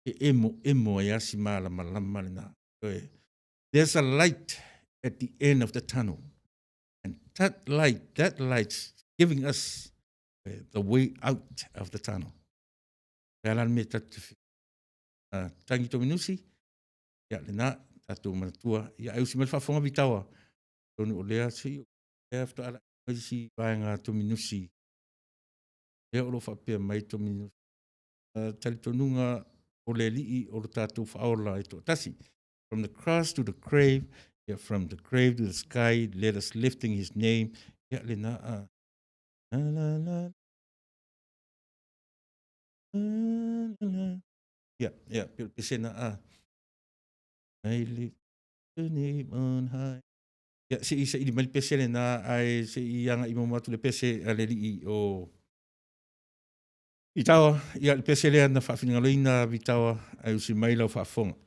e emoemo ai lava si malamalama lena. Ioe. There's a light at the end of the tunnel. And that light, that light's giving us the way out of the tunnel. Le ala le mea tatou te uh, tangi Tominusi, ia lena, tatou manatua, ia ai usi mai le faafofoga Vitaoa, tonu o lea se i lea faatoa ala mai si vaega Tominusi, lea o lo o faapea mai Tominusi, uh, talitonuga o le alii o lo tatou faaola e toatasi. From the cross to the grave, yeah, from the grave to the sky, let us lifting his name. Ia lena, uh, la, la, la, Ia, ia, pei o le pesena a. I lift your name on high. Ia, se i saili mai le pese lena, ae se i agai muamua atu le pese a le alii o Vitaoa. Ia, le pese lea na faafinagaloina Vitaoa, ae usi mai lau faafofoga.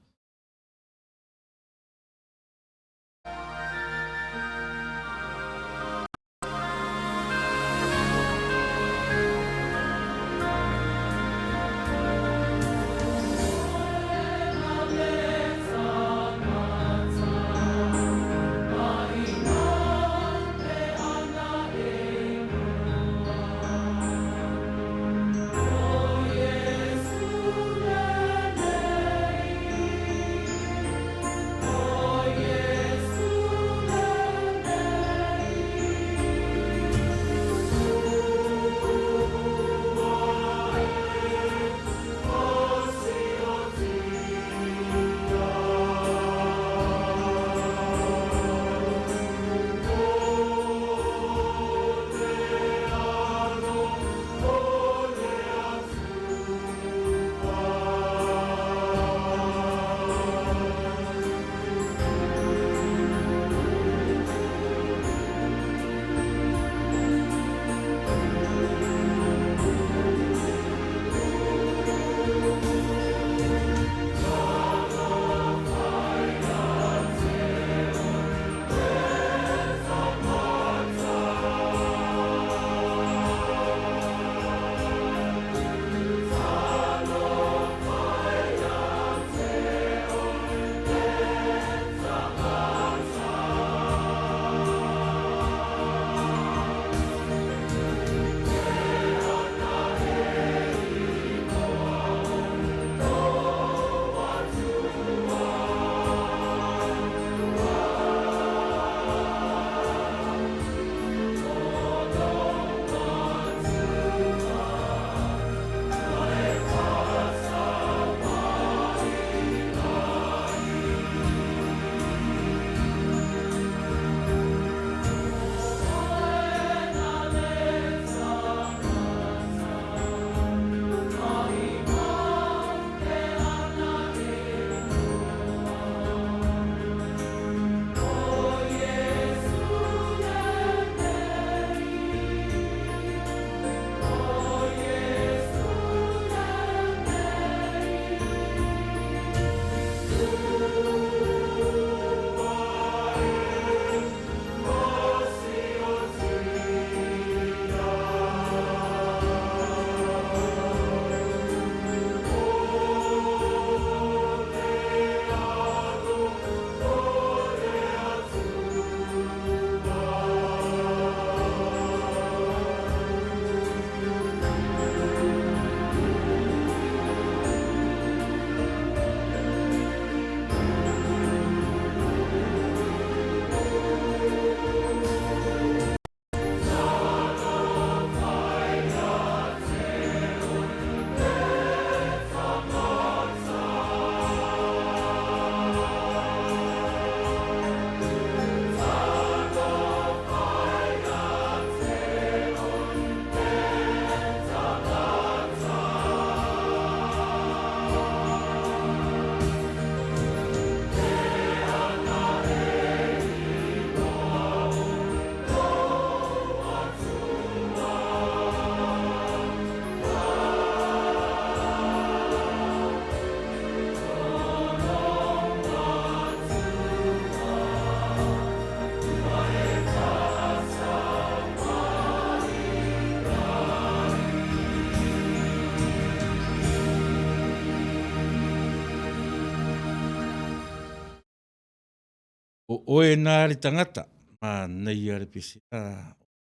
O oe nā le tagata, manaia le pese, a,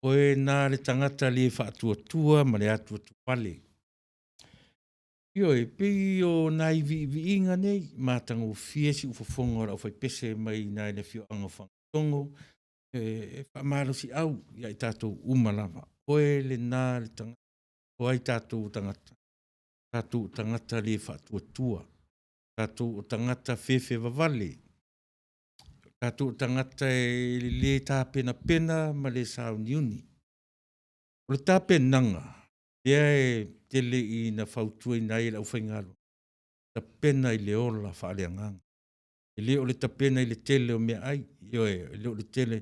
o oe nā le tagata le faatuatua ma le atuatuvale. Ioe, pei o nai viiviiga nei, matagofie siufofoga o le aufaipese mai i nai le afioaga o Fagatogo, e faamalosiau ia i tatou uma lava. Oe lena le tagata, o ai tatou o tagata? Tatou o tagata le faatuatua, tatou o tagata fefe vavale, o tatou o tagata e le tapenapena ma le sauniuni. O le tapenaga, lea e tele ina fautuaina ai e le aufaigaluega, tapena i le ola faaleagaga. E le o le tapena i le tele o meaai, ioe, e le o le tele,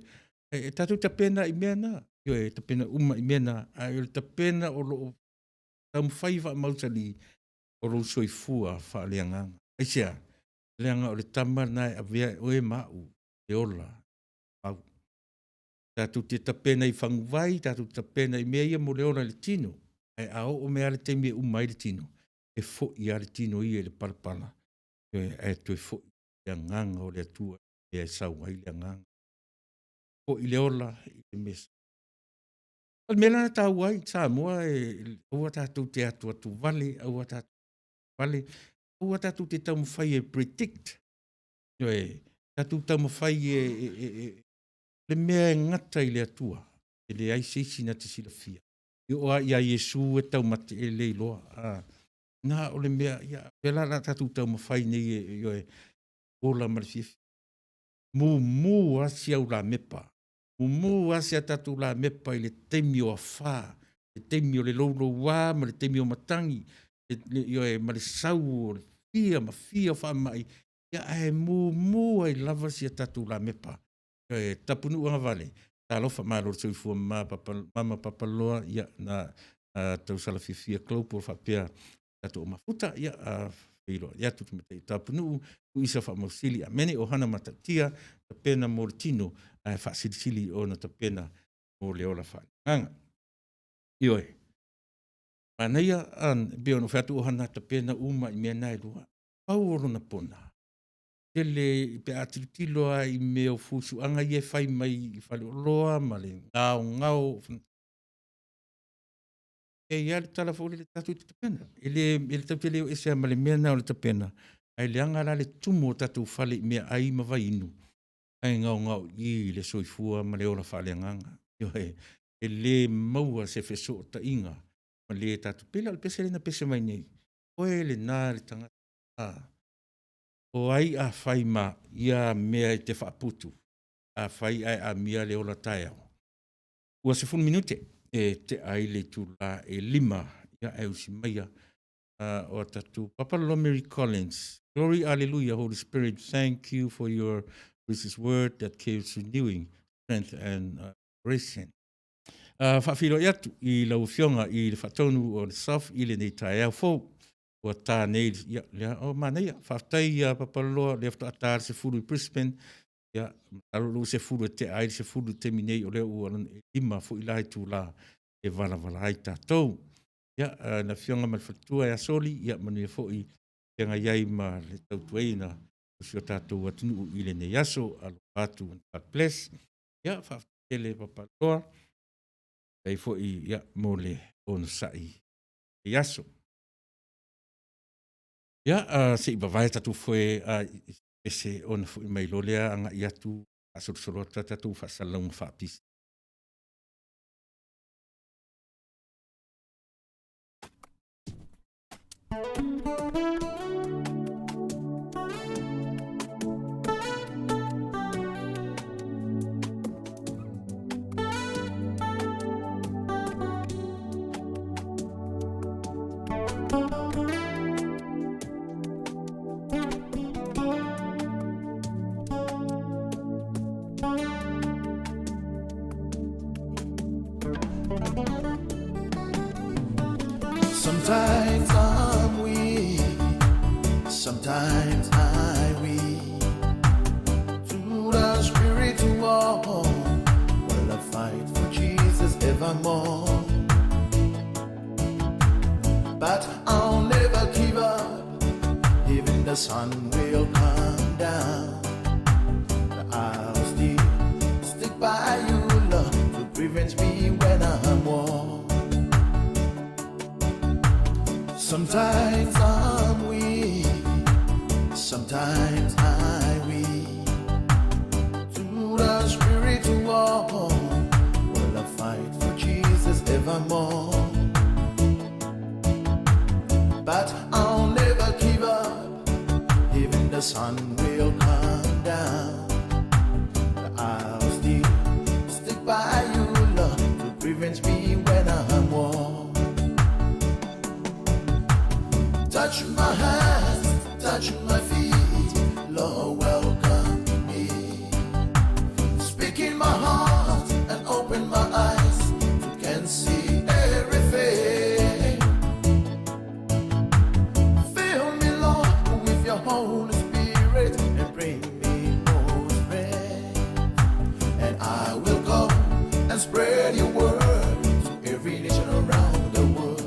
e tatou tapena i mea na, ioe, e tapena uma i mea na, ae o le tapena o lo o taumafai e faamausali, o lou soifua faaleagaga. Aisea? Leaga o le tama lena e avea e oe ma au e ola au. Tatou te tapena i faguvai, tatou te tapena i mea ia mo le ola i le tino, ae a oo mai lava le taimi e uma ai le tino, e foi lava le tino ia i le palapala, ae toe foi le agaga o le Atua i le mea e sau ai le agaga. Foi le ola i le mea. O le mea la e taua ai Samoa, e aua tatou te atuatuvale, aua tatou vale, aua tatou te taumafai e predict, ioe, tatou taumafai e le mea e gata i le Atua, e leai se isi na te silafia. E oo lava ia Iesu e taumate e le iloa. A, na o le mea, ia, pēlā la tatou taumafai nei e, ioe, ola ma le fiafia. Mumu lava si au lamepa, mumu lava si a tatou lamepa i le taimi o afā, le taimi o le louloua ma le taimi o matagi, ioe, ma le sau o le fia ma fia o faamai, ia ae mumu ai lava si a tatou lamepa. Ioe, Tapunuu agavale, talofa, malo le soifua mama papa, mama Papaloa, ia, na tausala fiafia Global faapea tatou mafuta, ia, feiloai atu le Tamaitai Tapunuu, Tuisa Faamausili, amene, ohana matautia, tapena mo le tino, ae faasilisili ona tapena mo le ola faaleagaga. Ioe, manaia, e pei ona ou fai atu ohana tapena uma i mea na e lua. Pau o lona pona, tele pe a tilotilo lava i mea o fusuaga ia e fai mai i faleoloa ma le gaogao, e i ai lava le tala foi lele tatou te tapena. E le e tatou te le o ese lava ma le mea lena o le tapena, ae leaga la le tumu o tatou fale i meaai ma vaiinu, ae gaogaoii le soifua ma le ola faaleagaga. Ioe, e le maua se fesootaiga ma le tatou. Pei la o le pese lea na pese mai nei, oe lena le tagata, a, o ai a fai ma ia mea e te faaputu, afai ae amia le ola taeao. Ua 10 minute e tea ai le itula e 5, ia ae usi maia o a tatou Papa Lolo Mary Collins. Glory, hallelujah, Holy Spirit, thank you for your precious word that keeps renewing strength and inspiration. Faafeiloai atu i lau Afioga i le faatonu o le SAF i lenei taeao fou. Ua ta nei, ia, lea, o manaia. Faafetai ia Papaloloa, lea faatoa ta le 10 i Brisbane. Ia, masalo lou 10 e tea ai le 10 i le taimi nei, o lea ua lona e 5 foi la itula e valavala ai tatou. Ia, le Afioga ma le Faletua ia Soli, ia manuia foi feagai ai ma le tautuaina o si o tatou atunuu i lenei aso. Alofa atu and God bless. Ia, faafetai tele Papaloloa. Faafetai foi, ia, mo le onosai i aso. Ia, se i vavae tatou foe i pese ona foi mai loa lea agai atu faasolosolo atu a tatou faasalalauga faapisi. Sometimes I'm weak, sometimes I weep. To the spirit war, while I fight for Jesus evermore. But I'll never give up, even the sun will come down. Sometimes I'm weak, sometimes I weep. To the spirit war, will I fight for Jesus evermore? But I'll never give up, even the sun will come down. I'll still stick by you, Lord, to prevent me when I'm worn. Touch my hands, touch my feet, Lord, welcome me. Speak in my heart and open my eyes to can see everything. Fill me, Lord, with your Holy Spirit and bring me more strength. And I will go and spread your word to every nation around the world.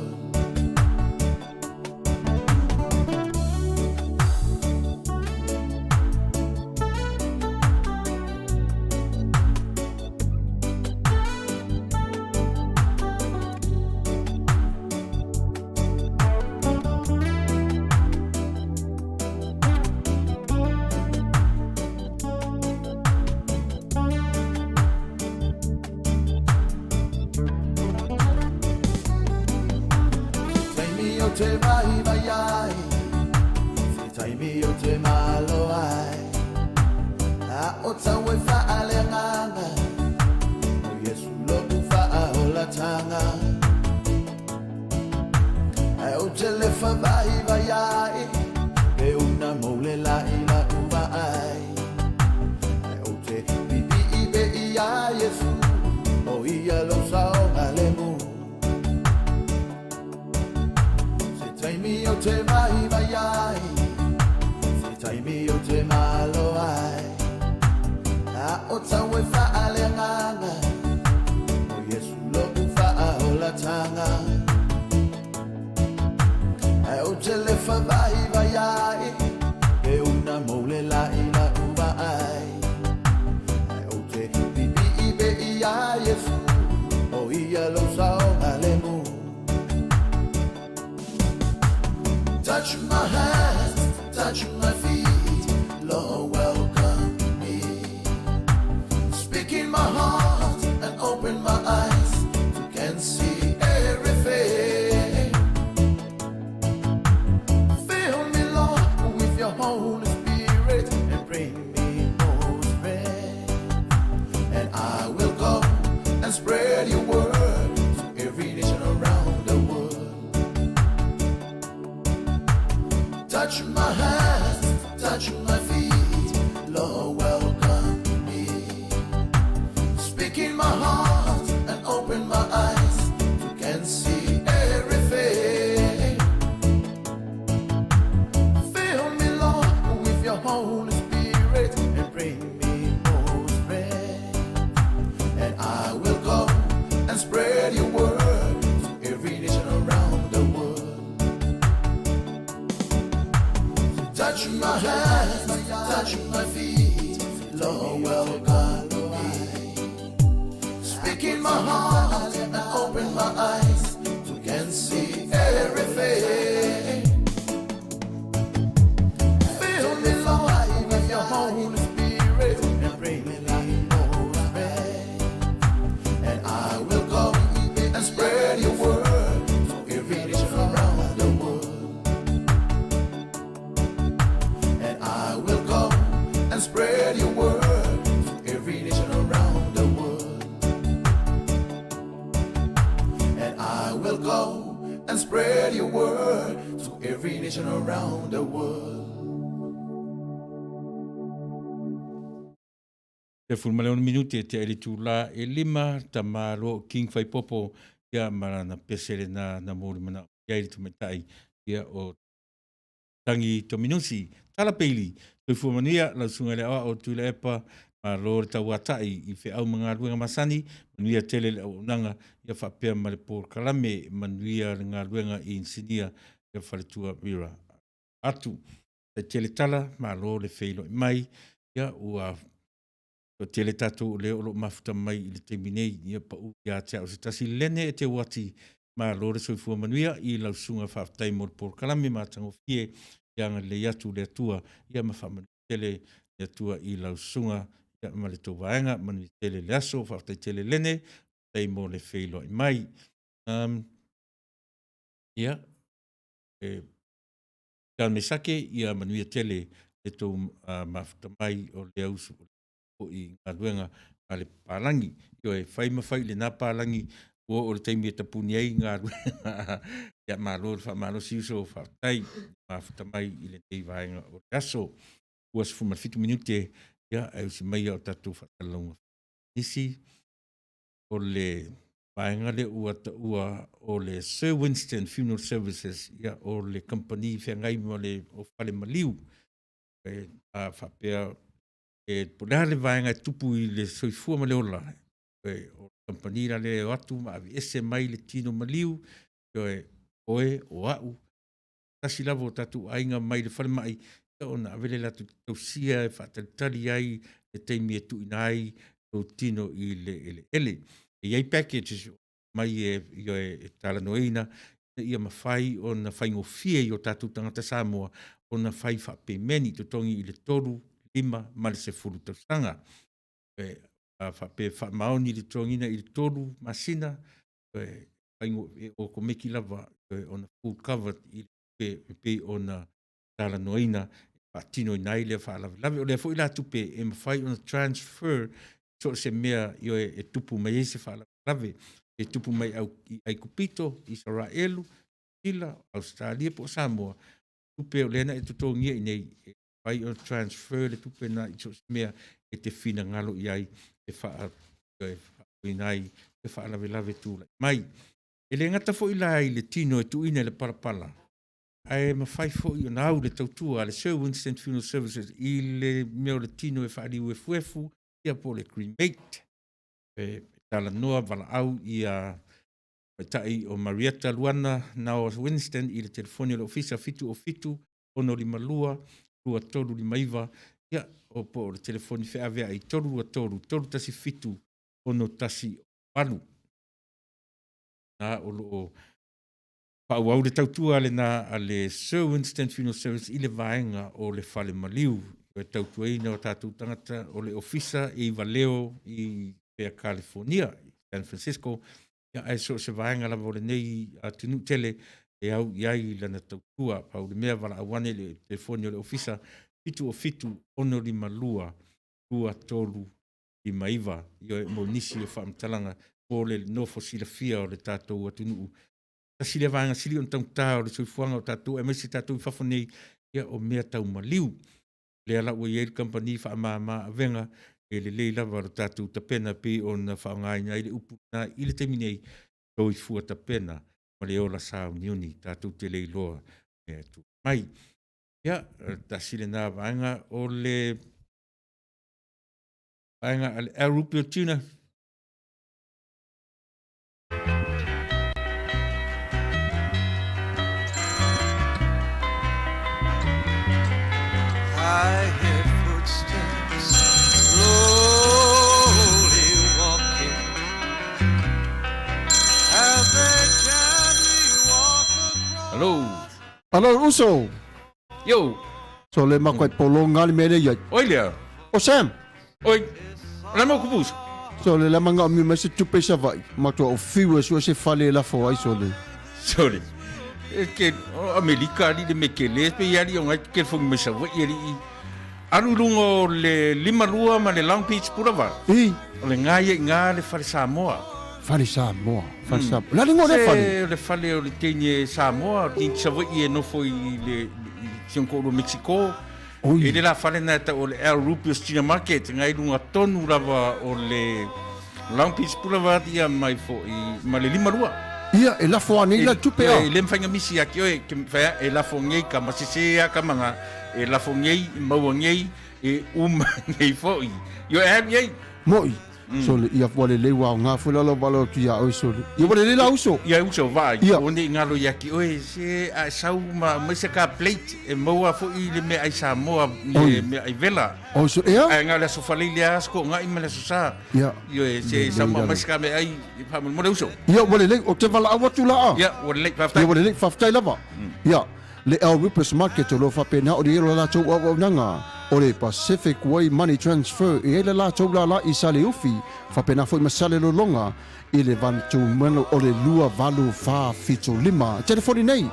Taimi o te vai vai ai, Se taimi o te malo ai, A o tau e whaale nganga, O Yesu lo u whaolatanga. Ai o te lefa vai vai ai, E una maule la ila uva ai. Ai o te pipi i be i a Yesu, O ia lo sao alemu. Se taimi o te vai vai ai, Se taimi o te malo ai, A o tau e whaale nganga, O Yesu lo u whaolatanga. Ai o te lefa vai vai ai, E una maule la ila uva ai. Ai o te pipi i be i a Yesu, O ia lo sao alemu. Touch my hands, touch my feet, Lord, welcome me. Speak in my heart and open my eyes to can see everything. Fill me, Lord, with your Holy Spirit and bring me more strength. And I will go and spread your word to every nation around the world. Touch my hands, touch my feet, Lord, welcome me. Speak in my heart and open my eyes to can see everything. Fill me, Lord, with your Holy Spirit and bring me more strength. And I will go and spread your word to every nation around the world. Touch my hands, touch my feet, Lord, welcome me. Speak in my heart and open my eyes to can see everything. Fill me, Lord, with your Holy Spirit and bring me more strength. And I will go and spread your word to every nation around the world. And I will go and spread your word to every nation around the world. And I will go and spread your word to every nation around the world. 16 minute e tea i le itulā e 5, tama loa o King Faipopo, ia ma lana pese lena na mo le manao i ai le tamaitai ia o Tangi Tominusi. Tala Peili, soifua manuia, lau susuga i le aoao o Tuilaepa, malo le tauatai i feau ma galuega masani, manuia tele le auaunaga, ia faapea ma le polokalame, manuia le galuega i inisinia, ia faletua Mira atu. Tele tala, malo le feiloai mai, ia ua Toatele tatou o lea o lo o mafuta mai i le taimi nei, ia pau ia te au se tasi lene e te uati. Malo le soifua manuia i lau susuga faafetai mo le polokalame matagofie ia agalelei atu le Atua ia ma faamanuia tele le Atua i lau susuga ia ma le tou vaega manuia tele le aso faafetai tele Lene faafetai mo le feiloai mai. Um, ia e John Mesake ia manuia tele le tou uh, mafuta mai o le ausu foi i galuega a le papalagi. Ioe, fai ma fai i lena palagi ua oo i le taimi e tapuni ai galuega. Ia malo le faamalosi uso, faafetai mafuta mai i lenei vaega o le aso. Ua 17 minute, ia ae usi maia o tatou faasalalauga nisi o le vaega lea ua taua o le Sir Winston Funeral Services, ia o le kamupani feagai ma le o fale maliu. E, a faapea E, po o le a le vaega e tupu i le soifua ma le ola, e, o le kamupani la lea e o atu ma aveese mai le tino maliu, ioe, oe, o a'u, tasi lava o tatou aiga mai le falemai, ia ona ave lea latou te tausia e faatalitali ai le taimi e tuuina ai lou tino i le eleele. E i ai packages mai e, e talanoaina ina ia mafai ona faigofie i o tatou tagata Samoa ona fai faapemeni totogi i le 3, 5 ma le 10 tausaga. E, a faapea e faamaoni le totogiina i le 3 masina, e, faigo, e okomeki lava e, ona full covered i le tupe e pei ona talanoaina e faatinoina ai lea faalavelave. O lea foi la tupe e mafai ona transfer so o se mea ioe e tupu mai ai se faalavelave, e tupu mai au, i Aikupito, Isaraelu, Sila, Ausetalia po o Samoa, tupe o lea na e totogia i nei, e mafai ona transfer le tupe na i so o se mea e te finagalo i ai e faa, e faauiina ai se faalavelave tulai mai. E le gata foi la i le tino e tuuina i le palapala, ae mafai foi ona au le tautua a le Sir Winston Funeral Services i le mea o le tino e faaliuefuefu, ia po o le cremate. E talanoa valaau ia tamaitai o Marietta Luana Nao Winston i le telefoni o le ofisa 707 652 2359, ia o po o le telefoni feaveai 323 317 618. Na o lo o Faaauau le tautua lena a le Sir Winston Funeral Service i le vaega o le fale maliu e tautuaina o tatou tagata o le ofisa i Valeo i pea California, San Francisco, ia, ae so o se vaega lava o lenei atunuu tele e au i ai lana tautua. Pau le mea, valaau ane i le telefoni o le ofisa 707 652 2359, ioe, mo nisi o faamatalaga mo le nofo silafia o le tatou atunuu. Tasi lea vaega sili ona taugata o le soifuaga o tatou, aemaise tatou i fafo nei, ia o mea tau maliu. Lea la ua i ai le kamupani faamama avega, e lelei lava lo tatou tapena pei ona faaaogaina ai le upu lena i le taimi nei, soifua tapena ma le ola sauniuni, tatou te le iloa mea e tulai mai. Ia, tasi lena vaega o le vaega a le El Rupio Tuna. I hear footsteps slowly walking as they gently walk across. Hello. Alo uso. Yo. So le makoe polonga le mele iai. Oi lea. O Sam. Oi. O le mau kupusa. So le lama ngā mi mai se tupe sa vai. Matua o fiu e sua se fale e lafo ai so le. Sorry. E ke o Amerika ali le me ke le pe ali o ngai ke fongi mai sa vai ali i. Alu lunga o le Limalua ma le Long Beach Boulevard. I. O le ngā ia i ngā le fale Samoa. Fale Samoa. Fale Samoa. La lingo le fale. Se le fale o le teine Samoa, o le teine Savaii e nofo i le i si ona toalua Mexico. Oi. E le la fale na e tau o le El Rubio's China Market, ngai lunga tonu lava o le Long Beach Boulevard ia mai foi ma le Limalua. Ia, e lafo anei la tupe a. E le mawhai nga misi a ki oe, ke whea, e lafo ngei ka masese a ka manga, e lafo ngei, maua ngei, e uma ngei foi. Io e alu iai. Moi. Sole, ia ua lelei ua aoga foi la lau valaau atu ia oe sole. Ia ua lelei la uso. Ia uso vaai, Ia. ua nei galo ia te oe se a e sau ma aumai se ka plate e maua foi le meaai Samoa le meaai vela. Oi so ea? Ae na o le Aso Faraile lava Aso Toonai ma le Aso Sa. Ia. Ioe, se sau ma aumai se ka meaai faamolemole uso. Ia ua lelei, ou te valaau atu la a. Ia, ua lelei, faafetai. Ia ua lelei, faafetai lava. Ia, le Al Rippers Market o lo o faapena ona i ai lo latou auaunaga o le Pacific Way Money Transfer e i ai le latou lala i Saleufi, faapena foi ma Salelologa i le vanutumanu o le 2875. Telefoni nei,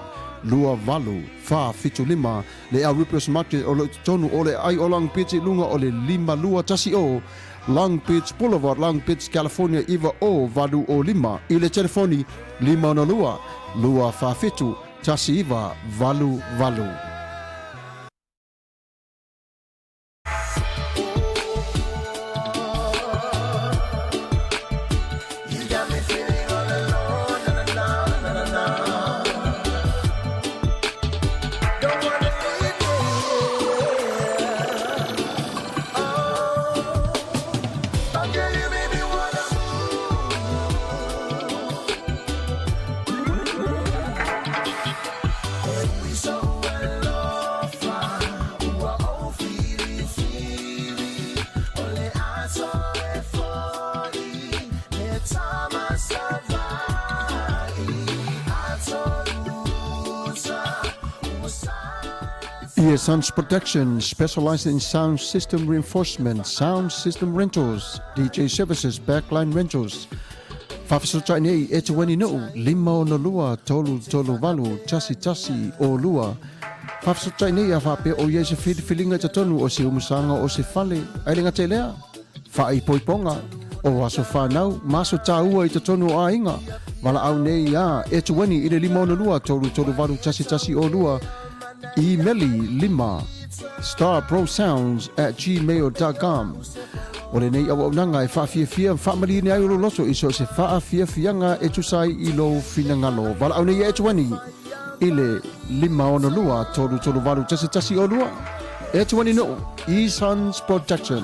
2875 Le Al Rippers Market o lo o i totonu o le aai o Long Beach i luga o le 5210 Long Beach Boulevard, Long Beach, California 90805 i le telefoni 562 247 1988. Ear Sounds Production, specializing in sound system reinforcement, sound system rentals, DJ services, backline rentals. Faafesootai nei e Tuani Nuu, 562 338 11 02. Faafesootai nei a faapea o i ai se filifiliga i totonu o se umusaga o se fale, ae le gata i lea, faaipoipoga o aso fanau ma aso taua i totonu o aiga. Valaau nei iā e Tuani i le 562 338 11 02. Imeli 5 starprosounds@gmail.com. O lenei auaunaga e faafiafia ma faamalieni ai o lou loto i so o se faafiafiaga e tusa ai i lou finagalo. Valaau nei ia e Tuani i le 562 338 1102. E Tuani Nuu, E-Sons Production.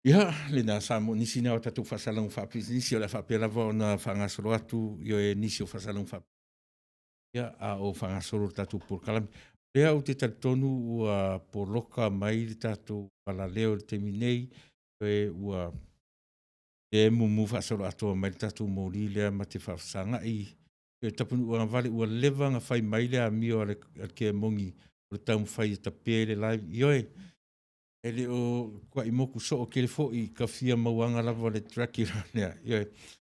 Ia, lena sa mo nisi na o tatou faasalaga faapisinisi o le a faapea lava ona faagasolo atu ioe nisi o faasalaga faa ia a o faagasolo le tatou polokalame. Lea ou te talitonu ua poloka mai le tatou alaleo i le taimi nei, ioe ua lea e mumu faasoloatoa mai le tatou moli lea ma te faafesagai. Ioe Tapunuu agavale ua leva ona fai mai le amio a le Kemongi o le taumafai e tape le live. Ioe, E le o kuai moku soo tele foi ka fia mauaga lava le Dracula lea. Ioe.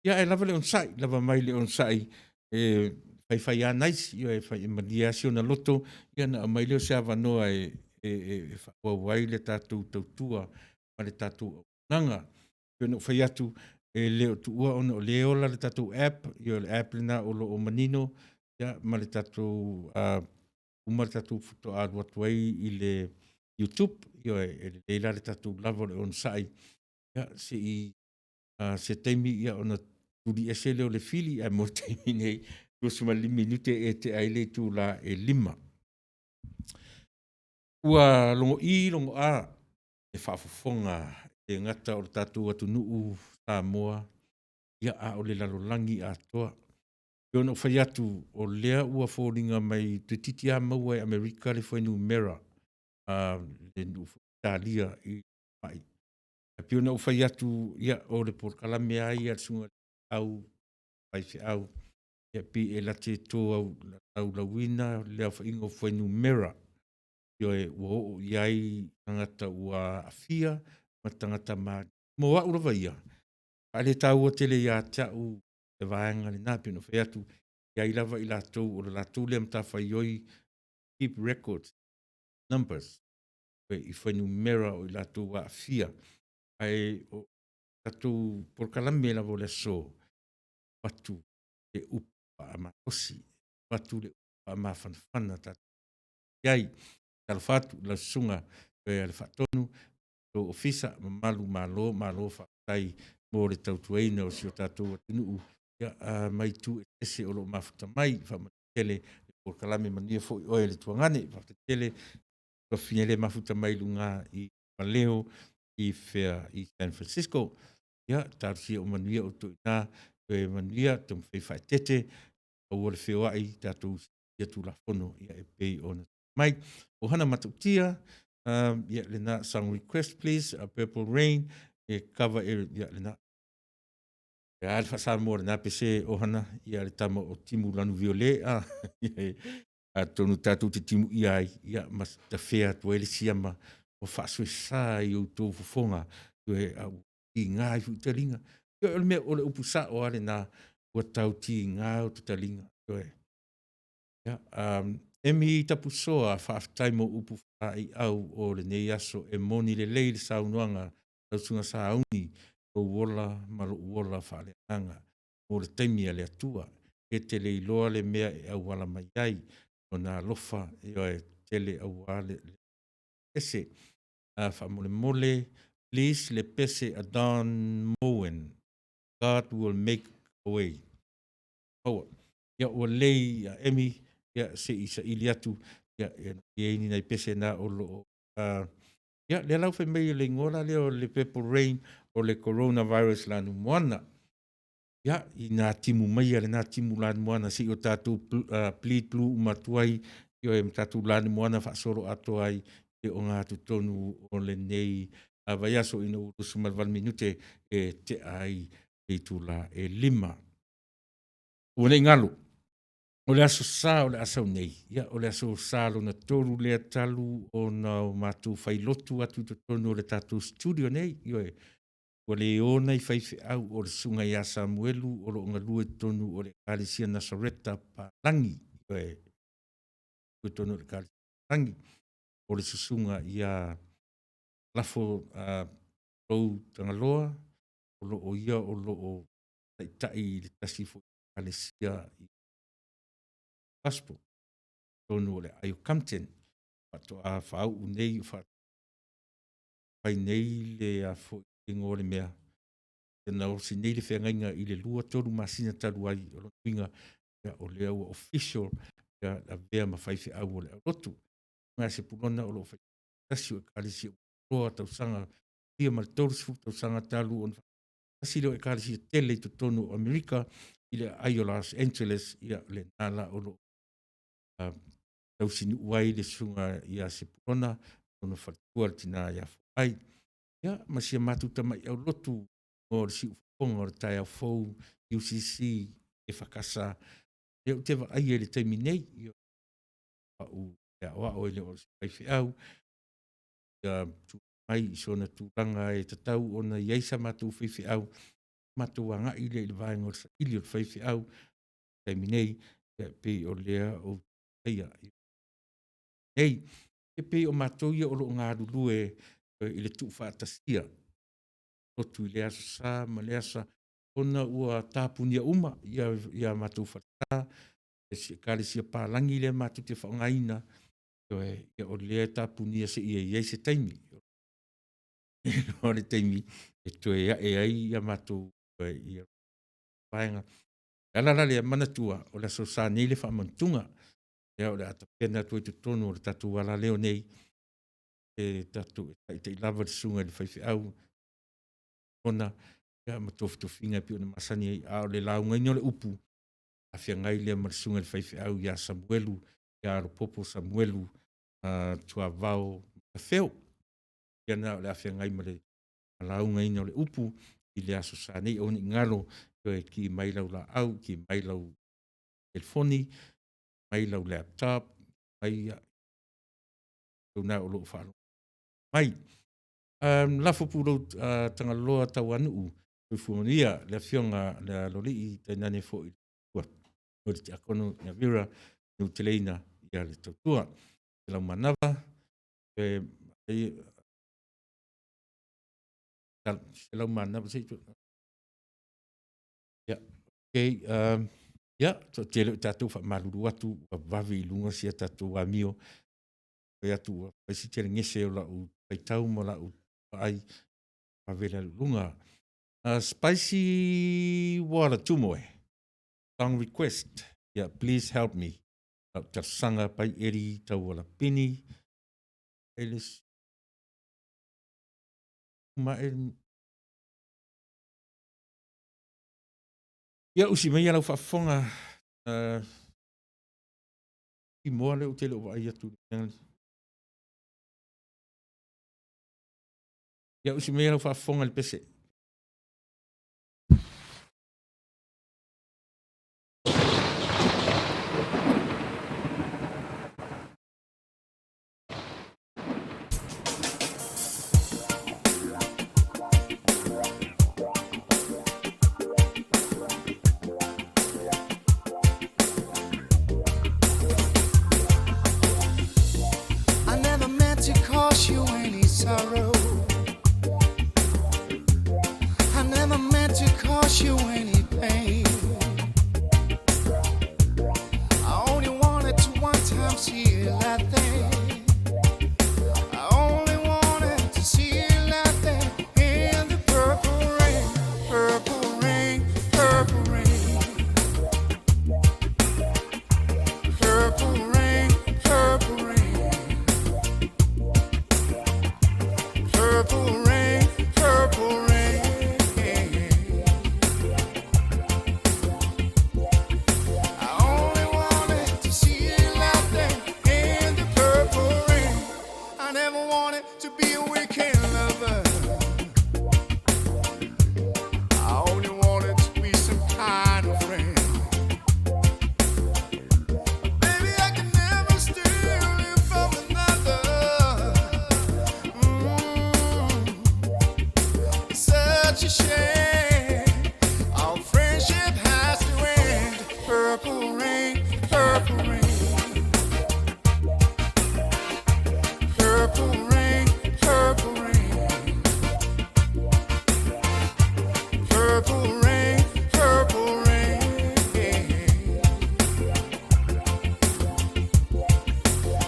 Ia ae lava le onosai, lava mai le onosai e faifai lava nais, ioe, e fai e malie lava si ona loto, ia ona aumai lea o se avanoa e, e, e faaauau ai le tatou tautua ma le tatou auaunaga. Pei ona ou fai atu, e le o tuua ona o lea e ola le tatou app, ioe, o le app lena o lo o manino, ia, ma le tatou uh, uma le tatou faatoa alu atu ai i le YouTube, ioe, e lelei la le tatou lava o le onosai, ia, se i, uh, se taimi ia ona tuli ese lea o le fili, ae mo le taimi nei, 25 minute e tea ai le itula e 5. Ua logo i, logo a, le faafofoga e le gata o le tatou atunuu Samoa, ia, a o le lalolagi atoa. Pei ona ou fai atu, o lea ua foliga mai toeitiiti lava maua e Amerika le fuainumera a le nuu foi Italia i mai. Ae pei ona ou fai atu, ia, o le polokalame lava ia a le susuga i le au faifeau, ia, pei e late to laulauina le aofaiga o fuainumera, ioe, ua oo i ai tagata ua aafia ma tagata maliliu. Mo au lava ia, faaletaua tele ia te au le vaega lena, pei ona fai atu, e i ai lava i latou o le latou lea matafaioi keep records, numbers, i fuainumera o i latou ua aafia. Ae o tatou polokalame lava o le aso, avatu le upu faamalosi, avatu le upu faamafanafana tatou i ai. Talofa atu i lau susuga a le Faatonu, tou ofisa mamalu, malo, malo faafetai mo le tautuaina o si o tatou atunuu. Ia, mai itu eseese o lo o mafuta mai, faamanuia tele le polokalame, manuia foi oe le tuagane. Faafetai tele tuafafine lea e mafuta mai i luga i Valeo i fea i San Francisco. Ia, talosia ia manuia outou i ina, toe manuia, taumafai e faaeteete, aua le feoai, tatou usitaia Tulafono ia e pei ona mai. O Hana Matautia, ia lena song request please, a Purple Rain, e cover e, ia lena. E a le faa-Samoa o lena pese Ohana, ia le tama o Timu Lanu Viole, a atonu tatou te timuia ai, ia ma tafea atu ai le siama ua faasoesa i outou fofoga, toe a ua tiga ai foi taliga. Ia o le mea, o le upu sao lava lena, ua tau tiga outou taliga. Ioe. Ia, Emi Tapusoa, faafetai mo upu faaiau o lenei aso, e moni lelei le saunoaga lau Susuga Sauni, lou ola ma lou ola faaleagaga mo le taimi a le Atua. E te le iloa le mea e auala mai ai Lona alofa, ioe, tele aua le ese. Faamolemole please le pese a Don Moen, God will make a way. Maua. Ia ua lelei a Emi, ia se i saili atu, ia e i ai ni nai pese na o lo o ia lea la ua fai mai o le igoa la lea o le Purple Rain o le Coronavirus lanumoana. Ia, ina timu maia lena timu lanumoana se i o tatou bleed blue uma atu ai, ioe, ma tatou lanumoana faasoloatoa ai i le ogatotonu o lenei vaiaso ina ua 28 minute e tea ai le itula e 5. Ua ne i galo, o le Aso Sa o le a sau nei, ia, o le Aso Sa lona tolu lea talu ona o matou failotu atu i totonu o le tatou studio nei, ioe, ua le o nai faifeau o le susuga ia Samuelu o lo o galue i totonu o le Ekalesia Nasareta Palagi, ioe, i totonu o le Ekalesia Palagi, o le susuga ia Lafo Lou Tagaloa, o lo o ia o lo o taitai i le tasi foi Ekalesia Gospel, totonu o le aai o Compton, faatoa faauu nei, fai nei le a foi le igoa o le mea, na osi nei le feagaiga i le 2-3 masina talu ai, o lona uiga, ia, o lea ua official ia avea ma faifeau o le aulotu. Susuga ia Sepulona o lo o tasi o Ekalesia ua loa tausaga fia ma le 30 tausaga talu ona tasi lea o Ekalesia tele i totonu o Amerika i le aai o Los Angeles, ia lena la o lo o tausinuu ai le susuga ia Sepulona, lona faletua le tina ia Foai. Ia, ma si a matou tamai aulotu o le siufofoga o le taeao fou UCC EFKS, lea ou te vaaia i le taimi nei, ia, au e aoao e le o se faifeau, ia tulai mai i sona tulaga e tatau ona i ai sa matou faifeau, matou agai lea i le vaega o le saili o le faifeau, taimi nei, ia e pei o lea ou te vaia nei. E pei o matou ia o lo o galulue i le tuufaatasia lotu i lea Aso Sa ma lea aso Sa, ona ua tapunia uma ia matou falesa, si Ekalesia palagi lea matou te faaaogaina, ioe, ia o lea e tapunia seia i ai se taimi. O le taimi e toe ae ai ia matou ia vaega. O le ala la lea, manatua, o le Aso Sa nei le faamanutuga, lea o le a tapena atu ai i totonu o le tatou alaleo nei, e tatou e taitai lava le susuga i le faifeau ona ia ma tofitofiga e pei ona masani ai, a o le laugaina o le upu, a feagai lea ma le susuga i le faifeau ia Samuelu, ia Alopopo Samuelu Tuavao Matafeo. Ia na o le a feagai ma le laugaina o le upu i le Aso Sa nei. Aua ne i galo, toe ki mai lau laau, ki mai lau telefoni, mai lau laptop, mai ia outou na o lo o faalogo mai. Lafo pulou Tagaloa Tauanuu, soifua manuia le Afioga le Aloalii tainane foi le o le Tiakono ia Vera Nuteleina ia le tautua. Selau manava, selau manava se i Ia, okay, ia, toatele o tatou faamalulu atu ua vave i luga si a tatou amio. Fai atu ua fai si telegese o lau faitau ma lau vaai, vave le alu i luga. Spicy Water Tumoe. Song request, ia please help me. Lau talosaga pai Eri Tauala Pini. E le ma e Ia usi mai lau faafofoga i moa lea ou te le o vaai atu. Ia usi mai lau faafofoga i le pese. I never meant to cause you any sorrow. I never meant to cause you any pain. I only wanted to one time see you laughing. I only wanted to see you laughing in the purple rain, purple rain, purple rain. Purple rain, purple rain. Purple rain, purple rain. I only wanted to see you laughing in the purple rain. I never wanted to be a weekend lover. I only wanted to be some kind of friend. Baby, I can never steal you from another. It's such a shame. Our friendship has to end. Purple rain, purple rain. Purple rain, purple rain. Purple rain, purple rain.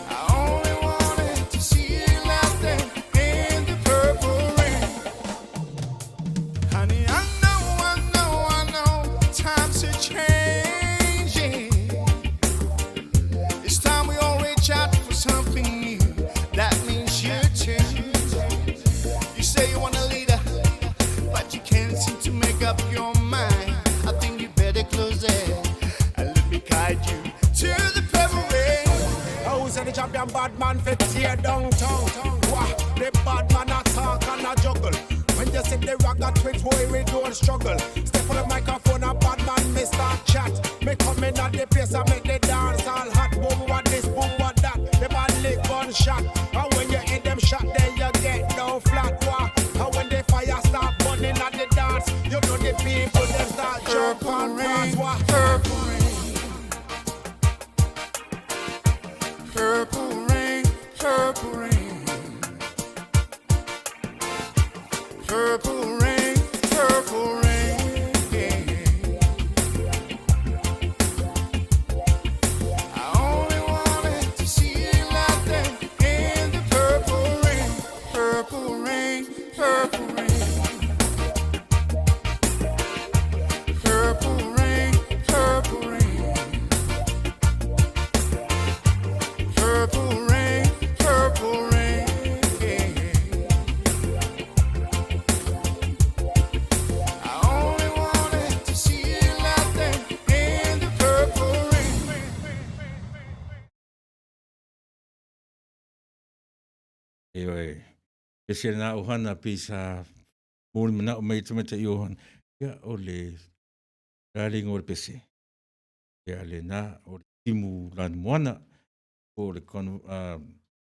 I only wanted to see you laughing in the purple rain. Honey, I know, I know, I know, times are changing. It's time we all reach out for something new. That means you too. You say you want a leader, but you can't seem to make up your mind. I think you better close it and let me guide you to the purple rain. House of the champion bad man fit tear downtown. Wah, the bad man a talk and a juggle. When you see the ragga twins, boy, we don't struggle. Step on the microphone, a bad man, me start chat. Me come in at the place and make the dance all hot. Boom, what this, boom, what that. The bad lick gunshot. And when you hit them shot, then you get down flat. Wah, and when the fire start burning at the dance, you know the people them start jump Purple and rain, prance. Wah. purple rain. Purple rain, purple rain. Purple rain, purple rain. I only wanted to see you laughing in the purple rain, purple rain, purple rain. Purple rain, purple rain. Purple rain, purple rain. I only wanted to see you laughing in the purple rain. Ioe, pese lena ohana pei sa mo le manao mai tamaitai ohana, ia o le lalega o le pese. Ia lena o le timu lanumoana po o le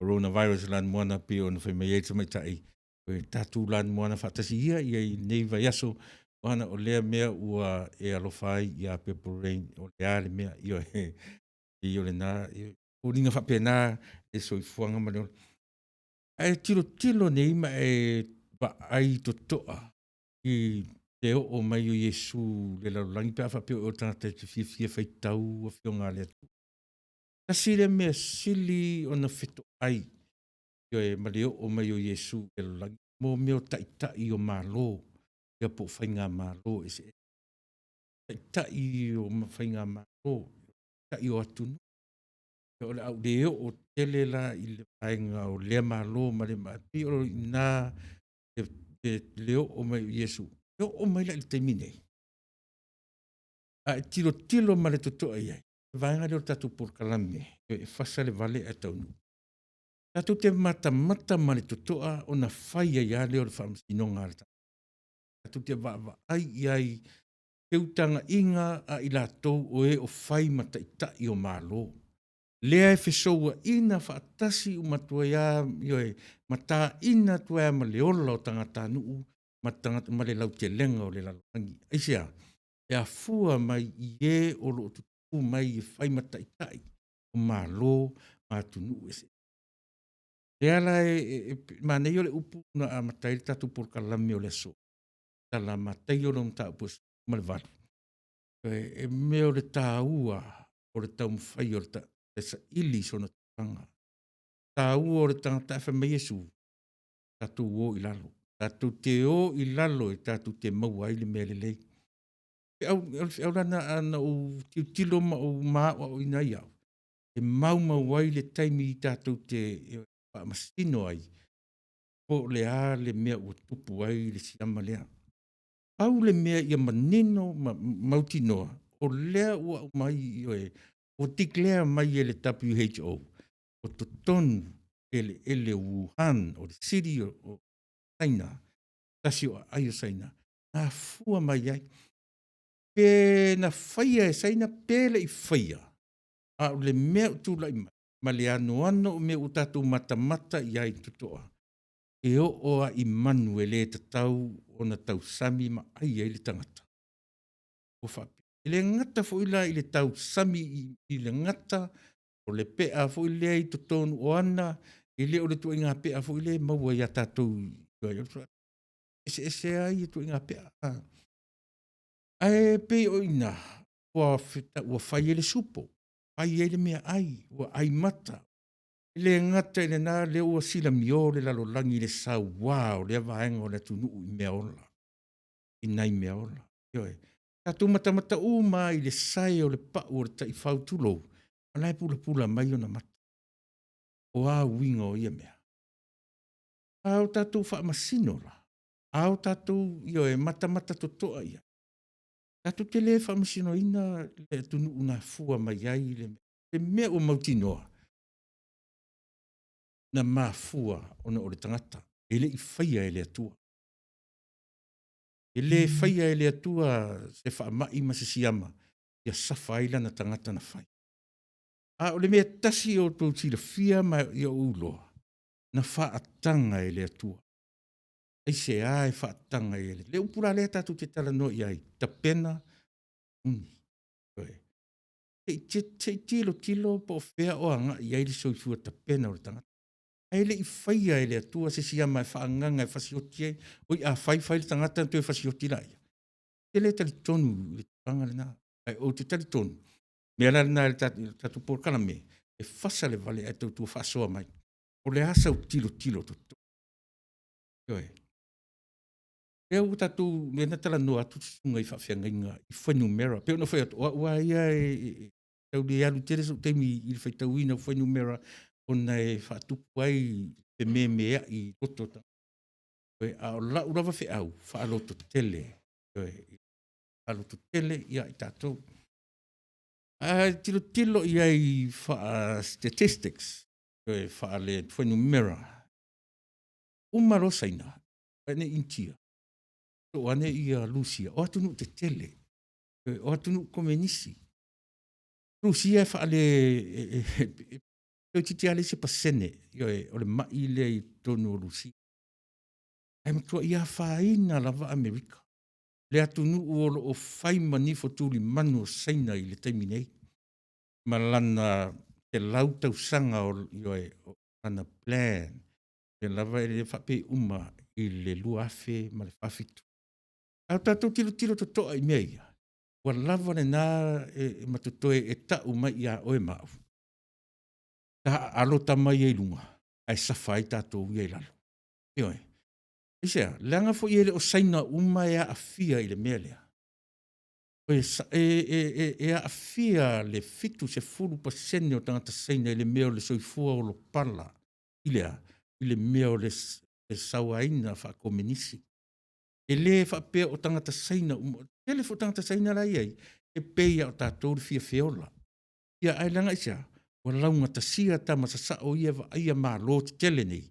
coronavirus lanumoana pei ona fai mai ai tamaitai o le tatou lanumoana faatasi ia ia i lenei vaiaso ohana o lea mea ua e alofa ai ia Purple Rain o le a le mea ioe pei o lena foliga faapena le soifuaga ma le ola. Ae tilotilo nei ma e vaai totoa i le oo mai o Iesu i le lalolagi pe a faapea o tagata e te fiafia faitau afioga a le Atua. Tasi lea mea sili ona fetoai ioe ma le oo mai o Iesu i le lalolagi mo mea o taitai o Malo ia po o faigamalo eseese. Taitai o faigamalo, Taitai o atunuu. O le a ou le oo tele la i le vaega o lea Malo ma le pei o i ina le oo mai o Iesu, e oo mai la i le taimi nei, a e tilotilo ma le totoa i ai, le vaega lea o le tatou polokalame e fasa le vale ae taunuu. Tatou te matamata ma le totoa ona fai ai lava lea o le faamasinoga a le tagata. Tatou te vaavaai i ai i feutagaiga a i latou o e o fai ma taitai o Malo, lea e fesouaina faatasi uma atu ai lava, ioe, ma taina atu ai lava ma le ola o tagatanuu ma tagata ma le lautelega o le lalolagi. Aisea? E afua mai i e o lo o tutu mai e fai ma taitai o Malo ma atunuu eseese. O lea la e manaia o le upu na amata ai le tatou polokalame o le aso, tala Mataio lona mataupu e 18, e mea o le taua o le taumafai o le tagata e saili sona tulaga. Taua o le tagata, ae fai mai Iesu, tatou o i lalo, tatou te o i lalo e tatou te maua ai le mea lelei. O le feau la lena, ana ou tilotilo ma ou maoaoina ai au, e maumau ai le taimi tatou te faamasino ai po o le a le mea ua tupu ai le siama lea. Pau le mea ia manino ma mautinoa, o lea ua aumai, ioe, ua declare mai e le WHO, o totonu eleele o Wuhan, o le city o Saina, tasi o aai o Saina, na afua mai ai. Pe na faia e Saina pe le i faia, a o le mea ua tulai mai ma le anoano o mea ua tatou matamata i ai totoa, e oo lava i manu e le tatau ona tausami ma ai ai le tagata. Ua faapea, e le gata foi la i le tausami i le gata, o le pea foi lea i totonu o ana, e le o le ituaiga pea foi lea e maua ia tatou, eseese lava ia ituaiga pea. Ae pei o i ina ua fai ai le supo, fai ai le meaai, ua ai mata. E le gata i lena, o lea ua silamio le lalolagi i le saua o lea vaega o le atunuu i meaola, i nai meaola. Ioe. Tatou matamata uma lava i le sae o le pau o le taifau, tulou, o la e pulapula mai ona mata. O a uiga o ia mea? A o tatou faamasino la, a o tatou, ioe, matamata totoa i ai, tatou te le faamasinoina le atunuu na afua mai ai le mea ua mautinoa na mafua ona o le tagata, e le i faia e le Atua. E le faia e le Atua se faamai ma se siama ia safa ai lana tagata na fai. A o le mea tasi o outou silafia ma ia ou iloa, na faataga e le Atua. Aisea e faataga ai e le Atua? Le upu la lea tatou te talanoa i ai, tapena, uni. Se i tilotilo po o fea o agai i ai le soifua tapena o le tagata. Ae le i faia e le Atua se siama e faaagaga e fasioti ai. Oi a fai fai le tagata ona toe fasioti laia. Ou te le talitonu i le tulaga lena. Ae ou te talitonu, o le mea la lena i le tatou polokalame, e fasa le vale ae tautua faasoa mai. O le a sau tilotilo totoa? Ioe. Lea ua tatou, lea na talanoa atu le susuga i faafeagaiga i fuainumera. E pei ona ou fai atu, o au lava ia e tau le alu tele sou taimi i le faitauina o fuainumera ona e faatupu ai fememeai i loto o tagata. A o lau lava feau, faalototele, ioe, faalototele ia i tatou. A tilotilo i ai faa-statistics, faale-fuainumera, uma loa Saina, vaai ane Initia, sosoo ane Rusia, o atunuu tetele, o atunuu komenisi. Rusia e faale toeitiiti lava leai se pasene, ioe, o le mai lea i totonu o Rusia. Ae matuai afaina lava Amerika, le atunuu o lo o fai ma nifo tulimanu o Saina i le taimi nei, ma lana 100 tausaga o, ioe, o lana plan, lea lava e faapea e uma i le 2047. A tatou tilotilo totoa i mea ia, ua lava lena ma totoe e tau mai ia oe ma au, taaalo tama ia i luga ae safa ai tatou ia i lalo. Ioe. Aisea? Leaga foi e le o Saina uma e aafia i le mea lea. E, e, e, e, e aafia le 70% o tagata Saina i le mea o le soifua olopala i le a? I le mea o le sauaina faakomenisi. E le faapea o tagata Saina uma, tele foi tagata Saina la e i ai, e pei lava o tatou le fia feola. Ia ae leaga aisea? Ua laugatasia tama sasao ia e vaaia malo tetele nei,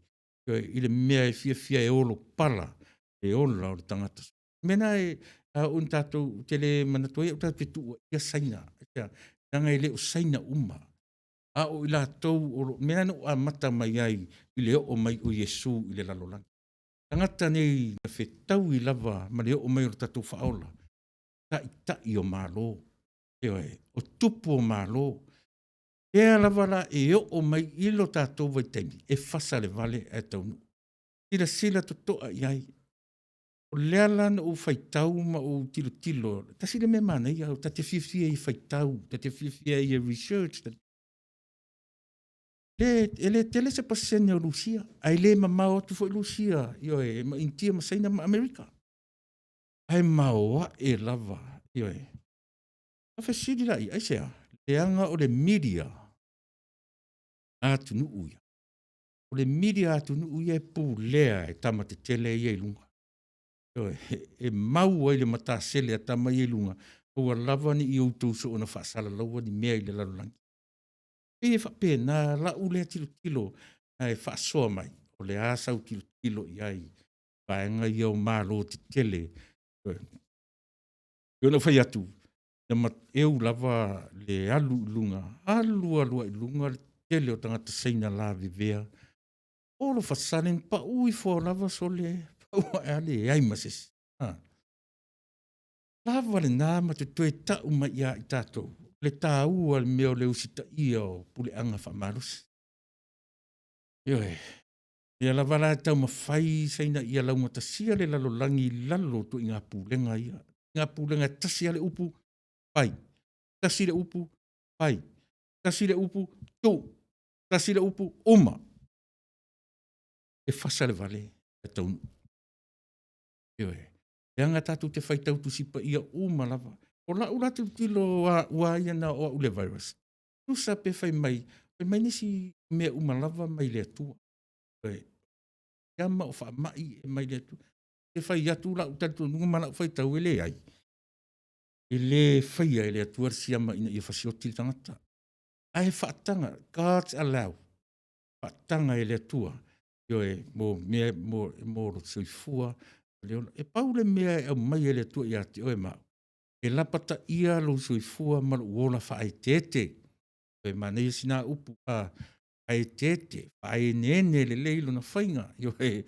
i le mea e fiafia e olopala le ola o le tagata. O le mea lena e a oo ina tatou, ou te le manatu ai au tatou te tuuaia Saina, aisea? Leaga e le o Saina uma, a o i latou o lo o… o le mea lena na ou amata mai ai i le oo mai o Iesu i le lalolagi. O tagata nei na fetaui lava ma le oo mai o le tatou Faaola, taitai o Malo, ioe, o tupu o Malo. O lea lava la e oo mai i lo tatou vaitaimi, e fasa i le vale ae taunuu. Silasila totoa i ai. O lea la na ou faitau ma ou tilotilo, tasi lea mea manaia, ta te fiafia ai e faitau, ta te fiafia ai e research. E le tele se pasene o Lusia, ae le mamao atu foi Lusia, ioe, ma Initia ma Saina ma Amerika. Ae maoae lava, ioe. Ona fesili laia, aisea? Leaga o le media a atunuu ia. O le media a atunuu ia e pulea e tama tetele ia i luga. Ioe, e mau ai le matasele a tama ia i luga, aua lava ne i outou soona faasalalaua ni mea i le lalolagi. E pei e faapena lau lea tilotilo ae faasoa mai, o le a sau tilotilo i ai i vaega ia o Malo tetele. E pei ona ou fai atu, na mateu lava le alu i luga, alu alu lava i luga le tele o tagata Saina lavevea. All of a sudden, pau ifo lava sole, pau ae lava, leai ma se isi. Lava lena ma te toe tau mai ia i tatou le taua o le mea o le usitaia o puleaga faamalosi. Ioe. O lea lava la e taumafai Saina ia laugatasia le lalolagi i lalo o ituaiga pulega ia. Ituaiga pulega e tasi lava le upu, fai. Tasi le upu, fai. Tasi le upu, tuu. Tasi le upu, uma. E fasa le vale ae taunuu. Ioe. Leaga tatou te faitau Tusi Paia uma lava. O lau la tilotilo ua ia na o au le virus, tusa pe fai mai, fai mai nisi mea uma lava mai le Atua. Ioe. Siama o faamai e mai le Atua. E fai atu lau talitonuga ma lau faitau e leai. E le faia e le Atua le siama ina ia fasioti le tagata. Ae faataga, God's allow, faataga e le Atua, ioe, mo mea, mo, mo le soifua, le ola. E pau le mea e aumai e le Atua ia te oe ma au, e lapataia lou soifua ma lou ola faaeteete. E manaia sina upu, faaeteete, faaeneene lelei lona faiga, ioe,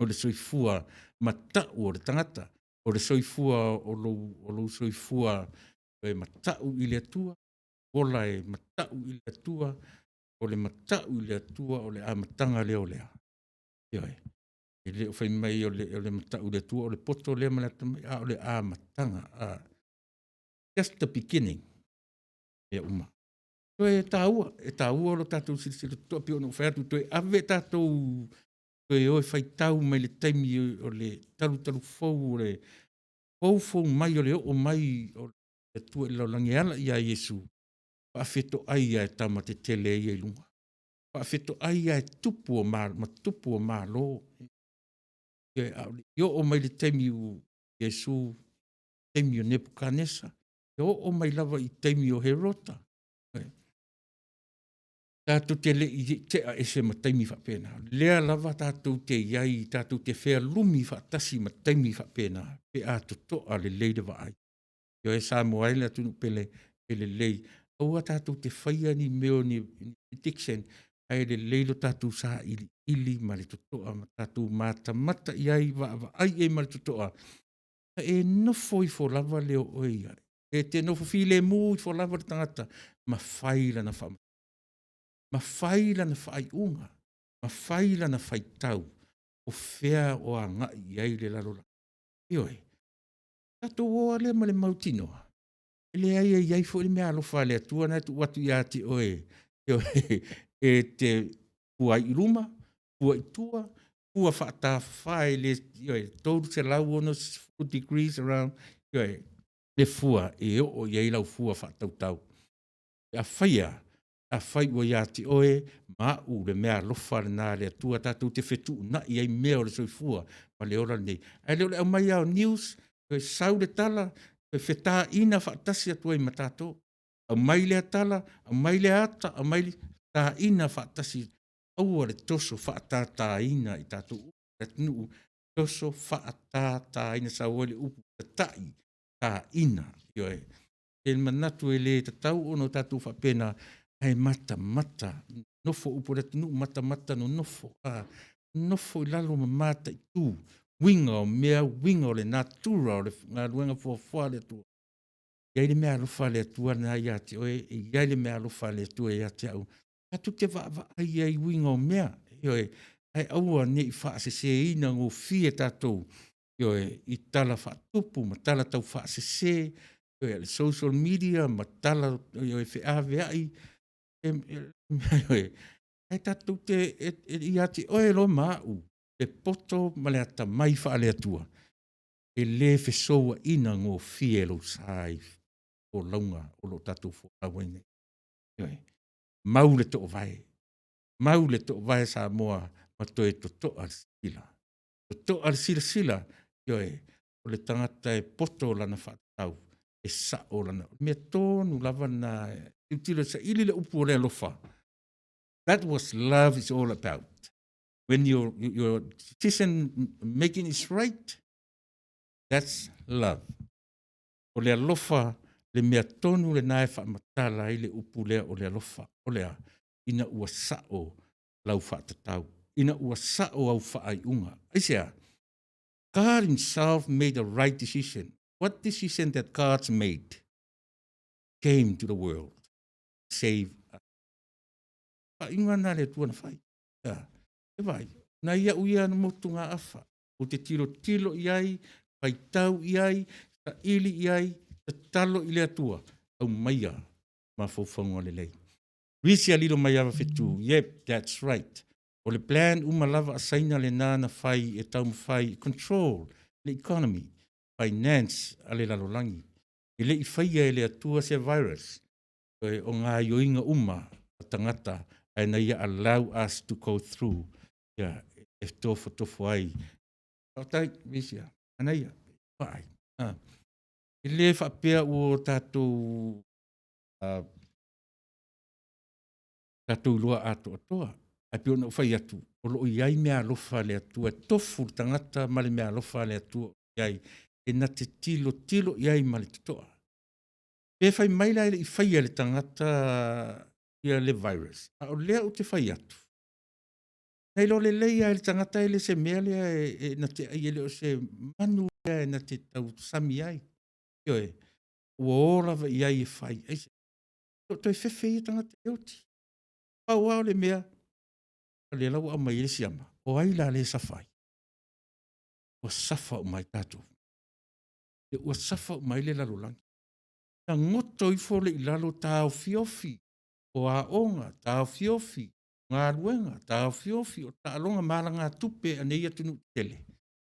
o le soifua matau o le tagata, o le soifua o lou, o lou soifua e matau i le Atua, ola e matau i le Atua, o le matau i le Atua o le amataga lea o le a? Ioe. E le o fai mai o le matau i le Atua o le poto lea ma le atamai, a o le amataga. Just the beginning. Mea uma. Toe taua, e taua lo tatou silasila totoa pei ona ou fai atu, toe ave tatou toe o e faitau mai le taimi o le talutalu fou o le foufou mai o le oo mai o le Atua i le lalolagi e ala ia Iesu, faafetoai lava e tama tetele ia i luga. Faafetoai lava e tupu o malo, ma tupu o Malo. A o le i oo mai le taimi o Iesu, taimi o Nepukanesa, e oo mai lava i taimi o Herota. Tatou te le i tea ese ma taimi faapena. O lea lava tatou te i ai, tatou te fealumi faatasi ma taimi faapena pe a totoa lelei le vaai. Ioe Samoa e le atunuu pele, e lelei, aua tatou te faia ni mea o ni prediction, ae lelei lo tatou sailiili ma le totoa ma tatou matamata i ai, vaavaai i ai ma le totoa, ona e nofo ifo lava lea o oe ia. E te nofo filemu ifo lava le tagata ma fai lana ma fai lana faaiuga, ma fai lana faitau, o fea o agai i ai le lalolagi. Ioe. Tatou o lava lea ma le mautinoa, e leai e i ai foi le meaalofa a le Atua na e tuu atu ia te oe, ioe, e te fua ai i luma, fua i tua, fua faatafafa e le, ioe, 360 degrees around, ioe. Le fua e oo i ai lau fua faatautau. Pe afai e a? Afai ua ia te oe ma a'u le meaalofa lena a le Atua tatou te fetuunai ai mea o le soifua ma le ola lenei, ae le o le aumai lava o news, toe sau le tala, toe fetaina faatasi atu ai ma tatou. Aumai lea tala, aumai lea ata, aumai le taina faatasi, aua le toso faatataina i tatou uma le atunuu, toso faatataina, sau ai le upu tatai, taina, ioe. E manatu e le tatau ona tatou faapena, ae matamata nonofo upu a le atunuu, matamata nonofo, nonofo i lalo ma mataitu uiga o mea, uiga o le natura o le galuega fuafua a le Atua. E i ai le meaalofa a le Atua lena ia te oe, e i ai le meaalofa a le Atua ia te au, tatou te vaavaai ai i uiga o mea, ioe, ae aua ne i faaseseina gofie tatou, ioe, i tala faatupu ma tala taufaasese, ioe, le social media ma tala, ioe, feaveai, ioe, ae tatou te, ia te oe loa ma au le poto ma le atamai faale-Atua, e le fesouaina gofie lou sa i folauga o lo o tatou folau ai nei. Ioe. Mau le toovae, mau le toovae Samoa ma toe totoa le sisila. Totoa le silasila, ioe, o le tagata e poto lana faatatau, e sao lana, o le mea tonu lava lena, tilotilo e saili le upu o le alofa, that was love is all about. When your decision making is right, that's love. O le alofa le mea tonu lena e faamatala ai le upu lea o le alofa. O le a? Ina ua sao lau faatatau, ina ua sao au faaiuga. Aisea? God himself made the right decision. What decision that God's made? Came to the world, save us. Faaiuga na le Atua na fai. E vai, na ia'u ia na motugaafa, ou te tilotilo i ai, faitau i ai, saili i ai, tatalo i le Atua, aumaia mafaufauga lelei. Risia Lilo Maiava Fetu, yep, that's right. O le plan uma lava a Saina lena na fai e taumafai e control le economy, finance a le lalolagi. E le i faia e le Atua se virus, o gaoioiga uma a tagata ae na ia allow us to go through ia e tofotofo ai. Faafetai Risia, manaia, vaai. E le faapea ua tatou tatou iloa atoatoa, ae pei ona ou fai atu, o lo o i ai meaalofa a le Atua e tofu le tagata ma le meaalofa a le Atua o i ai, e na te tilotilo i ai ma le totoa. Pe fai mai la e le i faia e le tagata ia le virus, a o lea ou te fai atu, na iloa lelei lava e le tagata e le se mea lea e na te ai, e le o se manu lea e na te tausami ai. Ioe, ua o lava i ai e fai. Aisea? O toe fefe ia tagata e oti. Pau lava o le mea, o lea la ua aumai ai le siama, o ai la lea e safa ai? Ua safa uma ai tatou. Ua safa uma ai le lalolagi. Na goto ifo le i lalo taofiofi o aoga, taofiofi o galuega, taofiofi o taaloga ma alagatupe a nei atunuu tetele,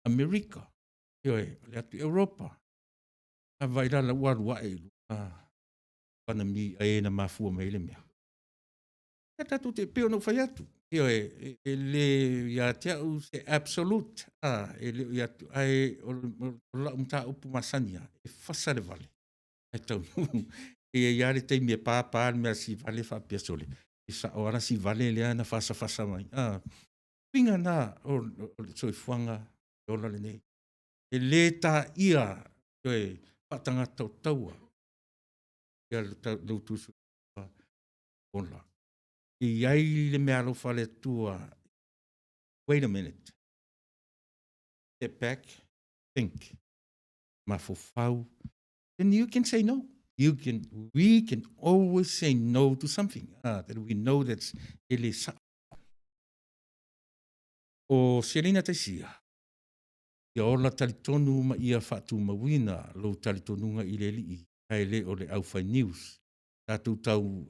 Amerika, ioe, o le atu Europa. A vaai la la ua alu ae i luga economy a e na mafua mai ai le mea. Ia tatou te, pei ona ou fai atu, ioe, e le ia te au se absolute, a, e le o ia te, ae o lau mataupu masani lava, e fasa le vale, ae taunuu, e i ai lava le taimi e papa le mea sivale faapea, sole, e sao lava la sivale lea na fasafasa mai. A, uiga na o le soifuaga e ola lenei. E le taia, ioe, faatagata o taua ia lo outou soifua ola. E i ai le meaalofa a le Atua, wait a minute, step back, think, mafaufau, then you can say no. You can, we can always say no to something that we know that's e le sao. O Selina Taisia, ia ola talitonu ma ia faatumauina lou talitonuga i le Alii, ae le o le aufai news. Tatou tau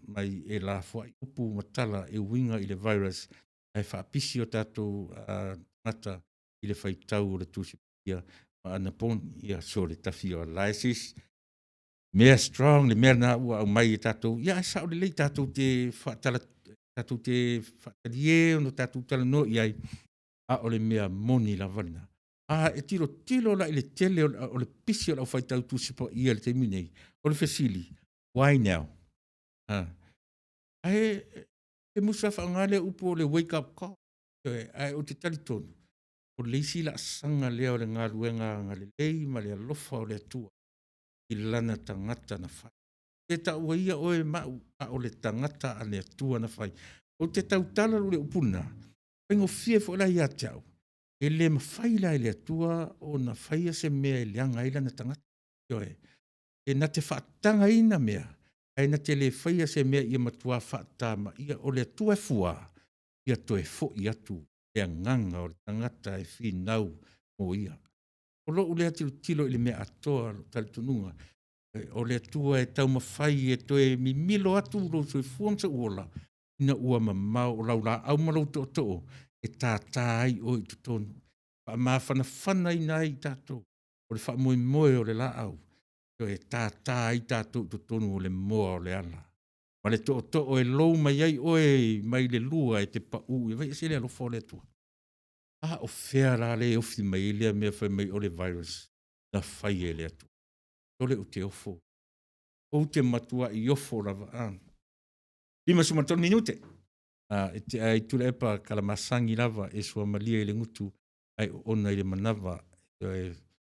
mai e lafoai upu ma tala e uiga i le virus ae faapisi o tatou tagata i le faitau o le Tusi Paia. ma Anaponi, ia, so le tafia o lysis, mea strong le mea lena ua aumai e tatou, ia ae sao lelei tatou te faatala, tatou te faatalie ona tatou talanoa i ai, a o le mea moni lava lena. A e tilotilo la i le tele o le pisi o le aufaitau Tusi Paia i le taimi nei, o le fesili, why now? A, ae e musa faaaoga lea upu o le wake up call, ae ou te talitonu, o le isi laasaga lea o le galuega agalelei ma le alofa o le Atua i lana tagata na fai. E taua ia oe ma au, a o le tagata a le Atua na fai. Ou te tautala i le upu lena, faigofie foi la ia te au, e le mafai la e le Atua ona faia se mea e leaga ai lana tagata. Ioe. E na te faatagaina mea, ae na te le faia se mea ia matua faatamaia. O le Atua e fua, ia toe foi atu le agaga o le tagata e finau mo ia. O lou lea tilotilo i le mea atoa, lou talitonuga, o le Atua e taumafai e toe mimilo atu lou soifua ma sou ola, ina ua mamao o lau laau ma lou tootoo e tata ai oe i totonu, faamafanafanaina ai i tatou o le faamoemoe o le laau, e tata ai tatou i totonu o le moa o le ala. Ma le tootoo e lou mai ai oe mai le lua e te pau, vaai ese le alofa o le Atua. A o fea la lea e ofi mai ai lea mea fai mai o le virus na faia e le Atua? Sole, ou te ofo, ou te matuai ofo lava. A 53 minute e tea ai Tuilaepa Kalamasagi lava e suamalie i le gutu ae oona i le manava. E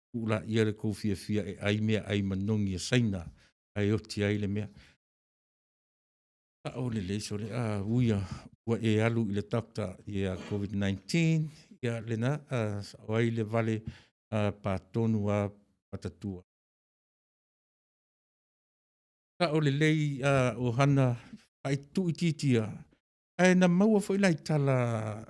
tuu laia le tou fiafia e ai meaai manogi a Saina ae oti ai le mea. Sao lelei sole, a ui ua e alu i le doctor ia COVID-19, ia lena, sao ai le vale patonu a patatua. Sao lelei ohana tuuitiitia, ae na maua foi la i tala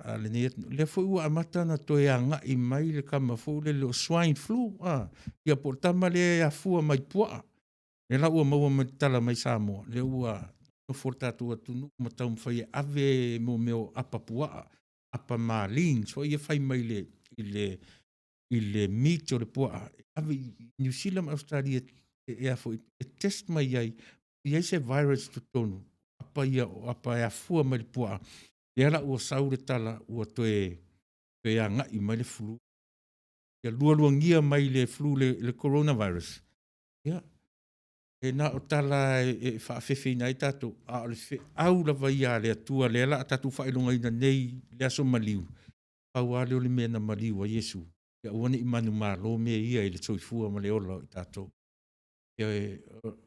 a lenei atunuu, lea foi ua amata ona toe agai mai le tama foi lele o swine flu, a, ia po o le tama lea e afua mai puaa. Lea la ua maua mai tala mai Samoa, lea ua nofo le tatou atunuu ma taumafai e ave mo mea o apa puaa, apa marlins foi ia fai mai i le meat o le puaa, e ave i Niu Sila ma Ausetalia e a foi, e test mai ai, i ai se virus i totonu, apa ia o apa e afua mai le puaa. Lea la ua sau le tala ua toe agai mai le flu, ia lualuagia mai le flu le coronavirus. Ia, e na o tala e faafefeina ai tatou, a o le feau lava ia a le Atua lea la a tatou faailogaina nei le aso maliu, pau lava lea o le mea na maliu ai Iesu, ia aua ne i manumalo mea ia i le soifua ma le ola o i tatou.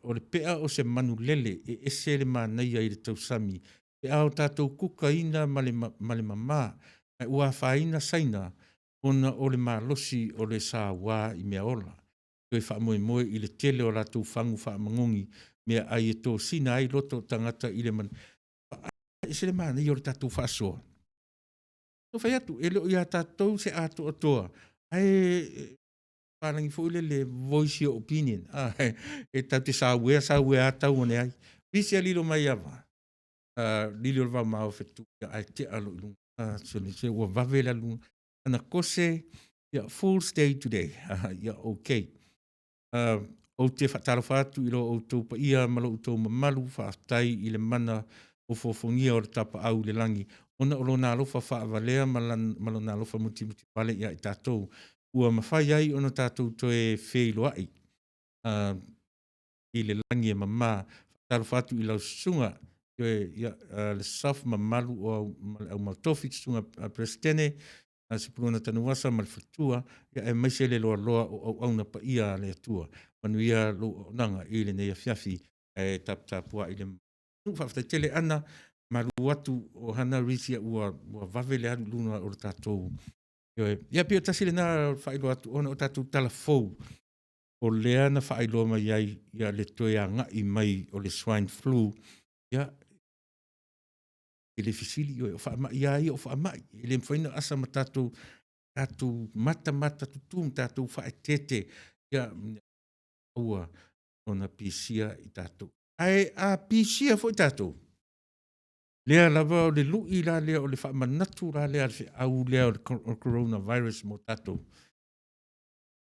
O le pea o se manulele e ese le manaia i le tausami pe a o tatou kukaina ma le mama, ae ua afaina Saina ona o le malosi o le saua i meaola, toe faamoemoe i le tele o latou fagu faamagogi meaai e tosina ai loto o tagata i le e ese le manaia o le tatou faasoa. Ua fai atu, e le o ia tatou se atoatoa, ae palagi foi lele voice your opinion. E tatou te sauea sauea lava tau ane ai. Visi a lilo mai ava, lili o le vao ma o fetu, ae tea lo i luga. Se ua vave le alu. Ana kose, ia full stay today. Ia okay. Ou te faatalofa atu i lo outou paia ma lo outou mamalu, faafetai i le mana ofoofogia o le tapaau i le lagi, ona o lona alofa faavalea ma lona alofa mutimutivale ia i tatou, ua mafai ai ona tatou toe feiloai i le lagi e mama. Faatalofa atu i lau susuga ia, le Saf mamalu o ma le aumautofi, susuga Peresetene Sepulona Tanuvasa ma le faletua, ia, aemaise le loaloa o auauna paia a le Atua. Manuia lou auaunaga i lenei afiafi, ae taputapuai i le nuu. Faafetai tele Ana, malu atu o Hana Risia ua vave le alu i luga o le tatou. Ia, pei o tasi lena faailoa atu ona o tatou tala fou o lea na faailoa mai ai ia le toe agai mai o le swine flu. Ia, e le fesili o faamai lava ia o faamai, e le mafai ona asa ma tatou matamata tutu ma tatou faaeteete, ia aua ona pisia i tatou. Ae a pisia foi tatou, lea lava o le lui la lea o le faamanatu la lea a le feau lea o le coronavirus mo tatou.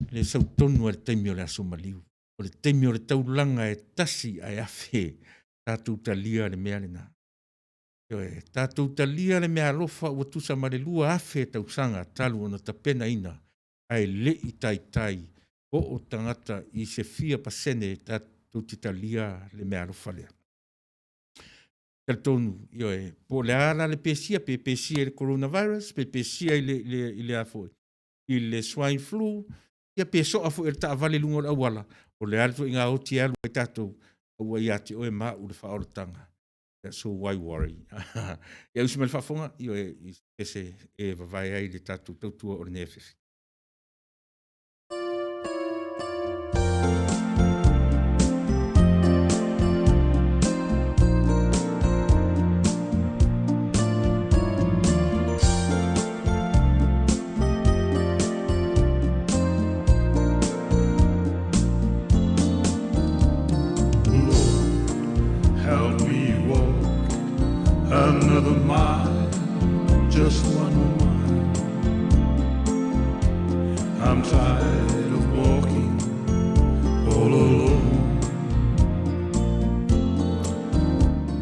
Le sau tonu a le taimi o le aso maliu. O le taimi o le taulaga e tasi ae afe tatou talia le mea lena. Ioe, tatou talia le meaalofa ua tusa ma le 2000 tausaga talu ona tapenaina ae le i taitai oo tagata i se fia pasene tatou te talia le meaalofa lea. Talitonu, ioe, po o le a la le pesia, pe pesia i le coronavirus, pe pesia i le, i le, i le a foi, i le swine flu, ia pe soa foi e le taavale i luga o le auala, o le a le ituaiga oti e alu ai tatou, a ua ia te oe ma au le faaolataga. So why worry? Ia usi mai le faafofoga, ioe, i se pese e vavae ai le tatou tautua o lenei afiafi. Help me walk another mile, just one more mile. I'm tired of walking all alone.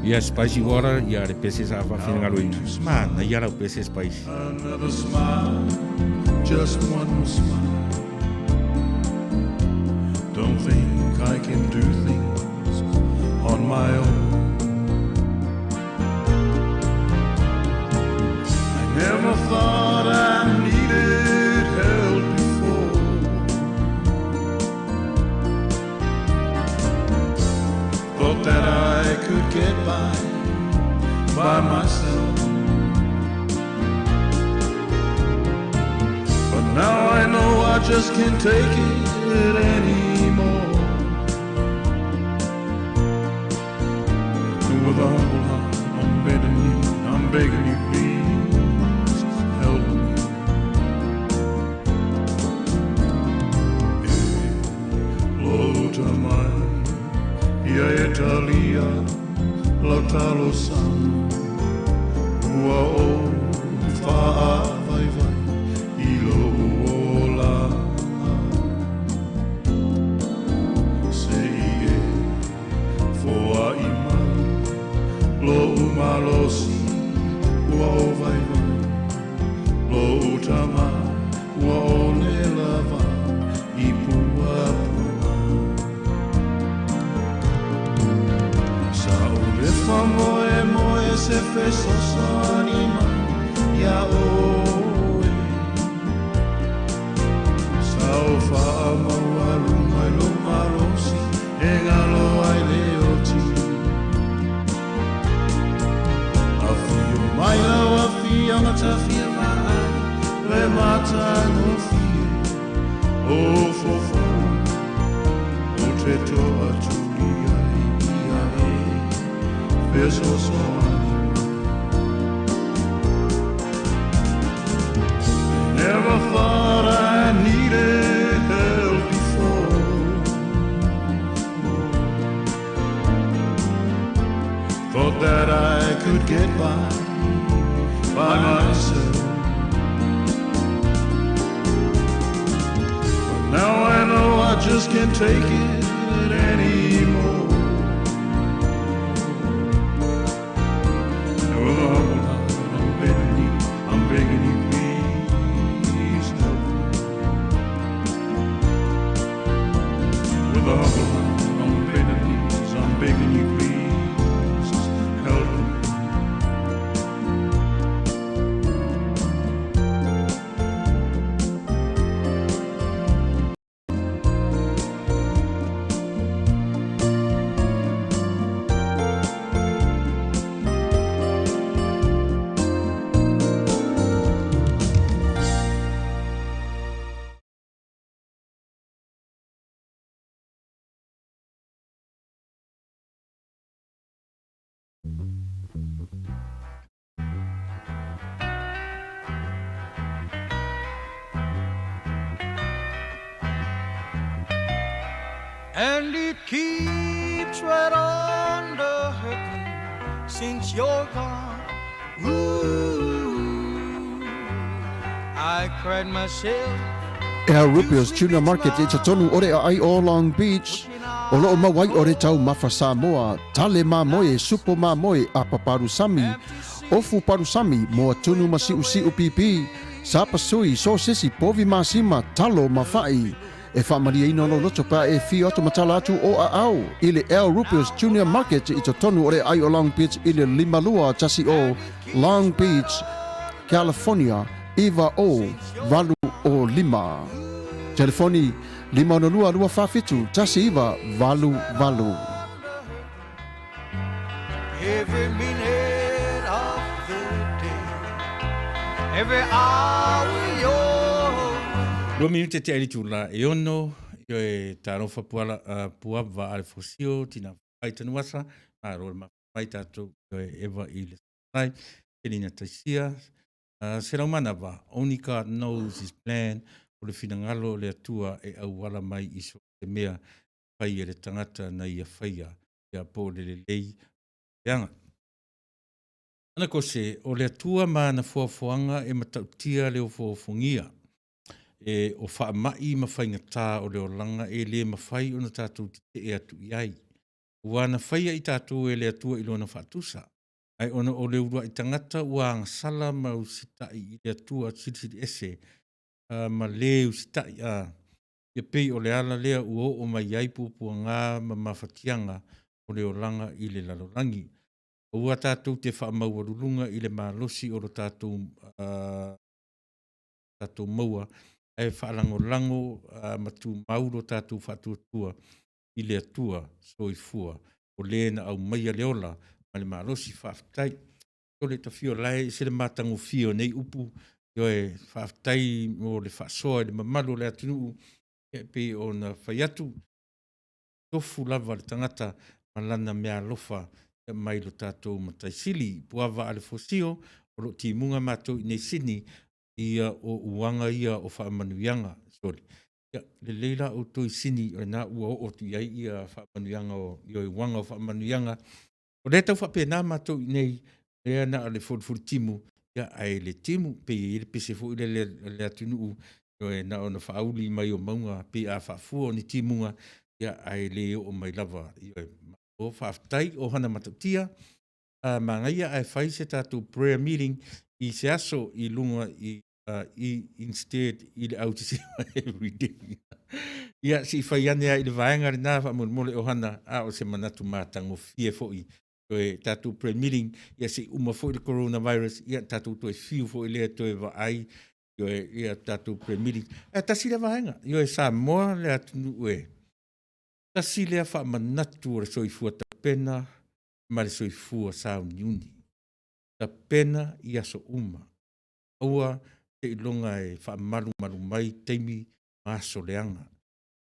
Ia spicy water, ia le pese sa faafinagaloina. Manaia lau pese spicy. Another smile, just one more smile. Don't think I can do things on my own. I never thought I needed help before. Thought that I could get by by myself. But now I know I just can't take it anymore. With a humble heart, I'm begging you, I'm begging you, please help me. Lota mai, ia Italia, lautalo san, ua o whaavaivai i lo ola. Se i e foa i mai, lo umalosi, ua o vaivai, lo utama, ua o le lava, i pua pua. Sa o le whamoe moe se fesoasoani mai ia oe. Sa o whaamaualunga i lo malosi e ngalo ai le oti. Afio mai lau afioga tafia vaai le matagofie o fofo o te toa tuli ai ia e fesoasoani mai. Never thought I needed help before. Thought that I could get by by myself. But now I know I just can't take it anymore. With a humble heart, I'm begging you, I'm begging you, please help me. With a humble heart, I'm begging you, I'm begging you, please help me. And it keeps right on the hurting since you're gone. Ooh, I cried myself El Rubio's Tuna Market i totonu o le aai o Long Beach, o loo mau ai o le taumafa Samoa, tale mamoe, supo mamoe, apa palusami, ofu palusami, moa tunu ma siusiu pipi, sapasui, sosesi, povi masima, talo ma fa'i. E faamalieina lou loto pe a e afio atu ma tala atu o aao i le El Rubio's Junior Market i totonu o le aai o Long Beach i le 5210 Long Beach, California 90805. Telefoni 562 247 1988. Every minute of the day, every hour you're Lua minute te aili tūla e ono, i e tārofa puala, uh, puava a le fosio, tina whai tanuasa, mā rōre mā whai tātou, i e Eva i le sai, Kelina Taisia, uh, se raumana va, only God knows his plan, o le finangalo o le atua e auala mai i so te mea, whai e le tangata na ia whaia, ia po le lelei, le anga. Ana ko se, o le Atua ma ana foafoaga e matautia le ofoofogia, e o faama'i ma faigatā o le olaga e lē mafai ona tatou tete'e atu i ai. Ua na faia i tatou e le Atua i Lona faatusa, ae ona o le ulua'i tagata ua agasala ma usita'i i le Atua Silisili Ese ma lē usita'i, a ia pei o le ala lea ua oo mai ai puapuagā ma mafatiaga o le olaga i le lalolagi. Aua tatou te faamaualuluga i le malosi o lo tatou, tatou maua, ae faalagolago ma tumau lo tatou faatuatua i le Atua soifua, o le na aumaia le ola ma le malosi. Faafetai. Sole Tafio la e ese le matagofie o nei upu, ioe, faafetai mo le faasoa i le mamalu o le atunuu, e pei ona fai atu, tofu lava le tagata ma lana meaalofa mai lo tatou Matai Sili. Puava a le Fosio, o lo o timuga matou i nei Sydney, ia o uaga ia o faamanuiaga. Sole, ia, lelei la outou i Sydney, o lena ua oo atu i ai ia faamanuiaga o, ia uaga o faamanuiaga. O lea e tau faapena matou i inei, lea na o le fulifuli timu, ia, ae le timu, pei e i ai le pese foi lele a le atunuu, ioe, na ona faauli mai o mauga, pei a faafua o ni timuga, ia, ae le oo mai lava. Ioe, malo faafetai. O Hana Matautia, a manaia ae fai se tatou prayer meeting i se aso i luga i i instead i le au sisima everyday. Ia, se i fai ane lava i le vaega lena faamolemole Ohana, a o se manatu matagofie foi. Toe tatou prayer meeting, ia se i uma foi le coronavirus, ia tatou toe fiu foi lea toe vaai, ioe, ia tatou prayer meeting. Ae tasi lea vaega, ioe, Samoa le atunuu e tasi lea faamanatu o le soifua tapena ma le soifua sauniuni. Tapena i aso uma. Aua seiloga e faamalumalu mai taimi ma aso leaga.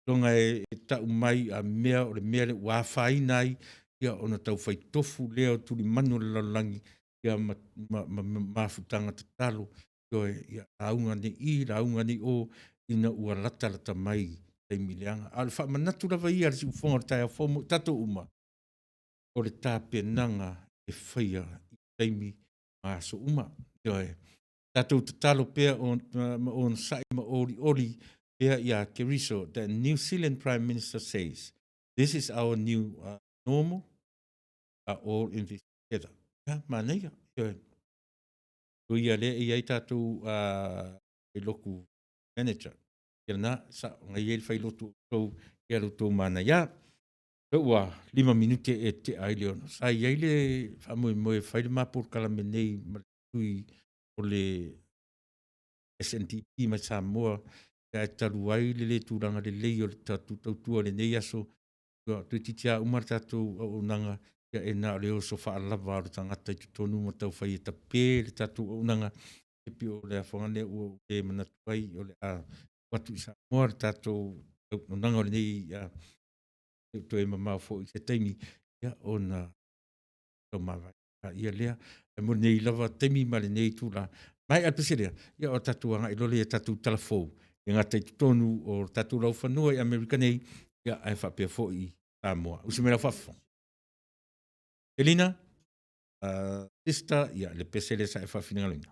Seiloga e tau mai a mea o le mea lea ua afaina ai, ia ona tau fai tofu lea o tulimanu o le lalolagi, ia ma, ma, ma, ma mafutaga tatalo, ioe, ia lauga ane i, lauga ane i o, ina ua latalata mai taimi leaga. A o le faamanatu lava ia a le siufofoga o le taeao fou mo i tatou uma, o le tapenaga e faia i taimi ma aso uma. Ioe. Tatou tatalo pea o, ma onosai ma olioli pea iā Keriso. The New Zealand Prime Minister says, this is our new uh, normal, we are all in this together. Ia, manaia. Ioe. O ia lea e i ai tatou uh, loku manager. Ia na, sa, ngai ai le failotu o tou, ia lo tou manaia. Ua lima minute e tea ai le ono. Sa i ai le faamoemoe e fai le ma polokalame nei ma le sui o le SNDP mai Samoa, ae talu ai le le tulaga lelei o le tatou tautua i lenei aso, ua toeitiiti lava uma le tatou auaunaga, ia e na o le oso faalava o le tagata i totonu ma taufai e tape le tatou auaunaga, e pei o le afoaga lea ua ou le manatu ai o le a tuu atu i Samoa le tatou auaunaga o lenei e toe mamao foi i se taimi, ia, ona taumavae ia lea. Ae mo lenei lava taimi ma lenei itula, maea le pese lea, ia o tatou agai loa lea i tatou tala fou, e gata i totonu o tatou laufanua i Amerika nei, ia, ae faapea foi i Samoa. Usi mai lau faafofoga. Elina, uh, sister, ia, le pese lea sa e faafinagaloina.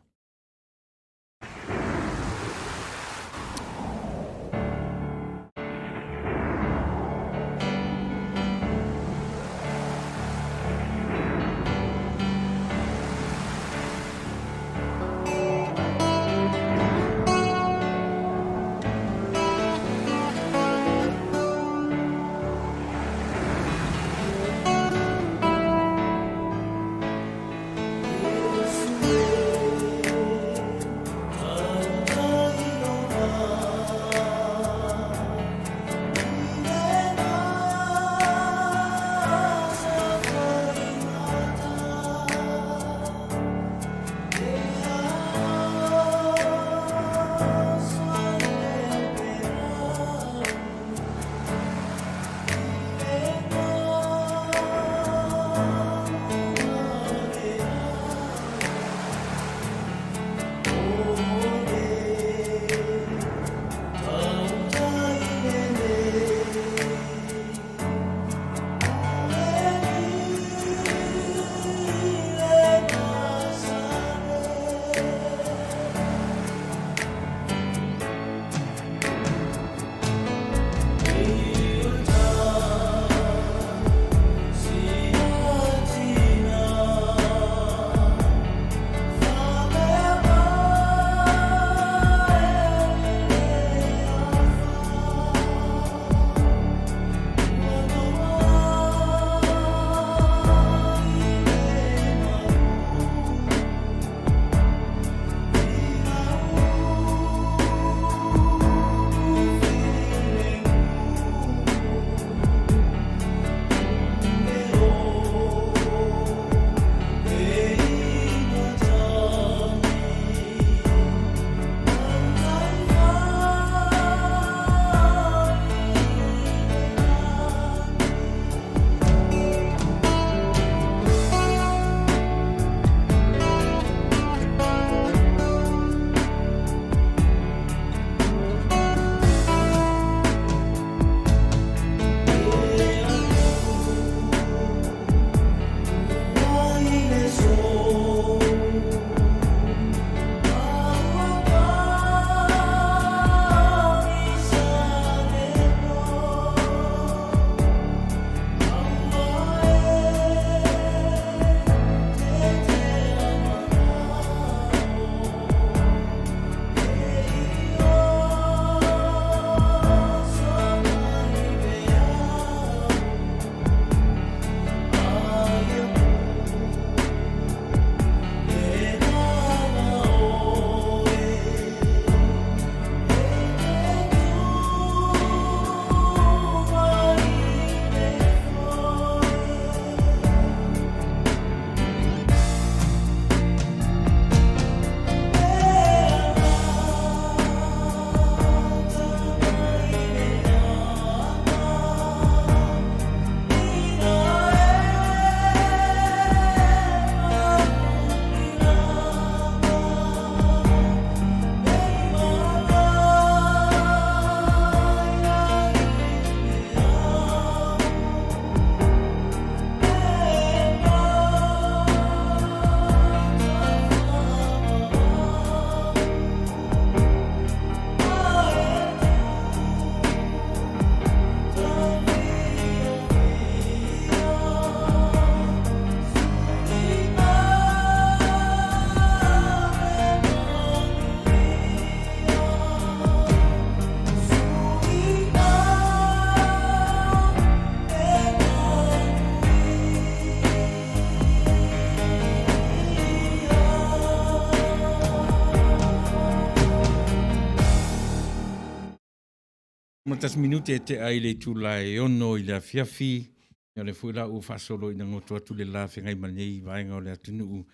51 minute e tea i le itula e 6 i le afiafi. O lea foi la ua faasolo ina goto atu le la feagai ma lenei vaega o le atunuu.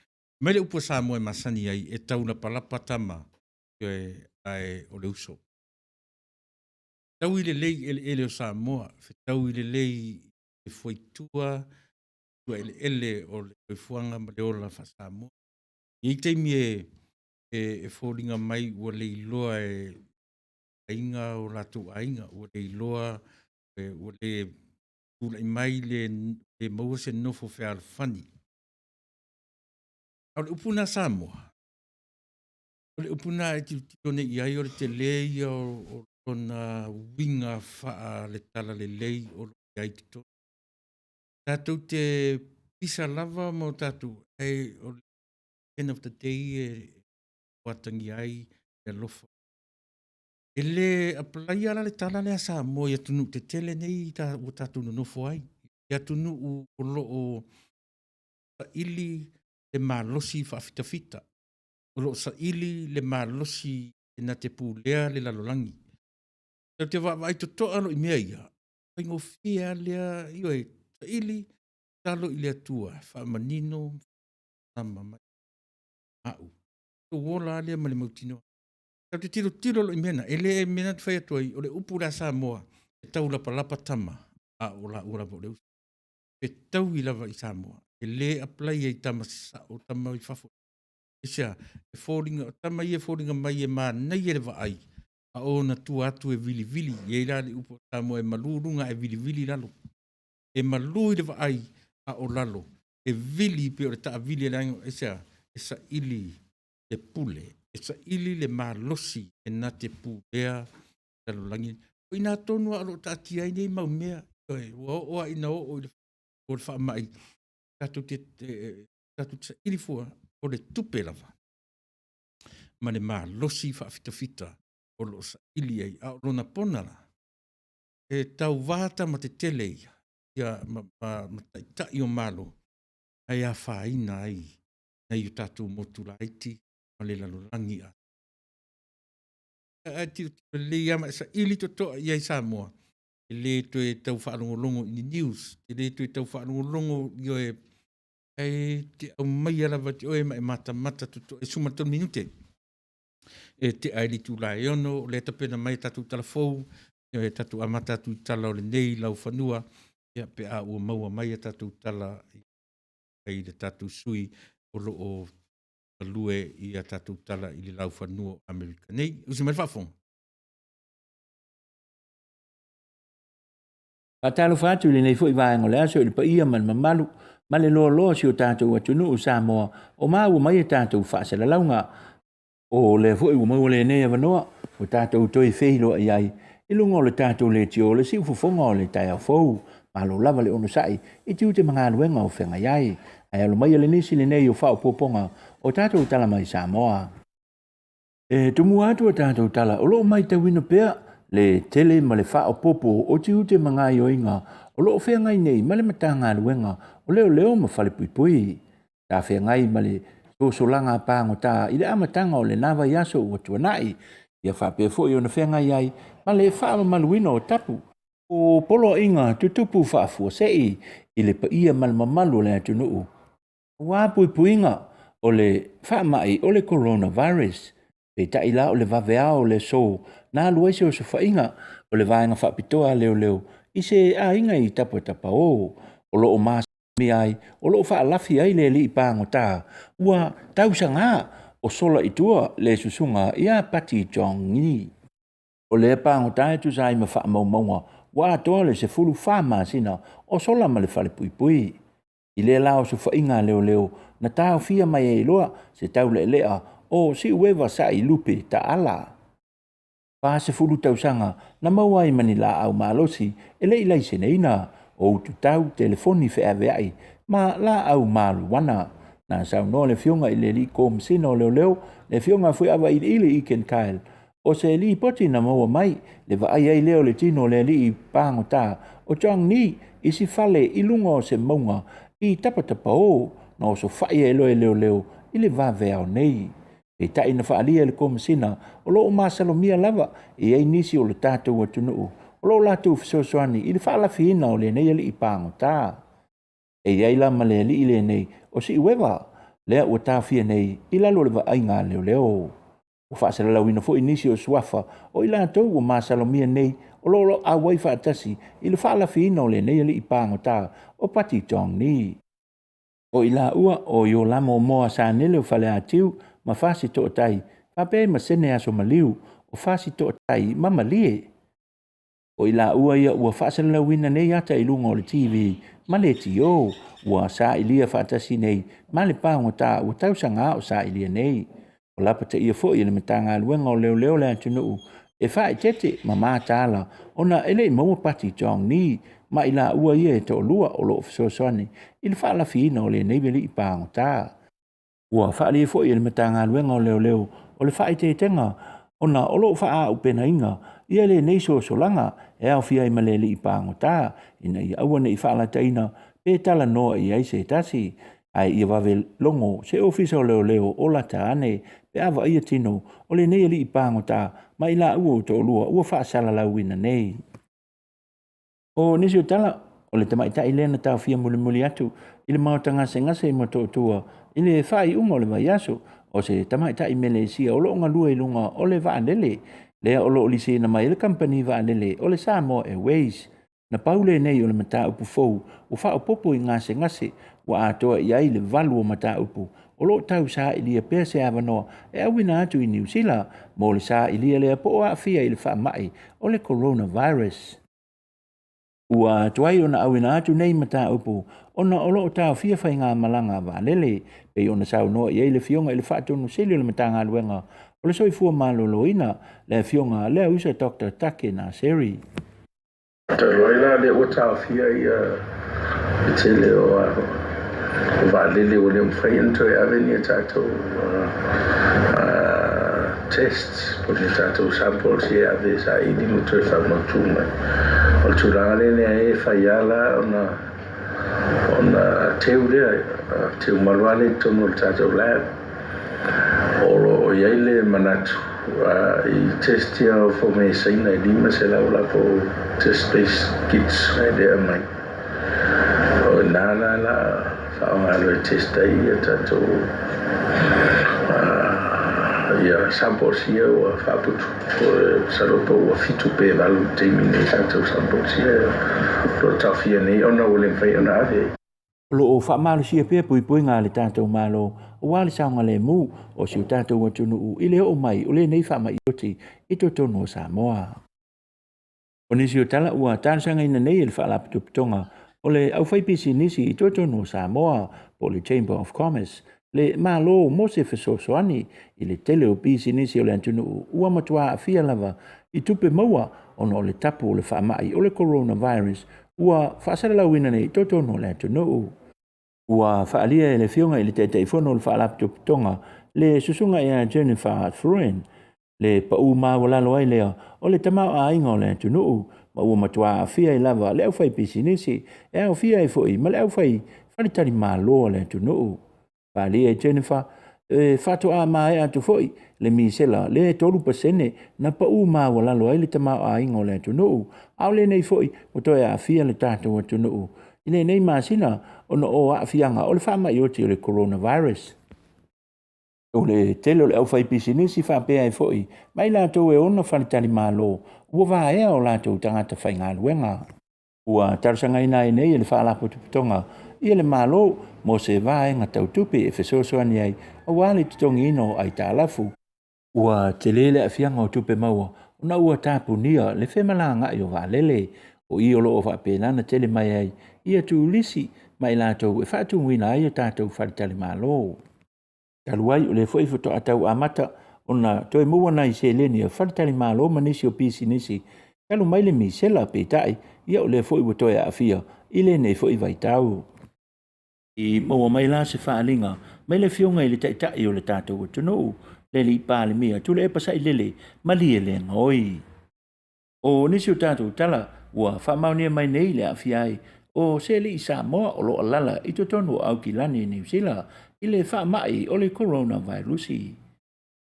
Mai le upu a Samoa e masani ai, e taulapalapa tama, ioe, ae o le uso. Fetaui lelei i eleele o Samoa, fetaui lelei i le fuaitua, tua eleele o le soifuaga ma le ola faa-Samoa. E i ai taimi e foliga mai ua leiloa e aiga o latou aiga, ua leiloa, ua le tulai mai le le maua se nofo fealofani. A o le upu lena Samoa, o le upu lena e tilotilo nei i ai o le tele ia o lona uiga faale-talalelei o lo o i ai i totonu. Tatou te pisa lava ma o tatou, ae o le end of the day e atagia ai le alofa. E le apalaia la le tala lea a Samoa i atunuu tetele nei ua tatou nonofo ai, i atunuu o lo o saili le malosi faafitafita, o lo o saili le malosi e na te pulea le lalolagi. Tatou te vaavaai totoa loa i mea ia, faigofie lava lea, ioe, saili, tatalo i le Atua e faamanino ma mai au. Tou ola lava lea ma le mautinoa. Tatou te tilotilo loa i mea na, e le mea na te fai atu ai, o le upu lea a Samoa, e taulapalapa tama, a o laua lava o le uso. Fetaui lava i Samoa, e le apalaia i tama sasao, tama i fafo. Aisea? E foliga, o tama ia e foliga mai e manaia le vaai, a o ona tua atu e vilivili. E i ai la le upu a Samoa, e malu luga ae vilivili lalo. E malu i le vaai, a o lalo, e vili pei o le taavili a le aiga. Aisea? E saili le pule, e saili le malosi e na te pulea lalolagi. O i ina tonu lava o lo o taatia ai nei mau mea. Ua oo lava ina oo i le faamai, tatou te saili fua o le tupe lava ma le malosi faafitafita o lo o saili ai. A o lona pona la, e tauva tama tetele ia, ia ma taitai o Malo, ae afaina ai nai o tatou motu laiti ma le lalolagi atoa. Ae tilotilo lelei lava ma e saili totoa i ai Samoa, e le toe tau faalogologo i ni news, e le toe tau faalogologo i oe, ae te aumaia lava te oe ma e matamata totoa i 13 minute. E tea ai le itula e 6, o lea e tapena mai a tatou tala fou, e tatou amata atu i tala o lenei laufanua, ia pe a ua maua mai a tatou tala i le tatou sui o lo o galue i a tatou tala i le laufanua o Amerika nei. Usi mai le faafofoga. Faatalofa atu i lenei foi vaega o le aso i le paia ma le mamalu ma le loaloa o si o tatou atunuu Samoa o maua mai a tatou faasalalauga. O lea foi ua maua lenei avanoa ua tatou toe feiloai ai i luga o le tatou leitio o le siufofoga o le taeao fou. Malo lava le onosai i tiute ma galuega o feagai ai. Ae alo maia le nisi lenei o faaopoopoga o tatou tala mai Samoa. E tumua atu a tatou tala o lo o matauina pea le tele ma le faaopoopo o tiute ma gaoioiga o lo o feagai nei ma le Matagaluega o Leoleo ma Falepuipui. Sa feagai ma le sosolaga pagota i le amataga o lena vaiaso ua tuanai, ia faapea foi ona feagai ai ma le faamamaluina o tapu o poloaiga tutupu faafuasei i le paia ma le mamalu o le atunuu aua puipuiga o le faamai o le coronavirus. Peitai la o le vaveao o le aso na alu ai se osofaiga o le vaega faapitoa a leoleo i se aiga i Tapatapaō o lo o masalomia ai o lo o faalafi ai le alii pagota ua tausaga o sola i tua le susuga ia Pati Chong Ngee. O lea pagota e tusa ai ma faamaumauga ua atoa le 14 masina o sola ma le falepuipui. I lea la osofaiga a leoleo na taofia mai ai loa se taulealea o Siueva Sa'i Lupe Taala. 40 tausaga na maua ai ma ni laau malosi e le i laiseneina, o ututau, telefoni feaveai ma laau maluana. Na saunoa le Afioga i le Alii Komesina o Leoleo, le Afioga Fuiava Iliili Iken Kyle, o se lipoti na maua mai le vaai ai lea o le tino o le alii pagota o Chong Nee i se fale i luga o se mauga i Tapatapaō na osofai ai loa e leoleo i le vaveao nei. Peitai na faaalia e le Komesina o lo o masalomia lava e i ai nisi o le tatou atunuu o lo o latou fesoasoani i le faalafiina o lenei alii pagota. E i ai la ma le alii lenei o Siueva, lea ua taofia nei i lalo o le vaaiga a leoleo. Ua faasalalauina foi nisi o suafa o i latou ua masalomia nei o lo o auai faatasi i le faalafiina o lenei alii pagota o Pati John Nee. O i laua o Iolamo Moa Sanele o Faleatiu ma Fasi Tootai, faapea ai ma Sene Aso Maliu o Fasi Tootai ma Malie. O i laua ia ua faasalalauina nei ata i luga o le TV ma leitio ua sailia faatasi nei ma le pagota ua tausaga o sailia nei. O lapataia foi e le Matagaluega o Leoleo le atunuu e faaeteete ma mataala ona e le i maua Pati John Nee ma i laua ia e toalua o lo o fesoasoani i le faalafiina o lenei alii pagota. Ua faaalia foi e le Matagaluega o Leoleo o le faaeteetega ona o lo o faaauupegaina ia lenei sosolaga e aofia ai ma le alii pagota ina ia aua ne i faalataina pe talanoa i ai se tasi, ae ia vave logo se ofisa o leoleo o lata ane pe a vaaia tino o lenei alii pagota ma i laua ua toalua ua faasalalauina nei. O nisi o tala o le tamaitai lea na taofia mulimuli atu i le maota gasegase i Motootua i le faaiuga o le vaiaso, o se tamaitai Melesia o lo o galue i luga o le vaalele lea o lo o lisiina mai ai le kamupani vaalele o le Samoa Airways. Na pau lenei o le mataupu fou ua faaopoopo i gasegase ua atoa i ai le 8 o mataupu o lo o tausailia pea se avanoa e auina atu i Niu Sila mo le sailia lea po o aafia i le faamai o le coronavirus. Ua tuai ona auina atu nei mataupu ona o lo o taofia faigamalaga a vaalele, pei ona saunoa i ai le Afioga i le Faatonu Sili o le Matagaluega o le Soifua Maloloina, le Afioga Leausa Dr. Take Naseri. Talu ai la lea ua taofia le tele o vaalele ua le mafai ona toe ave ni a tatou tests po o ni a tatou samples ia e ave e saili ma toe faamautu mai. O le tulaga lea leai e fai lava la ona teu lea, teu malu lava lea i totonu o le tatou lab. O lo o i ai le manatu i test ia o fomai Saina e 500 latou test based kits lea e aumai. O i ina la la faaaoga loa e test ai ia tatou ia samples ia ua faaputu. Masalo po ua 7 pe 8 i le taimi nei tatou samples ia o lo o taofia nei ona ua le mafai ona ave. O lo o faamalosia pea puipuiga a le tatou Malo aua le saogalemu o si o tatou atunuu i le oo mai o lenei faamai oti i totonu o Samoa. O nisi o tala ua talosagaina nei e le Faalapotopotoga o le Aufaipisinisi i totonu o Samoa po o le Chamber of Commerce le Malo mo se fesoasoani i le tele o pisinisi o le atunuu ua matua aafia lava i tupe maua ona o le tapu o le faamai o le coronavirus ua faasalalauina nei i totonu o le atunuu. Ua faaalia e le Afioga i le Taitaifono o le Faalapotopotoga le Susuga ia Jennifer Fruin le pau maualalo ai lea o le tamaoaiga o le atunuu ma ua matua aafia ai lava le aufaipisinisi e aofia ai foi ma le aufai faletalimalo a le atunuu. Faaalia e Jennifer e faatoa maea atu foi le misela le 3% na pau maualalo ai le tamaoaiga o le atunuu, a o lenei foi ua toe aafia le tatou atunuu i lenei masina ona o aafiaga o le faamai oti o le coronavirus. O le tele o le aufaipisinisi faapea ai foi ma i latou e ona faletalimalo ua vaea o latou tagata faigaluega. Ua talosagaina ai nei e le Faalapotopotoga ia le Malo mo se vaega tau tupe e fesoasoani ai aua le totogiina o aitalafu. Ua tele le aafiaga o tupe maua ona ua tapunia le femalagaai o vaalele, o i o lo o faapena ona tele mai ai ia turisi ma i latou e faatumuina ai a tatou faletalimalo. Talu ai o lea foi faatoa tau amata ona toe maua nai seleni a faletalimalo ma nisi o pisinisi talu mai le misela, peitai ia o lea foi ua toe aafia i lenei foi vaitau. I maua mai la se faaaliga mai le Afioga i le Taitai o le tatou atunuu, le Alii Palemia Tuilaepa Sailele Malielegaoi. O nisi o tatou tala ua faamaonia mai nei le aafia ai o se alii Samoa o lo o alaala i totonu o Aukilani i Niu Sila i le faamai o le coronavirus.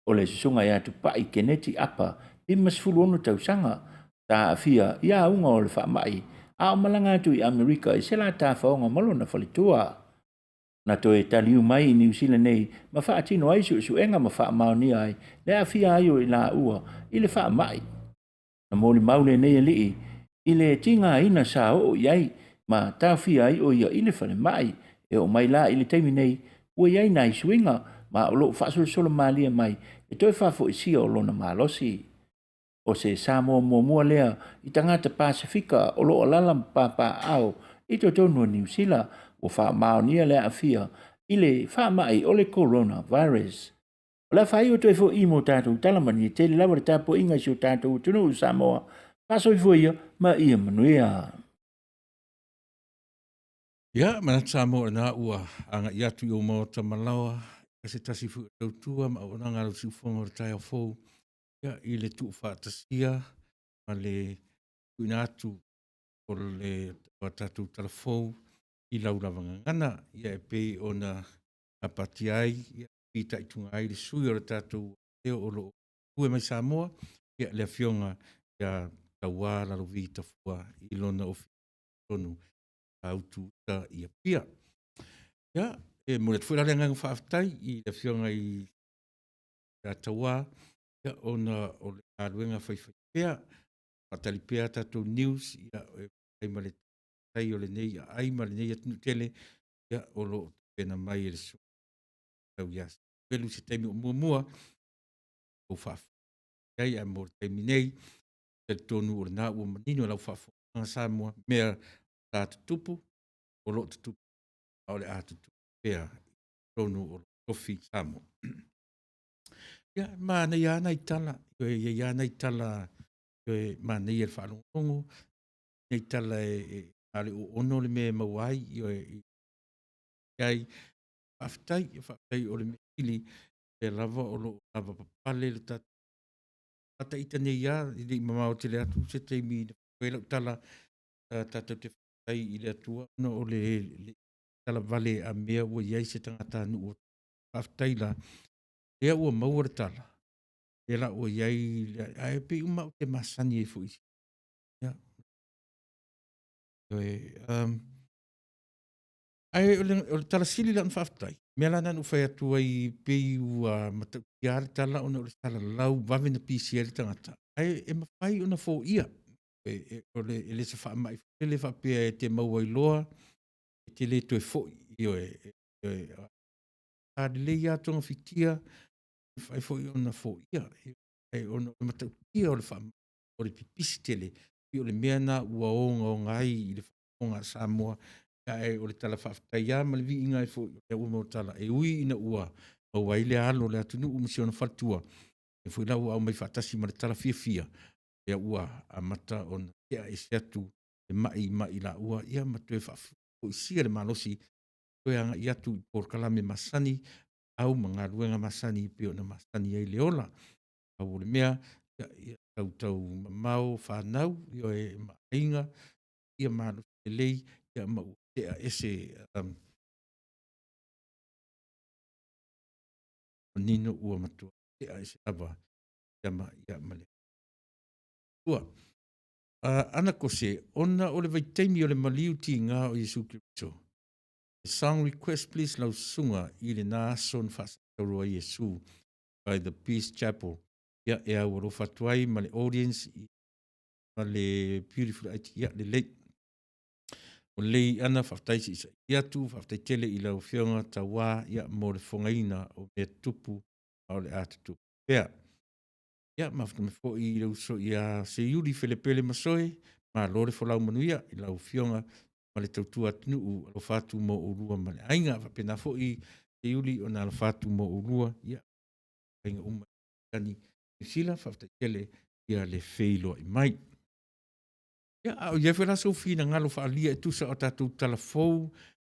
O le susuga ia Tupai Keneti Apa, 56 tausaga. Sa aafia i auga o le faamai a o malaga atu i Amerika i se la tafaoga ma lona faletua. Na toe taliu mai i Niu Sila nei ma faatino ai suesuega ma faamaonia ai le aafia ai o i laua i le faamai. Na molimau lenei alii i le tigaina sa oo i ai ma taofia ai o ia i le falemai. E oo mai la i le taimi nei, ua i ai nai suiga ma o lo o faasolosolo malie mai le toe faafoisia o lona malosi. O se Samoa muamua lea i tagata Pasefika o lo o alaala ma papaaao i totonu o Niu Sila ua faamaonia le aafia i le faamai o le coronavirus. O le a faaiu atu ai foi i mo tatou tala manuia tele lava le tapuaiga i si o tatou atunuu Samoa. Faasoifua ia ma ia manuia. Ia, manatu Samoa o lena ua agai atu i ou maota malaoa, i se tasi foi o tautua ma auaunaga a lau siufofoga o le taeao fou, ia, i le tuufaatasia ma le tuuina atu o le o a tatou tala fou i lau lava gagana, ia e pei ona gapatia ai, ia, fitaituga ai le sui o le tatou leo o lo o galulue mai Samoa, ia, le Afioga ia Tauā Lalovi Tafua i lona ofisa i totonu o uta i Apia. Ia, e momoli atu foi la le agaga faafetai i le Afioga i ia Tauā, ia, ona o le galuega faifaipea, faatali pea a tatou news, ia, e ai ma le tai o lenei aai ma lenei atunuu tele, ia, o lo o tapena mai e le Susuga tau ia Welu se taimi o muamua ou faafofoga ai, ae mo le taimi nei, talitonu o lena ua manino i lau faafofoga Samoa, mea sa tutupu, o lo o tutupu, a o le a tutupu pea i totonu o le tofi Samoa. Ia, manaia lava nai tala, e i ai lava nai tala e manaia i le faalogologo, nai tala e na o le 6 le mea e maua ai, ioe, ai, faafetai, faafetai o le mea sili, o lea lava o lo o lavapapale le tatou a ita nei lava, e le i mamao tele atu se taimi na fai atu ai lau tala, tatou te faafetai i le Atua ona o le talavale a mea ua i ai se tagatanuu. Faafetai la, lea ua maua le tala, lea la ua i ai, ae pei uma lava ou te masani ai foi i ia. Ae o le tala sili la ona faafetai, o le mea la lena na ou fai atu ai pei ua matautia lava le tala ona o le salalau vave ona pisi ai le tagata, ae e mafai ona foia. E le o se faamai foi lele faapea e te maua ai loa, e te le toe foi. Ioe, a lelei lava togafitia, e mafai foi ona foia. Ae ona o le matautia o le faamai, o le pipisi tele, pei o le mea lena ua ogaoga ai i le faafofoga a Samoa. Ae o le tala faafetai lava ma le viiga e foi, o lea ua maua tala, e ui ina ua maua ai le alo o le atunuu ma si ona faletua, lea foi la ua aumai faatasi ma le tala fiafia, lea ua amata ona tea ese atu le mai mai laua, ia ma toe faafoisia le malosi, toe agai atu i polokalame masani, au ma galuega masani e pei ona masani ai le ola. Pau o le mea, ia tautau mamao fanau, ioe, ma aiga, ia malosi lelei, ia ma ua tea ese manino ua matua tea ese lava ma ia ma le tua. Ana Kose, ona o le vaitaimi o le maliu tiga o Iesu Keriso. A song request please lau susuga i lena aso na faasatauro ai Iesu by the Peace Chapel. Ia e au alofa atu ai ma le audience ma le beautiful IT. Ia lelei. O lelei ana faafetai se i saili atu, faafetai tele i lau Afioga Tauā ia mo le fofogaina o mea tutupu ma o le a tutupu pea. Ia, mafuta mai foi i le uso ia Seiuli Felepele Masoe, malo le folau manuia i lau Afioga ma le tautua atunuu, alofa atu mo oulua ma le aiga. Faapena foi Seiuli ona alofa atu mo oulua, ia, aiga uma i Niu Sila, faafetai tele ia le feiloai mai. Ia, a o i ai foi la sou finagalo faaalia e tusa o tatou tala fou,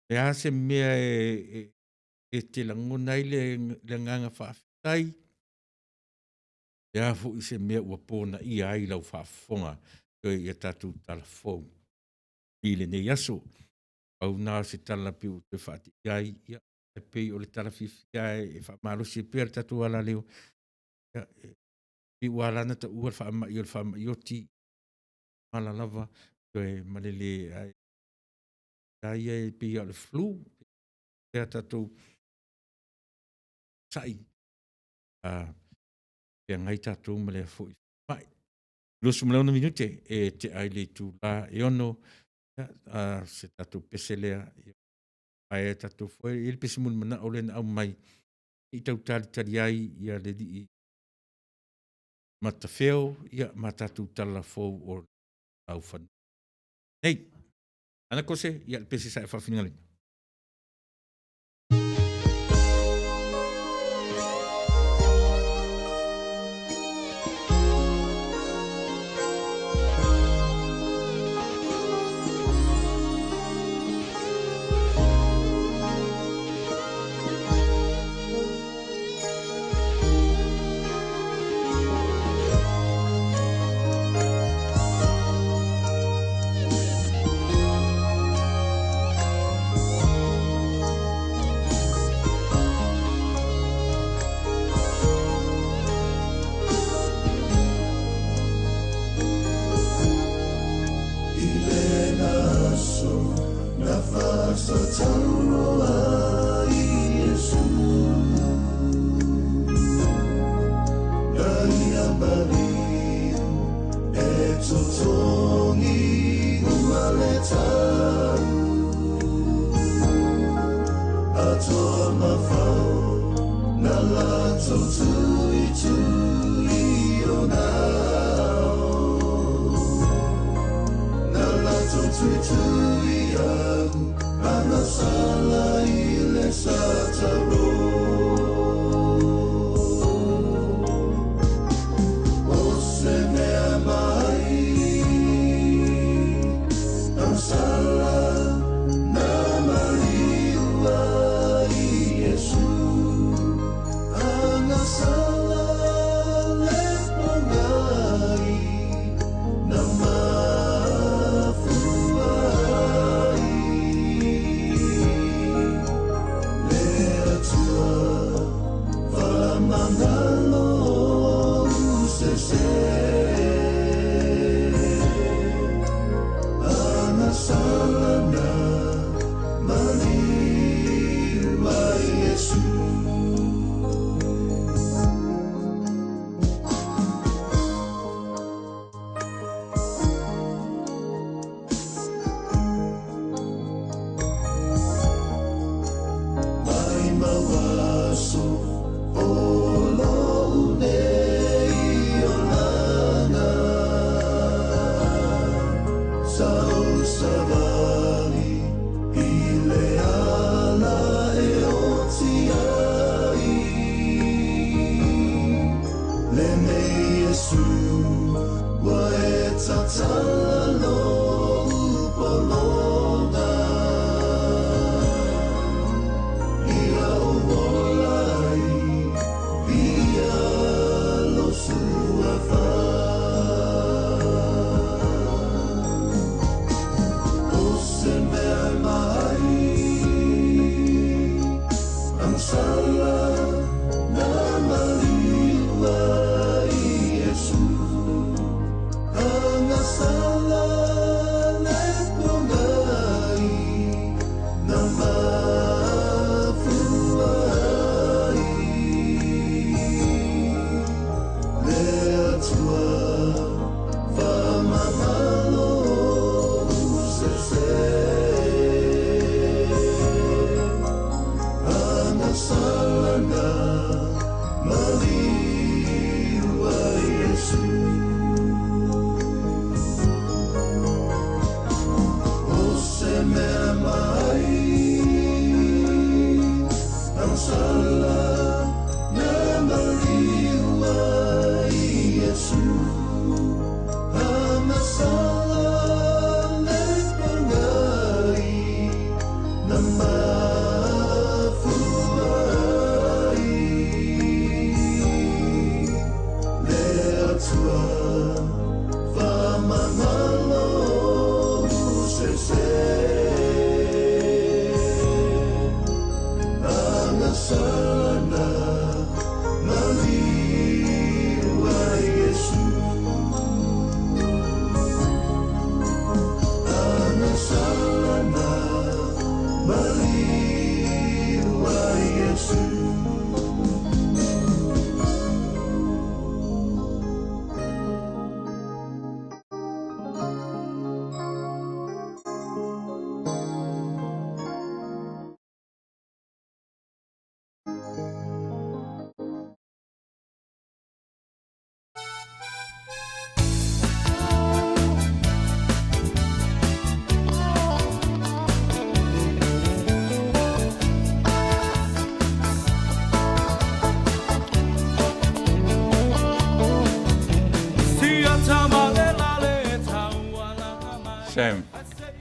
le a se mea e te lagona ai le agaga faafetai, le a foi se mea ua ponaia ai lau faafofoga i a tatou tala fou i lenei aso. Pau lena o se tala pei ua toe faateia ai, ia, e pei o le tala fiafia e faamalosi ai pea le tatou alaleo. Ia, e pei ua ala ona taua le faamai o le faamai oti. mala lava toe ma le lē ae a ia e pei o le flu lea tatou sa'i a feagai tatou ma lea foi faamai. 26 minute e tea ai le itulā e 6, ia, a se tatou pese lea, ia, ae tatou foi e i ai le pese mulimanao lea na aumai i tau talitali ai ia le alii Matafeo, ia, ma tatou tala fou o laufanua nei. Ana Kose, ia le pese sa e faafinagaloina.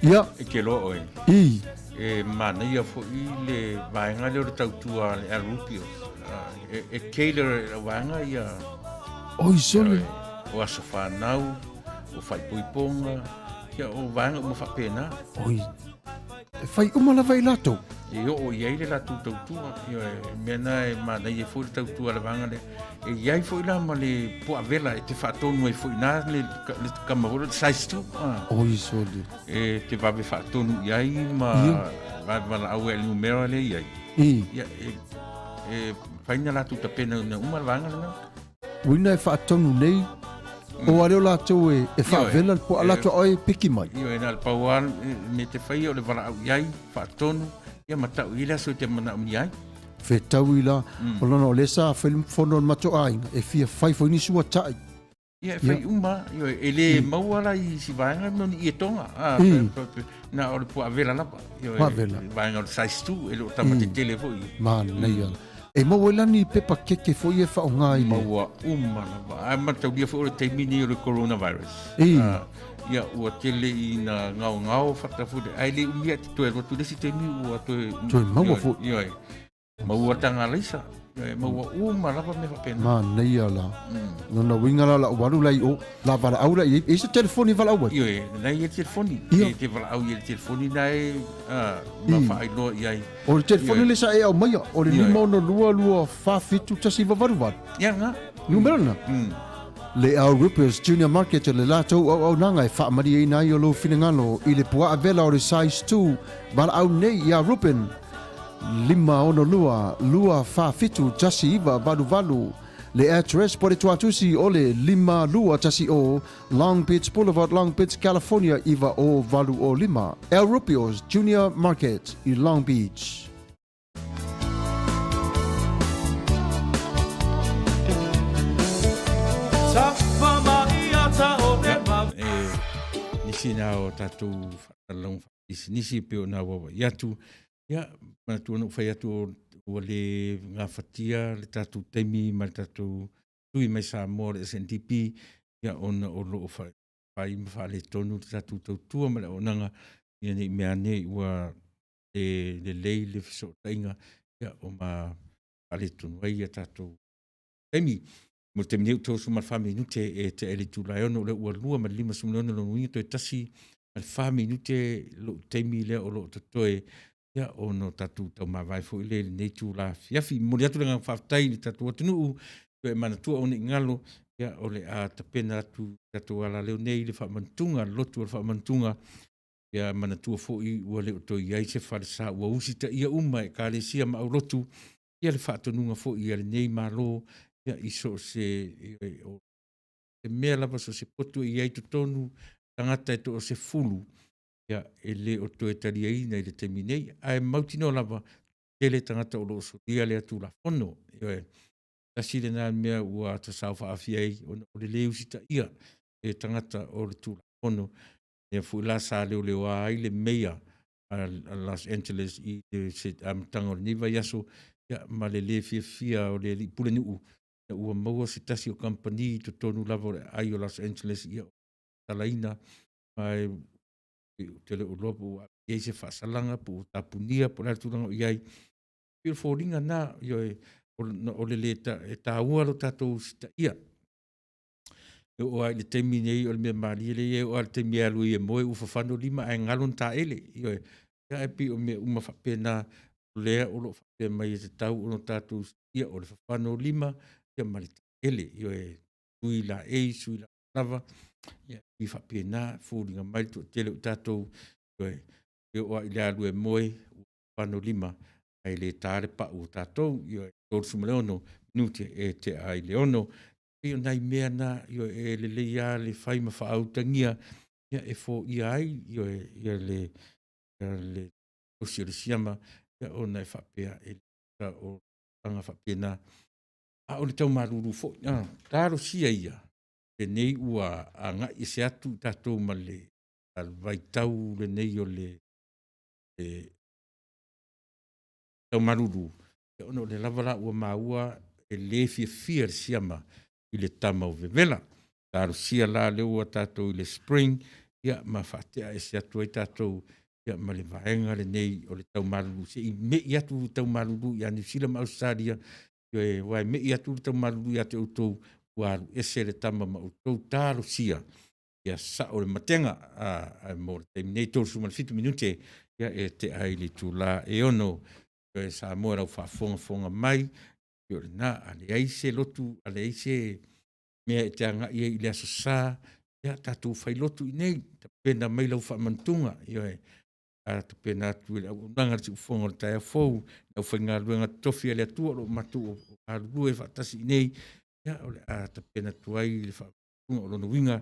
Ia. E te loa oe. I. E manaia foi le vaega lea o le tautua a le Al Rupio. E, e tailor e le vaega ia... Oi, sole. O aso whanau, o whaipoiponga, ia o vaega uma faapena. Oi, e fai uma lava i latou. E oo i ai le latou tautua. Ioe, mea na e manaia foi le tautua a le vaega lea. E i ai foi la ma le puavela e te faatonu ai foi na le, le kama foi le size 2. Ah. Oi, sole. E te vave faatonu i ai ma vave valaau e le numera lea i ai. I. Ia, e, e fai na latou tapena ina uma le vaega lena. Uina e faatonu nei, o a lea o latou e, e faavela le puaa latou a oe e piki mai. Ioe, na o le pau lava me te faia o le valaau i ai, faatonu, ia ma tau i ai le aso e te manaomia ai. Fetaui la, o lona o lea sa fai le fono a le matou aiga, e fia fai foi nisi uatai. Ia, e fai uma, ioe, e le maua la i si vaega no ni ietoga, a, na o le puaa vela lava, ioe, vaega o le size 2, e le o tama tetele foi. Manaia. E maua ai la ni pepa keke foi e faaaoga i le. Maua uma lava. Ae mataulia foi o le taimi lenei o le coronavirus. I. Ia, ua tele ina gaogao fata foi, ae le umi ae te toe alu atu i le isi taimi ua toe. Toe maua foi. Ioe. Maua taga alaisa. Ioe, maua uma lava mea faapena. Manaia la. Lona uiga la, lau alu la i o, la valaau la i ai. E i ai se telefoni e valaau ai? Ioe, lena e i ai le telefoni. E te valaau i ai le telefoni na e, ma faailoa i ai. O le telefoni lea sa e aumaia, o le 562 247 1988. Ia lena. Numera lena. Le Al Rippers Junior Market le latou auaunaga e faamalieina ai o lou finagalo i le puaa vela o le size 2 valaau nei iā Ruben 562 247 1988 Le address po le tuatusi o le 5210 Long Beach Boulevard, Long Beach, California 90805. El Rubio's Junior Market i Long Beach. E nisi na o tatou faatalauga faapisinisi e pei ona auauai atu. Ia, manatua na ou fai atu ua le gafatia le tatou taimi ma le tatou tui mai Samoa o le SNDP, ia ona o lo o fai ma faaletonu le tatou tautua ma le auaunaga, ia ne i mea ane ua le lelei le fesootaiga, ia o ma faaletonu ai ia tatou taimi. Mo le taimi nei ua 34 minute e tea i le itula e 6, o lea ua 2:56 lona uiga toe 1 ma le 4 minute lou taimi lea o lo o totoe, ia ona o tatou taumavae foi lea i lenei itula afiafi. Momoli atu le agaga faafetai i le tatou atunuu, toe manatua aua ne i galo, ia o le a tapena atu i tatou alaleo nei le faamantuga, le lotu o le faamantuga, ia manatua foi ua le o toe i ai se falesa ua usitaia uma e Ekalesia ma aulotu, ia le faatonuga foi a lenei Malo, ia i so o se, o se mea lava, so o se potu e i ai totonu tagata e toa-10, ia e le o toe taliaina i le taimi nei, ae mautinoa lava, tele tagata o lo o solia lea Tulafono. Ioe, tasi lena mea ua tasao faaafia ai ona o le lē usitaia e tagata o le Tulafono. Lea foi la sa leoleoa ai le meia a Los Angeles i le amataga o lenei vaiaso, ia, ma le lē fiafia o le alii pulenuu ina ua maua se tasi o kamupani i totonu lava o le aai o Los Angeles, ia, talaina, ma e ou te le o iloa po ua i ai se faasalaga po ua tapunia po o le a le tulaga o i ai. E pei o le foliga lena, ioe, o le lē e taua lo tatou usitaia. E oo lava i le taimi nei o le mea malie lea e i ai, e oo lava i le taimi e alu ai e moe ua fafano lima ae galo ni taele, ioe. Ae pei o mea uma faapena, o lea o lo o faapea mai e tatau ona tatou usitaia, o le fafano o lima ia ma le taele, ioe, sui laei, sui lava, ia e faapena, foliga mai le toatele o tatou, ioe, e oo lava i le alu e moe, ua fafano lima, ae le ta le pau o tatou, ioe, 36 minute e tea ai le 6. Pei o nai mea na, ioe, e lelei lava le fai ma faautagia, ia, e foia ai, ioe, ia le, ia le osi o le siama, ia, ona e faapea, e le o tulaga faapena. A o le tau malulu foi, a, talosia ia, lenei ua agai ese atu tatou ma le vaitau lenei o le tau malulu, ona o lea lava la ua maua e le fiafia le siama i le tama o vevela. Talosia la lea ua tatou i le spring, ia ma faatea ese atu ai tatou ia ma le vaega lenei o le taumalulu se i me'i atu le taumalulu ia Niu Sila ma Ausetalia, ioe, aua e me'i atu le taumalulu ia te outou, ua alu ese le tama ma outou. Talosia ia sao le matega. Ae mo le taimi nei, 37 minute ia e tea ai le itula e 6. Ioe, Samoa i lau faafogafoga mai, pei o lena, a leai se lotu, a leai se mea e te agai ai i le Aso Sa, ia tatou fai lotu i inei, tapena mai lau faamantuga, ioe, a tapena atu e le auaunaga le siufofoga o le taeao fou, le aufaigaluega totofi a le Atua o lo o matou galulue faatasi i inei, ia o le a tapena atu ai le faamantuga. O lona uiga,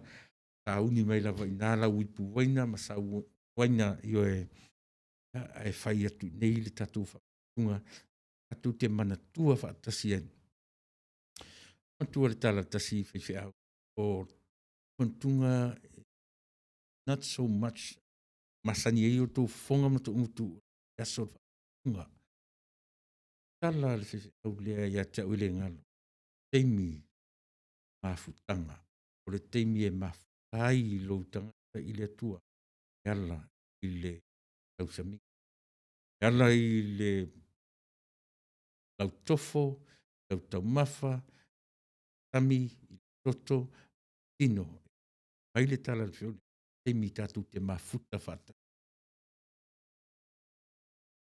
sauni mai lava i ina lau ipu uaina ma sau uaina, ioe, ae fai atu i inei le tatou faamantuga, tatou te manatua faatasi ai. Manatua le tala a le tasi faifeau, o mantuga not so much masani ai outou fofoga ma tou gutu i aso o le faaupuga. Tala a le faifeau lea ia te au e le galo, taimi mafutaga, o le taimi e mafuta ai lou tagata i le Atua e ala i le tausamiga, e ala i le lautofo, lau taumafa, sami, i le toto, tino. Mai le tala a le feau, taimi tatou te mafuta faatasi.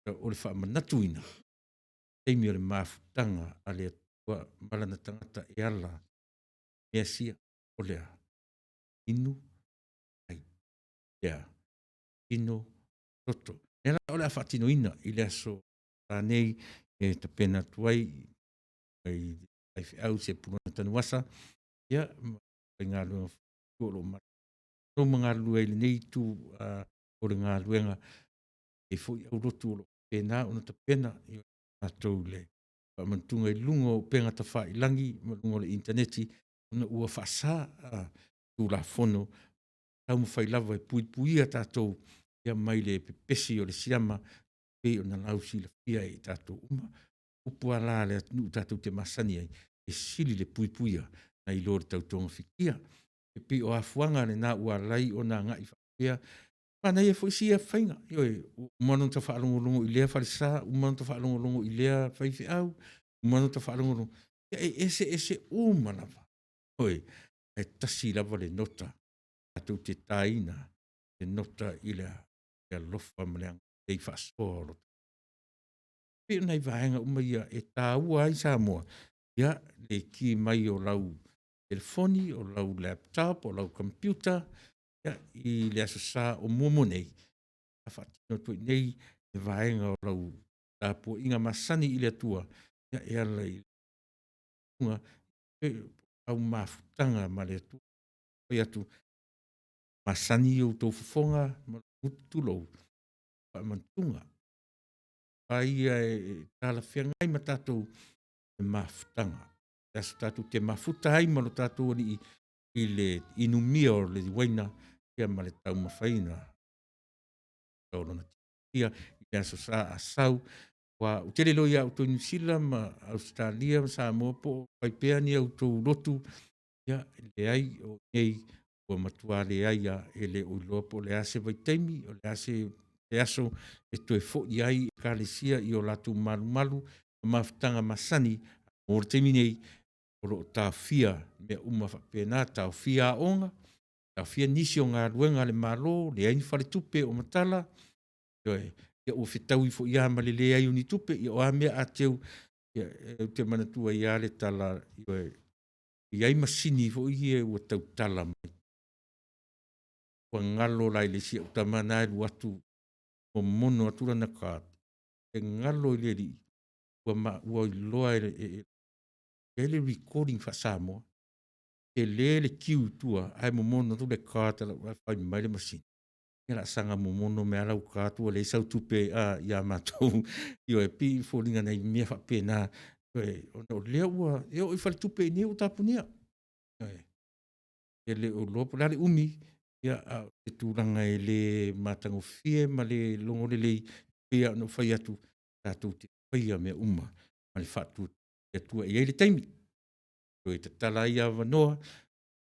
O le faamanatuina, taimi o le mafutaga a le Atua ma lana tagata e ala mea sia, o lea, inu, ai, lea, tino, toto. Lea la o le a faatinoina i le aso la nei e tapena atu ai i faifeau se Pulona Tanuvasa, ia, ma faigaluega o lo o ma galulue ai i lenei itu o le galuega, e foi aulotu o lo o faapena ona tapena i latou le faamanatuga i luga o upega tafailagi ma luga o le initaneti, ona ua faasa Tulafono taumafai lava e puipuia tatou ia mai le pepesi o le siama pei ona lausilafia e i tatou uma. Upu lava la a le atunuu tatou te masani ai, e sili le puipuia nai lo le tau togafitia. E pei o afuaga na ua ala ai ona agai faapea. Manaia foi sia faiga, ioe, ua uma ona ota faalogologo i lea falesa, uma ona ota faalogologo i lea faifeau, uma ona ota faalogologo, ia e eseese uma lava, ioe, ae tasi lava le nota tatou te taina, le nota i le alofa ma le agalelei faasoa o lo pei o nai vaega uma ia e taua ai Samoa, ia, le ki mai o lau telefoni, o lau laptop, o lau computer, ia, i le Aso Sa o muamua nei, a faatino atu ai nei le vaega o lau tapuaiga masani i le Atua, ia, e ala i luga au mafutaga ma le Atua. Fai atu, masani outou fofoga ma tulou, faamanatuga. A ia e talafeagai ma tatou le mafutaga. Le aso tatou te mafuta ai ma lo tatou Alii i le inumia o le uaina ia ma le taumafaina o lona ia i le Aso Sa a sau, aua ou te le iloa ia outou i Niu Sila ma Ausetalia ma Samoa po o fai pea ni a outou lotu. Ia, e leai, o nei ua matua leai lava, e le o iloa po o le a se vaitaimi, o le a se aso e toe foi ai Ekalesia i o latou malumalu ma mafutaga masani. Mo le taimi nei, o lo o taofia mea uma faapena, taofia aoga, taofia nisi o galuega a le Malo, leai ni faletupe o matala, ioe, ia ua fetaui foi lava ma le leai o ni tupe, ia o a mea a teu, ia, ou te manatua ai lava le tala, ioe, e i ai masini foi ia ua tautala mai. Ua galo la i le isi au tama na e alu atu momono atu lana card, e galo i le alii, ua, ma, ua iloa e, e, e i ai le recording faa-Samoa, tele le queue i tua ae momono atu le card a lau, ae fai mai le masini, ia o le a saga momono mai lava lau card ua leai sau tupe ia matou. Ioe, e pei e foliga nai mea faapena, ioe, ona o lea ua, e oo i faletupe i inei ua tapunia. Ioe. E le o iloa po o le a le umi, ia, a o se tulaga e le matagofie ma le logo lelei, pei lava ona ou fai atu, tatou te faia mea uma ma le faatuatua i le Atua. E i ai le taimi e toe tatala ai avanoa,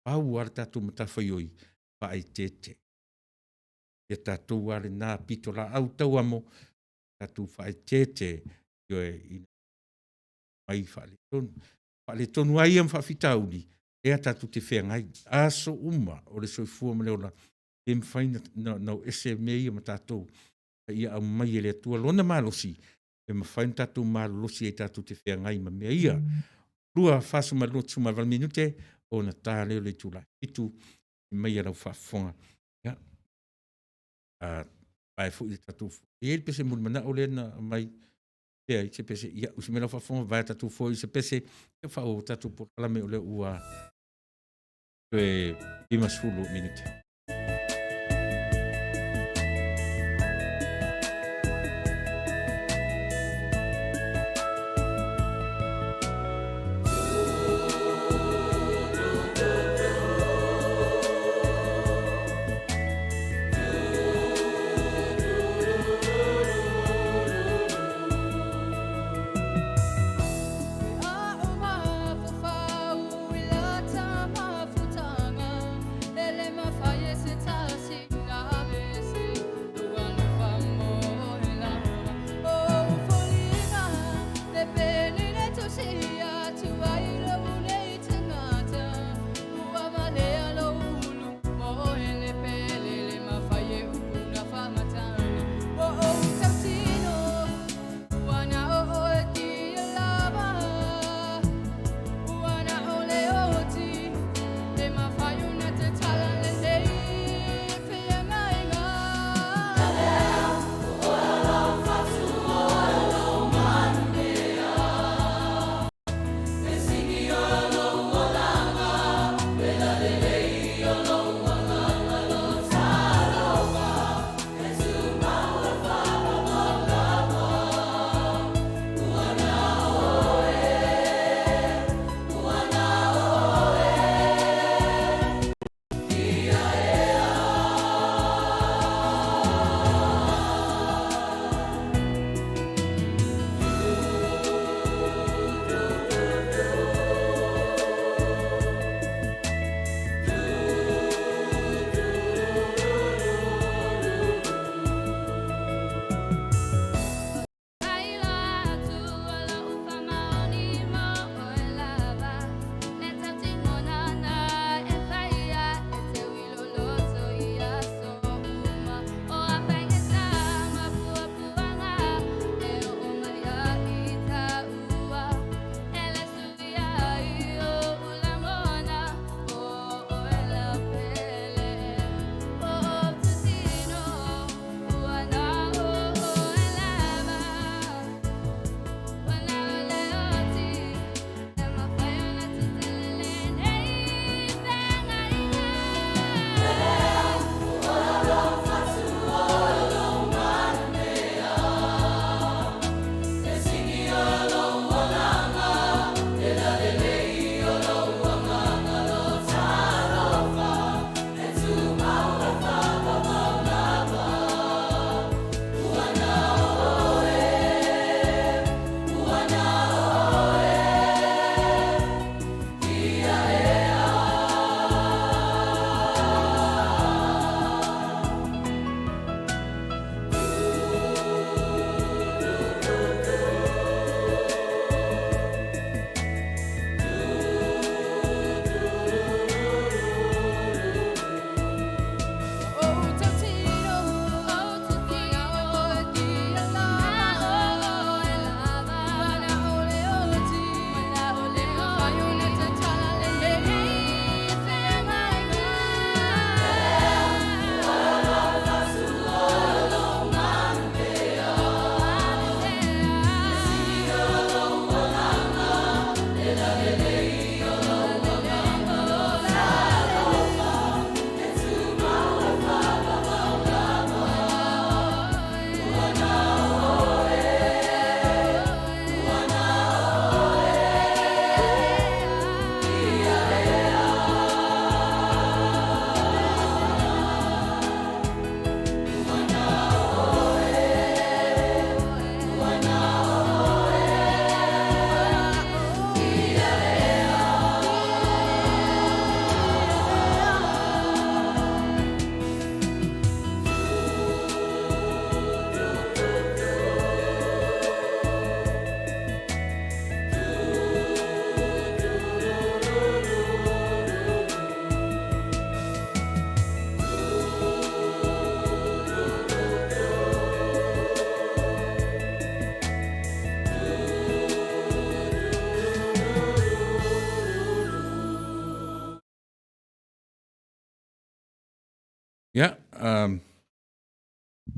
pau lava le tatou matafaioi, faaeteete. Ia tatou lava lena pitolaau tauamo, tatou faaeteete, ioe, ina mai faaletonu. Faaletonu lava ia ma faafitauli, lea tatou te feagai aso uma o le soifua ma le ola, e le mafai ona o ese mea ia ma tatou. A ia aumai e le Atua Lona malosi e mafai ona tatou malolosi ai tatou te feagai ma mea ia. 2:42.8 minute ona ta lea o le itula e 7:00 maia lau faafofoga. Ia, a vae foi le tatou, e i ai le pese mulimanao lea na aumai, leai se pese, ia usi mai lau faafofoga, vaea tatou foe i se pese, ia faaauau tatou polokalame o lea ua toe 50 minute.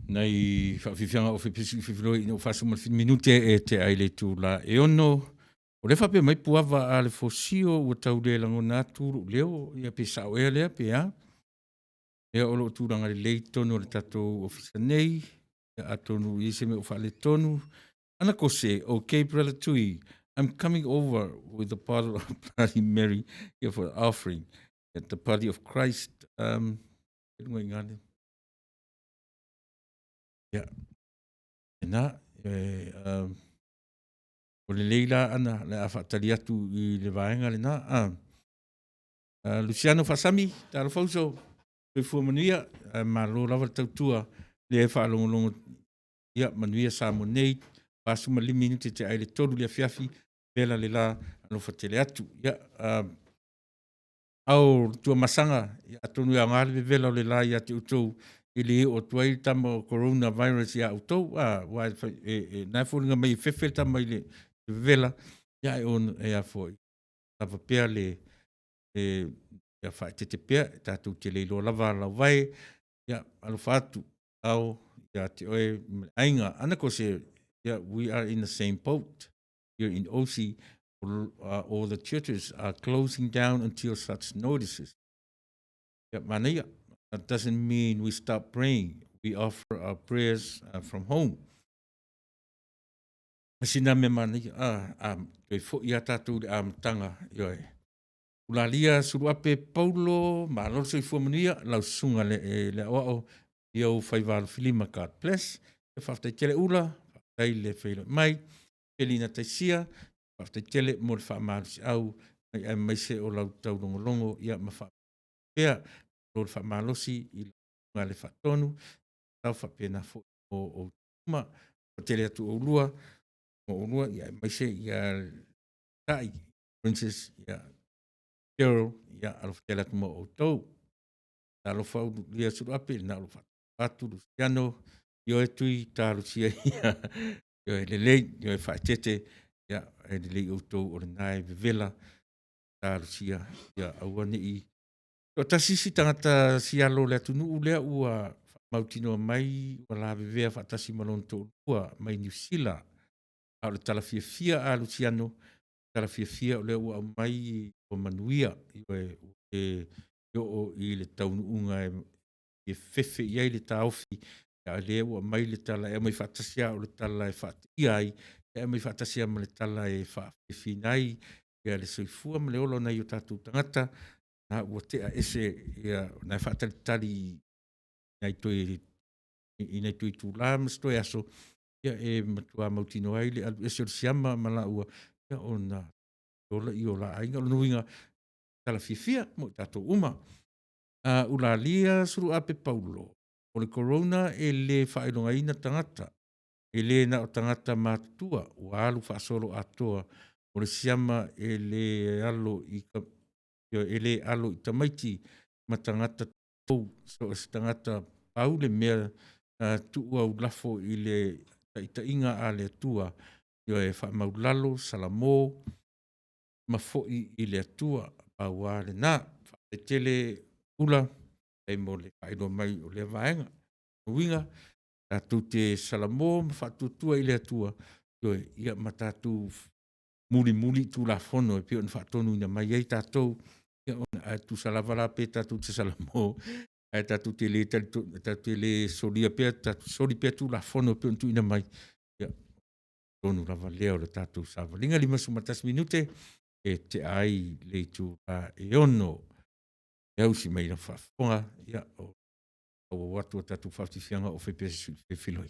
Nai faafiafiaga o fepesi fefiloi ina ua 47 minute e tea ai le itula e 6. O lea faapea mai Puava a le Fosio ua tau le lagona atu lou leo, ia pe sao ea lea pe a. Ia o lo o tulaga lelei i totonu o le tatou ofisa nei, ia atonu i ai se mea o faaletonu. Ana Kose, okay brother Tui, I'm coming over with a bottle of Bloody Mary here for the offering at the body of Christ. E lunga i ngā le. Ia, na, e, o lelei la ana le a faatali atu i le vaega lena. Ah, Luciano Faasami, talofa uso, soifua manuia, malo lava le tautua lea e faalogologo ia manuia Samoa nei, 45 minute te ai le 3 le afiafi, vela le la, alofa tele atu. Ia, ao Tuamasaga, ia atonu e aoga le vevela o le la ia te outou i le oo atu ai le tama o coronavirus ia outou, a, ua e, e, e, na e foliga mai e fefe le tama i le vevela, ia e, on, e a foi, lava pea le, e, ia faaeteete pea, e tatou te le iloa lava alauvae, ia alofa atu, ao ia te oe ma le aiga. Ana ko se, yeah, we are in the same boat here in OC, all the churches are closing down until such notices. Yeah, manaia. That doesn't mean we stop praying. We offer our prayers from home. Sina mea manaia, a, a, toe fo'i a tātou le amataga, ioe. Ulalia Suluape Paulo, malo le soifua manuia, lau susuga le, e, le aoao, ia ou faiva alofilima, God bless. Ia faafetai tele Ula, faafetai le feiloai mai. Pelina Taisia, faafetai tele mo le faamalosiau mai aemaise o lau taulogologo ia ma faapea lo le faamalosi i lau susuga le Faatonu, tau faapena foi mo outou uma. Tele atu oulua, mo oulua ia aemaise ia tai Princess ia Cheryl ia alofa tele atu mo outou. Talofa ululia Suluape na alofa atu Luciano ioe Tui talosia ia ioe lelei ioe faaeteete ia e lelei outou o lena e vevela talosia ia aua nei Toatasi isi tagata sialo o le atunuu lea ua faamautinoa mai ua lavevea faatasi ma lona toalua mai Niu Sila. A o le tala fiafia a Luciano, tala fiafia o lea ua aumai ua manuia, ioe, ua le oo i le taunuuga e fefe i ai le taofi, a o lea ua aumai le tala e aumai faatasi lava o le tala e faateia ai, e aumai faatasi lava ma le tala e faafiafiaina ai ia le soifua ma le ola o nai o tatou tagata, na ua tea ese ia na e faatalitali nai toe i nai toe itulā ma se toe aso, ia e matua mautinoa ai le alu ese o le siama ma laua, ia ona ola i o la aiga. O lona uiga, tala fiafia mo i tatou uma. Ulalia Suluape Paulo, o le corona e le faailogaina tagata, e le na o tagata matutua, ua alu faasolo atoa, o le siama e le alo i ka, e le alo i tamaiti ma tagata tou, so o se tagata pau le mea tuu au lafo i le taitaiga a le Atua, ioe, faamaulalo, salamo ma foi i le Atua, pau lava lena. Faafetai tele Ula, faafetai mo le faailoa mai o lea vaega. O lona uiga, tatou te salamo ma faatuatua i le Atua, ioe, ia ma tatou mulimuli i Tulafono e pei ona faatonuina mai ai tatou, ia ona ae tusa lava la pe tatou te salamo ae tatou te le talitonu, tatou te le solia pea, tatou soli pea Tulafono e pei ona tuuina mai, ia, tonu lava lea o le tatou savaliga. 51 minute e tea ai le itula e 6 e ausi mai lau faafofoga, ia, o auau atu o tatou faafiafiaga o fai pea se sui felfeloi.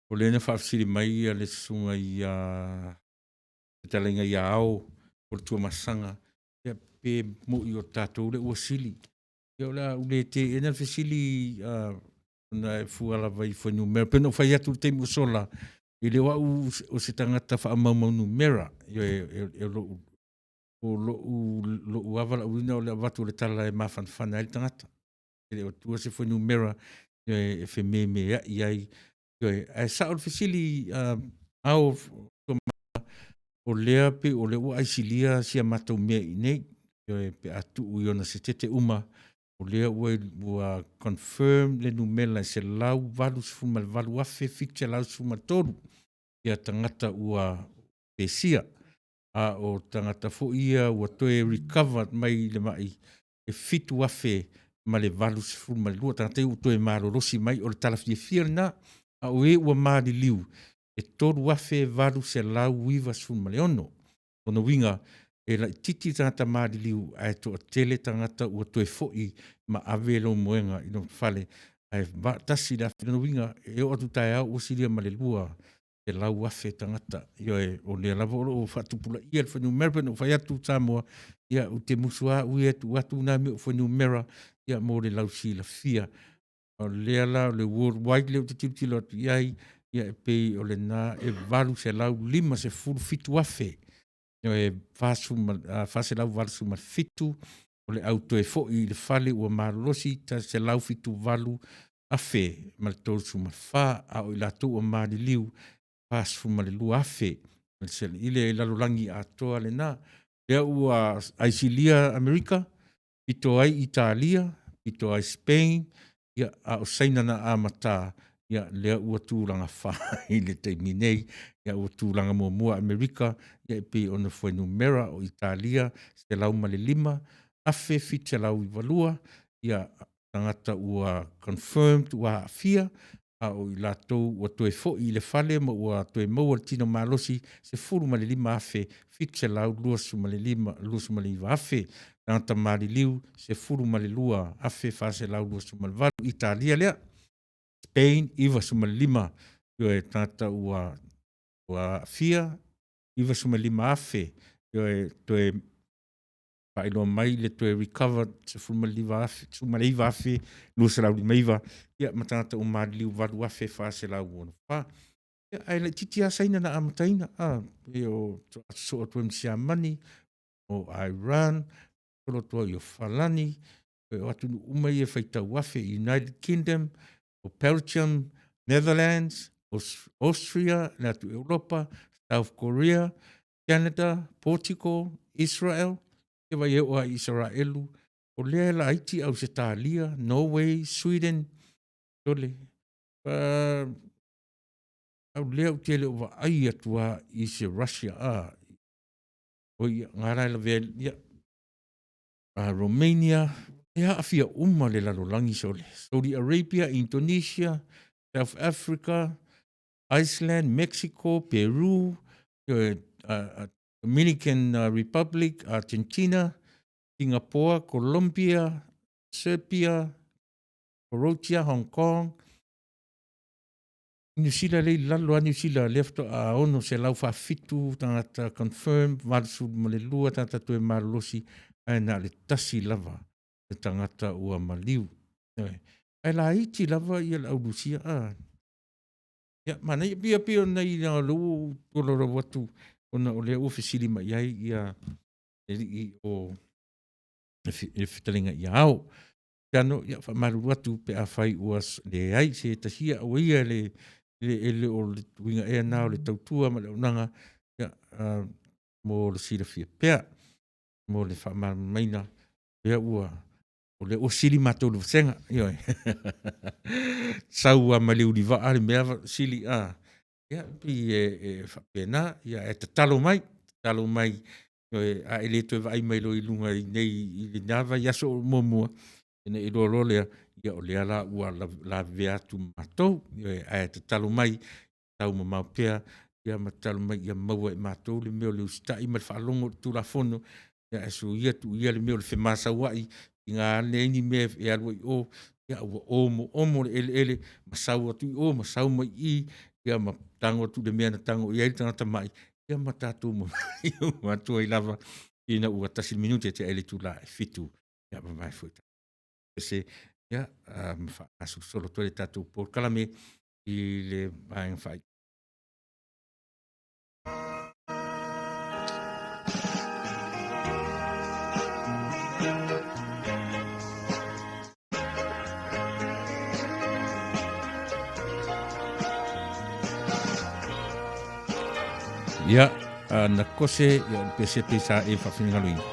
O lea na faafesili mai le susuga ia fetalaiga ia Ao o le Tuamasaga, ia pe moi o tatou lea ua sili. Ia o le a ou le teena le fesili ona e fua lava i fuainumera. Pei ona ou fai atu i le taimi ua sola, e le o au o se tagata faamaumau numera. Ioe, o lou lava valaauina o le avatu o le tala e mafanafana ai le tagata. E le o atua se fuainumera e fememeai ai. Ioe, ae sao le fesili Ao, o lea pei o lea ua aisilia si a matou mea i inei. Ioe, pe a tuu i ona setete uma, o lea ua confirm le numera e 188,713 ia tagata ua pesia. A o tagata foi ia ua toe recover mai le mai e 7,082 tagata ia ua toe malolosi mai. O le tala fiafia lena, a o e ua maliliu e 3,896. Lona uiga, e laitiiti tagata maliliu ae toatele tagata ua toe foi ma ave lou moega i lona fale ae 1,000. Lona uiga, e oo atu i le taeao ua silia ma le 200,000 tagata. Ioe, o lea lava o lo o faatupulaia le fuainumera. Pei ona ou fai atu Samoa, ia ou te musu lava au ia e tuu atu na mea o fuainumera ia mo le lausilafia. O lea la o le world wide lea ou te tilotilo atu i ai, ia e pei o lena e 857,000 e 487 o le au toe foi i le fale ua malolosi 178,034, a o i latou ua maliliu 42,000 i le lalolagi atoa lena. Lea ua aisilia Amerika, pito ai Italia, pito ai Spain, ia, a o Saina na amata, ia, lea ua tulaga fa i le taimi nei, ia, ua tulaga muamua Amerika, ia, e pei ona fuainumera o Italia, 105,792, ia, tagata ua confirmed ua aafia, a o i latou ua toe foi i le fale ma ua toe maua le tino malosi, 15,725, 29 afe. Tagata maliliu, 12,428, Italia lea. Spain, 95, ioe, tagata ua aafia, 95,000, ioe, toe faailoa mai le toe recover 15,000, 19,259, ia ma tagata ua maliliu 8,464. Ia, ae laitiiti lava Saina na amataina, a, pei o sosoo atu ai ma Siamani, o Iran, sosolo atu ai o Falani, o atunuu uma ia e faitau afe, United Kingdom, o Belgium, Netherlands, Austria, le atu Europa, South Korea, Canada, Portugal, Israel, ia vai e oo lava i Isaraelu, o lea e laiti Ausetalia, Norway, Sweden, sole, au lea ou te le o vaai atu lava i se Russia, a, oi, ia, nga la e lavea ai, ia, Romania, e aafia uma le lalolagi sole, Saudi Arabia, Indonesia, South Africa, Iceland, Mexico, Peru, Dominican Republic, Argentina, Singapore, Colombia, Serbia, Croatia, Hong Kong, Niu Sila lea i lalo lava Niu Sila, lea faatoa 647 tagata confirm, 82 tagata toe malolosi, ae na o le tasi lava le tagata ua maliu. Ae laiti lava ia le au Lusia. A. Ia, manaia, pei pei ona i o lea ua ou tolaulau atu ona o lea ua fesili mai ai ia le alii o le fetalaiga ia Ao. Piano, ia faamalulu atu pe afai ua leai se tasi ia, aua ia le, le, e le o le uiga ea na o le tautua ma le auaunaga, ia, mo le silafia pea, mo le faamalamalamaina, lea ua, o lea ua sili matou i le vasega, ioe. Sau lava mai le ulivaa le mea sili, a, ia, pei e faapena, ia ae tatalo mai, tatalo mai, ioe, a e le toe vaai mai loa i luga i inei i lena vaiaso o muamua, ona e iloa loa lea, ia o lea la ua lavevea atu ma matou. Ioe, ae tatalo mai, taumamao pea, ia ma tatalo mai ia maua e matou le mea o le usitai ma le faalogo i le Tulafono, ae soia tuu ia le mea o le femasauai, tiga lava leai ni mea e alu ai i o. Ia, ua omoomo le eleele ma sau atu i o ma sau mai i i, ia ma tago atu i le mea na tago i ai le tagata mai, ia ma tatou mamai uma atu ai lava ina ua tasi le minute tea ai le itula e fitu. Ia, mavae foi ese, ia, ma faagasolosolo atu ai le tatou polokalame i le vaega faaiu. Ia, na kose, ia, o le pesepe sa e whawhinengaloina.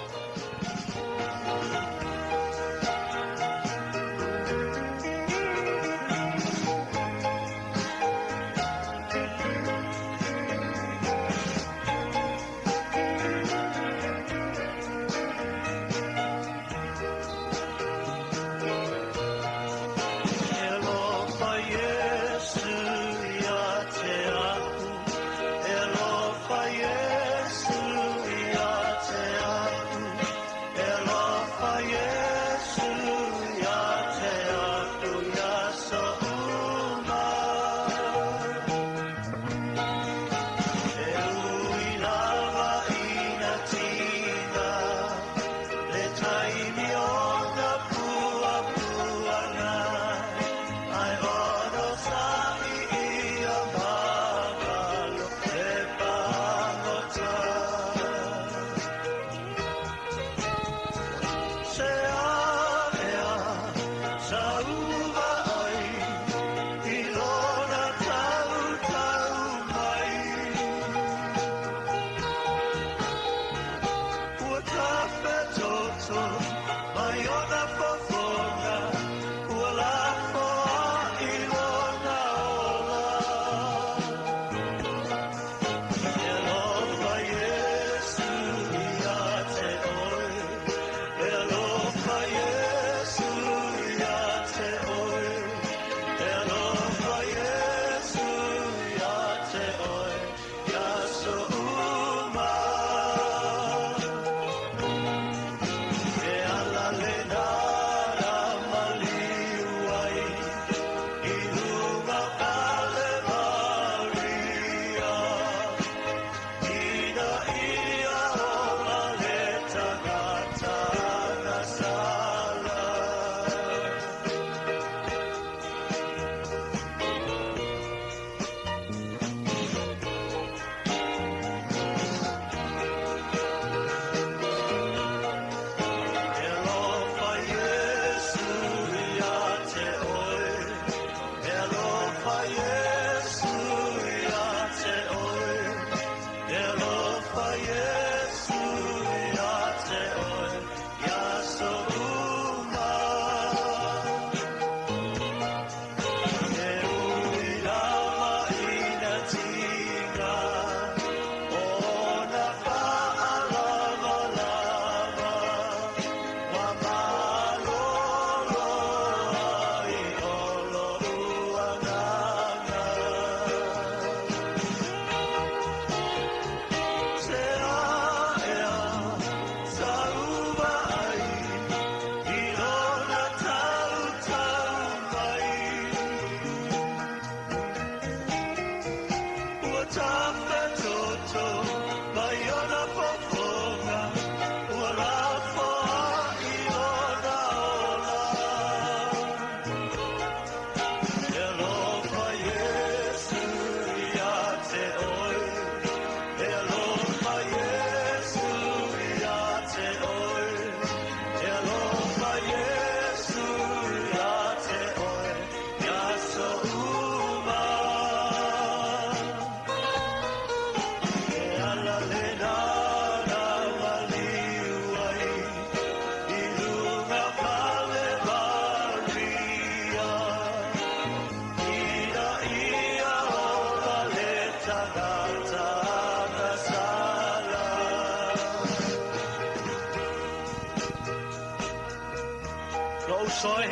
Lou uso e,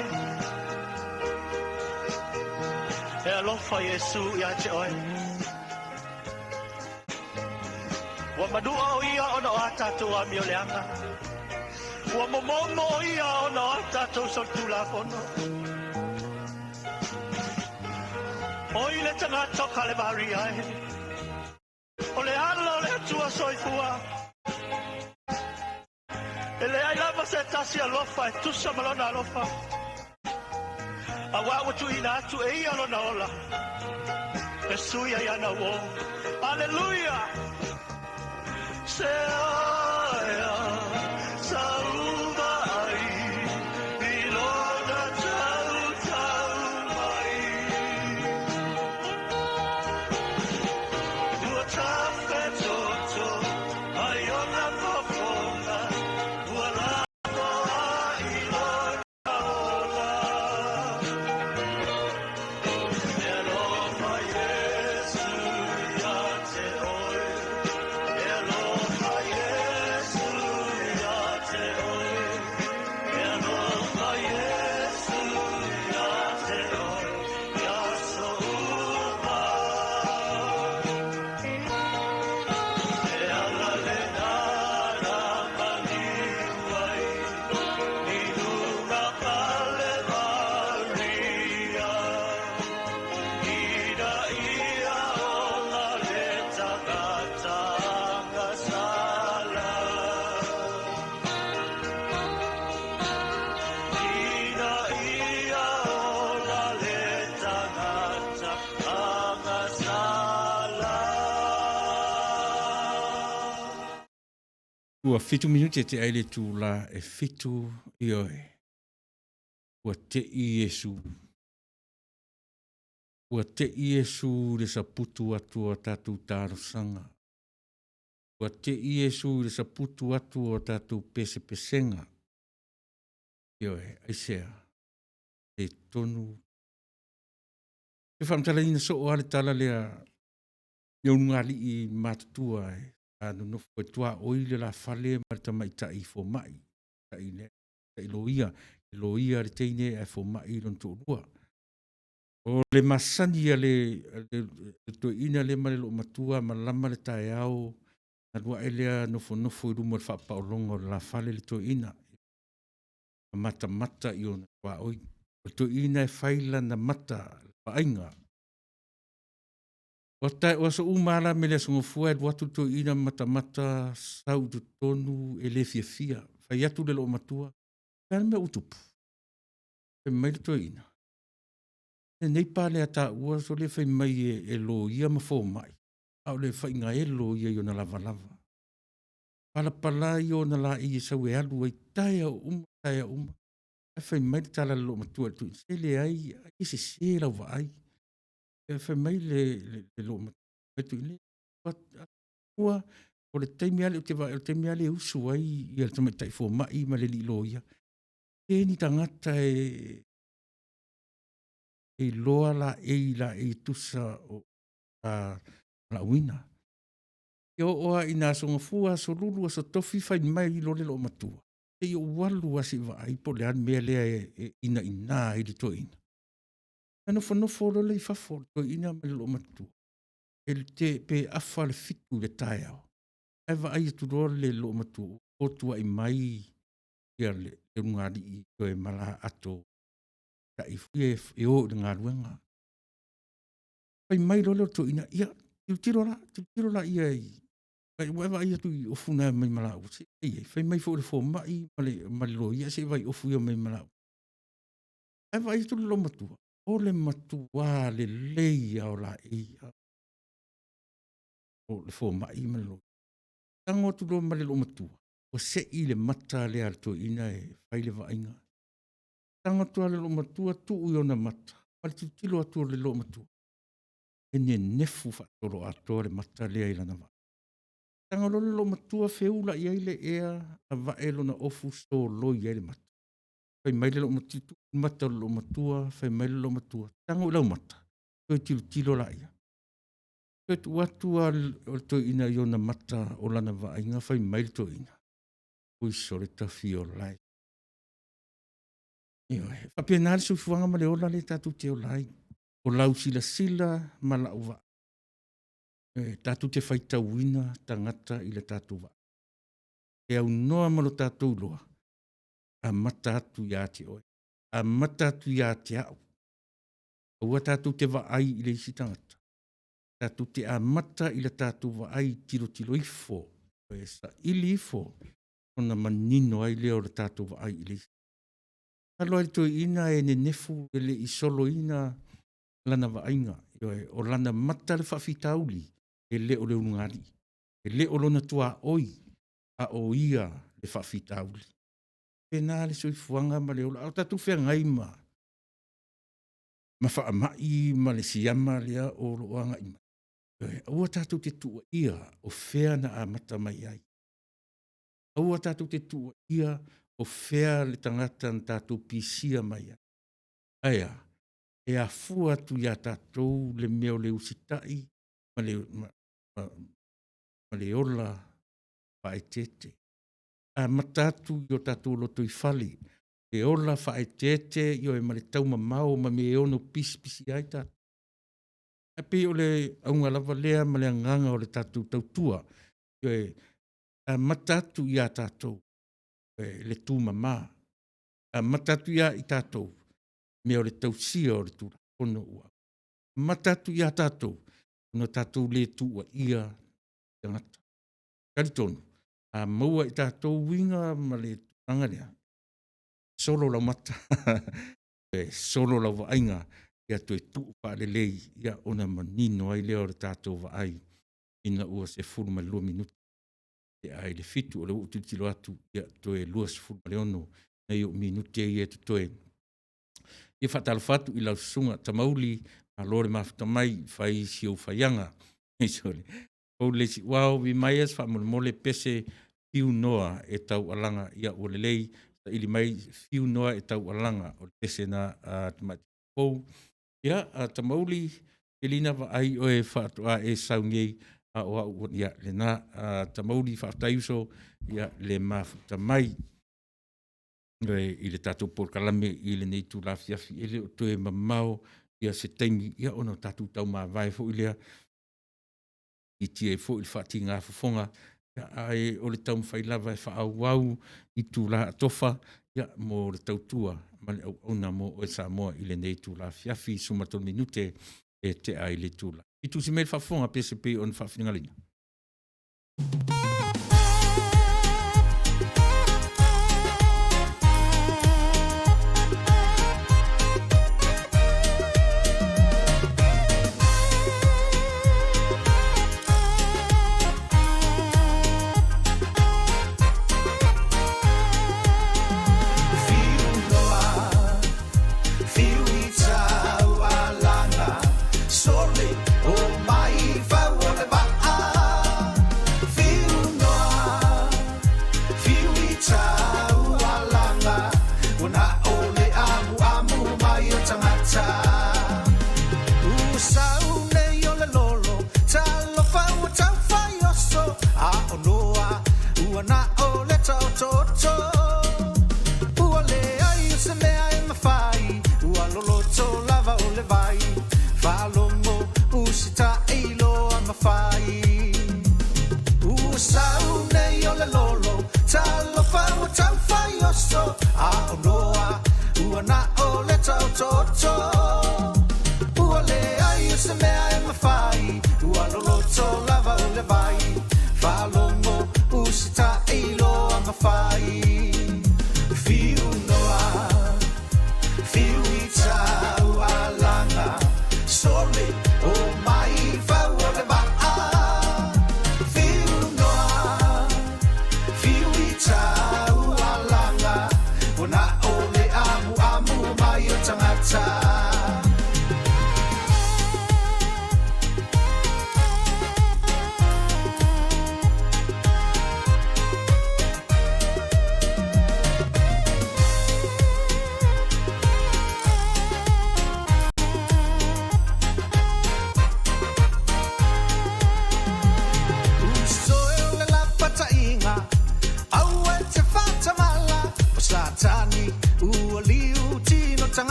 e alofa Iesu ia te oe. Ua manua o ia ona o a tātou amioleaga. Ua momomo o ia ona o a tātou solitulafono. Oi le tagata o Kalevaria e. O le ala o le Atua soifua. E leai lava se tasi alofa e tusa ma lona alofa. Auā ua tuuina atu e ia lona ola e sui ai ana uō. Aleluia! Se aea sau vaai i lona tautau mai. Ua tafetoto ai ona fofoga, ua lako ai lona ola. E alofa Iesu ia te oe, e alofa Iesu ia te oe, e alofa Iesu ia te oe, i aso uma. E ala lena na maliu ai i luga Kalevaria, ina ia ola le tagata agasala. Ina ia ola le tagata agasala. Ua fitu minute te ai le itula e fitu, ioe. Ua te'i Iesu. Ua te'i Iesu i le saputu atu o a tatou talosaga. Ua te'i Iesu i le saputu atu o a tatou pesepesega. Ioe, aisea? Le tonu. E faamatalaina soo lava le tala lea i ulugalii matutua e sa nonofo e tuaoi le lafale ma le tamaitai fomai, tai lea, tai loia, le loia a le teine ae fomai lona toalua. O le masani a le, le, le toeaina lea ma le loomatua malama le taeao, alu ae lea nofonofo i luma o le faapaologa o le lafale le toeaina, ma matamata i ona tuaoi. O le toeaina e fai lana mata vaaiga. O, ta, o aso uma lava la me le Aso Gafua e alu atu le toeaina ma matamata sau i totonu e le fiafia. Fai atu le loomatua, o le a le mea ua tupu? Fai mai le toeaina, lenei pale a taua sole fai mai e loia ma fomai, a o le faigaelo ia i ona lavalava. Palapala ia ona laei e sau e alu ai taeao uma, taeao uma. Ae fai mai le tala a le loomatua i le toeaina, se leai, ai e sese lau vaai. E fai mai le, le, le loomatua i le toeaina, ua, o le taimi lava lea ou te vaai, o le taimi lava lea e usu ai ia le tamaitai fomai ma le alii loia. E ni tagata e iloa laei, laei e tusa o a valaauina. Ia oo lava ina Aso Gafua, Aso Lulu, Aso Tofi fai mai loa le loomatua, se i ou alu lava se i vaai po o le a le mea lea e inaina ai le toeaina. Na nofonofo loa lea i fafo le toeaina ma le loomatua, e te, pe afa le fitu i le taeao, ae vaai atu loa le loomatua ua fotuai mai ia le ulugalii toe mala ato ta'i foi e, e o i le galuega. Fai mai loa lea o le toeaina, ia, tilotilo la, tilotilo la ia i, ua e vaai atu i ofu na e aumai ma laua, se i ai, fai mai foi le fomai ma le, ma le loia, se i vaai ofu ia mai ma laua. Ae vaai atu le loomatua, o le matuā lelei lava o laei o le fomai ma le loia. Tago atu loa ma le loomatua, ua sei le mata lea a le toeaina e fai le vaaiga. Tago atu lava le loomatua tuu i ona mata, ma le tilotilo atu o le loomatua, e nenefu faasoloatoa le mata lea i lana vaai. Tago loa le loomatua feula i ai le ea, avae lona ofu soloi ai le mata. Fai mai le loomatua, tuu i le mata o le loomatua, fai mai le loomatua, tago i lau mata, toe tilotilo laia. Toe tuu atu lava o le toeaina i ona mata o lana vaaiga, fai mai le toeaina, ui sole tafiolae. Ioe, e faapena le soifuaga ma le ola lea tatou te ola ai. O lau silasila ma lau vaai, e tatou te faitauina tagata i le tatou vaai. E aunoa ma lo tatou iloa, amata atu ia te oe, amata atu ia te au. Aua tatou te vaai i le isi tagata. Tatou te amata i le tatou vaai tilotilo ifo, e saili ifo ona manino ai lea o le tatou vaai i le isi. Alo ai le toeaina e nenefu e le i soloina lana vaaiga, ioe, o lana mata le faafitauli, e le o le ulugalii, e le o lona tuaoi, a o ia le faafitauli. Pena le soifuaga ma le ola, a o tatou feagai ma faamai ma le siama lea o lo o agai mai. Ioe, aua tatou te tuuaia o fea na amata mai ai. Aua tatou te tuuaia o fea le tagata na tatou pisia mai ai. Ae a? E afua atu ia tatou le mea o le usitai ma le, ma, ma, ma le ola faaeteete. Amata atu i o tatou lotoifale, le ola faaeteete, ioe, ma le taumamao ma mea e ono pisipisi ai tatou. Ae pei o le auga lava lea ma le agaga o le tatou tautua, ioe, amata atu ia tatou le tumama, amata atu ia i tatou mea o le tausia o le Tulafono ua amata atu ia tatou ona tatou le tuuaia tagata. Talitonu, a maua e tatou uiga ma le tulaga lea, solo lau mata, solo lau vaaiga, ia toe tuu faalelei, ia ona manino ai lea o le tatou vaai ina ua 12 minute tea ai le 7. O lea ua ou tilotilo atu, ia toe 26 nai ou minute ia e totoe. Ia faatalofa atu i lau susuga Tamauli, malo le mafuta mai, fai si ou faiaga. Pou le isi uao, Vimaias, faamolemole pese fiu noa e taualaga, ia ua lelei, saili mai fiu noa e taualaga, o le pese na a tamaitai pou. Ia, a Tamauli, Kelina vaai oe faatoa e sau nei, a o au, ia, lena, a Tamauli, faafetai uso, ia, le mafuta mai i le tatou polokalame i lenei itula afiafi. E le o toe mamao ia se taimi, ia ona o tatou taumavae foi lea, iti ai foi le faatiga fofoga, ae o le taumafai lava e faaauau itula atofa ia, mo le tautua ma le auauna mo oe Samoa i lenei itula afiafi, 13 minute e tea ai le itula. I tusi mai le faafofoga pe se pei ona faafinagaloina.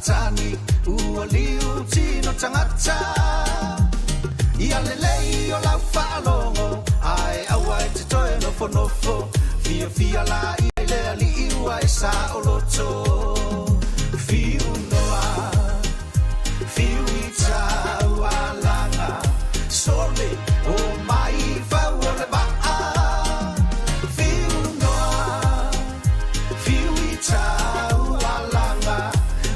Satani ua liu tino tagata. Ia lelei o lau faalogo ae aua e te toe nofonofo. Fiafia laia i le Alii ua e saoloto. Fiu noa, fiu i taualaga, sole o mai fau o le vaa. Fiu noa, fiu i taualaga,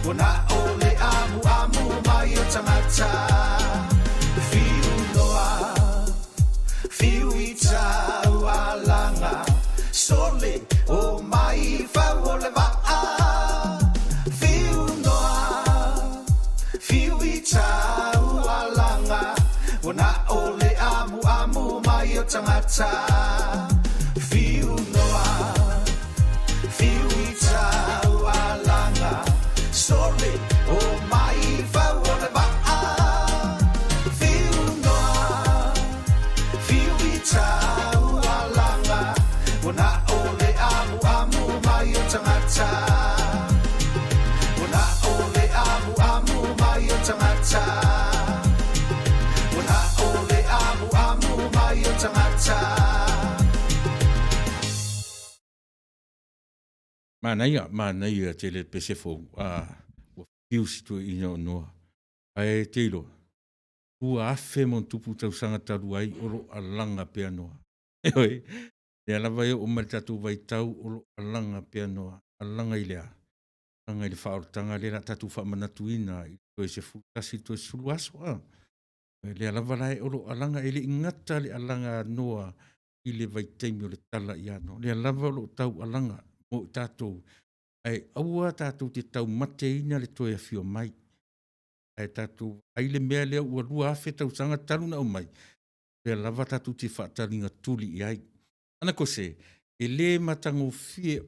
ua na o le amuamu mai o tagata. Fiu noa, fiu i taualaga, sole o mai fau o le vaa. Fiu noa, fiu i taualaga, ua na o le amuamu mai o tagata. Fiu noa, fiu i taualaga, sole o mai fau o le vaa. Fiu noa, fiu i taualaga, ua na o le amuamu mai o tagata. Ua na o le amuamu mai o tagata. Ua na o le amuamu mai o tagata. Manaia, manaia tele pese fou, a ua fiu si toeaina o Noa. Ae te iloa, 2000+ tausaga talu ai o lo o alaga pea Noa. Ioe, lea lava e oo mai le tatou vaitau o lo o alaga pea Noa. Alaga i le a? Alaga i le faaolataga lea o le a tatou faamanatuina i le toe 11 toe 10 aso. A? Lea lava la e o lo o alaga, e le i gata le alaga a Noa i le vaitaimi o le tala ia Noa. Lea lava o lo o tau alaga mo i tatou, ae aua tatou te taumateina le toe afio mai. Ae tatou ai le mea lea ua 2000 tausaga talu na aumai, lea lava tatou te faataligatuli i ai. Ana kose, e le matagofie,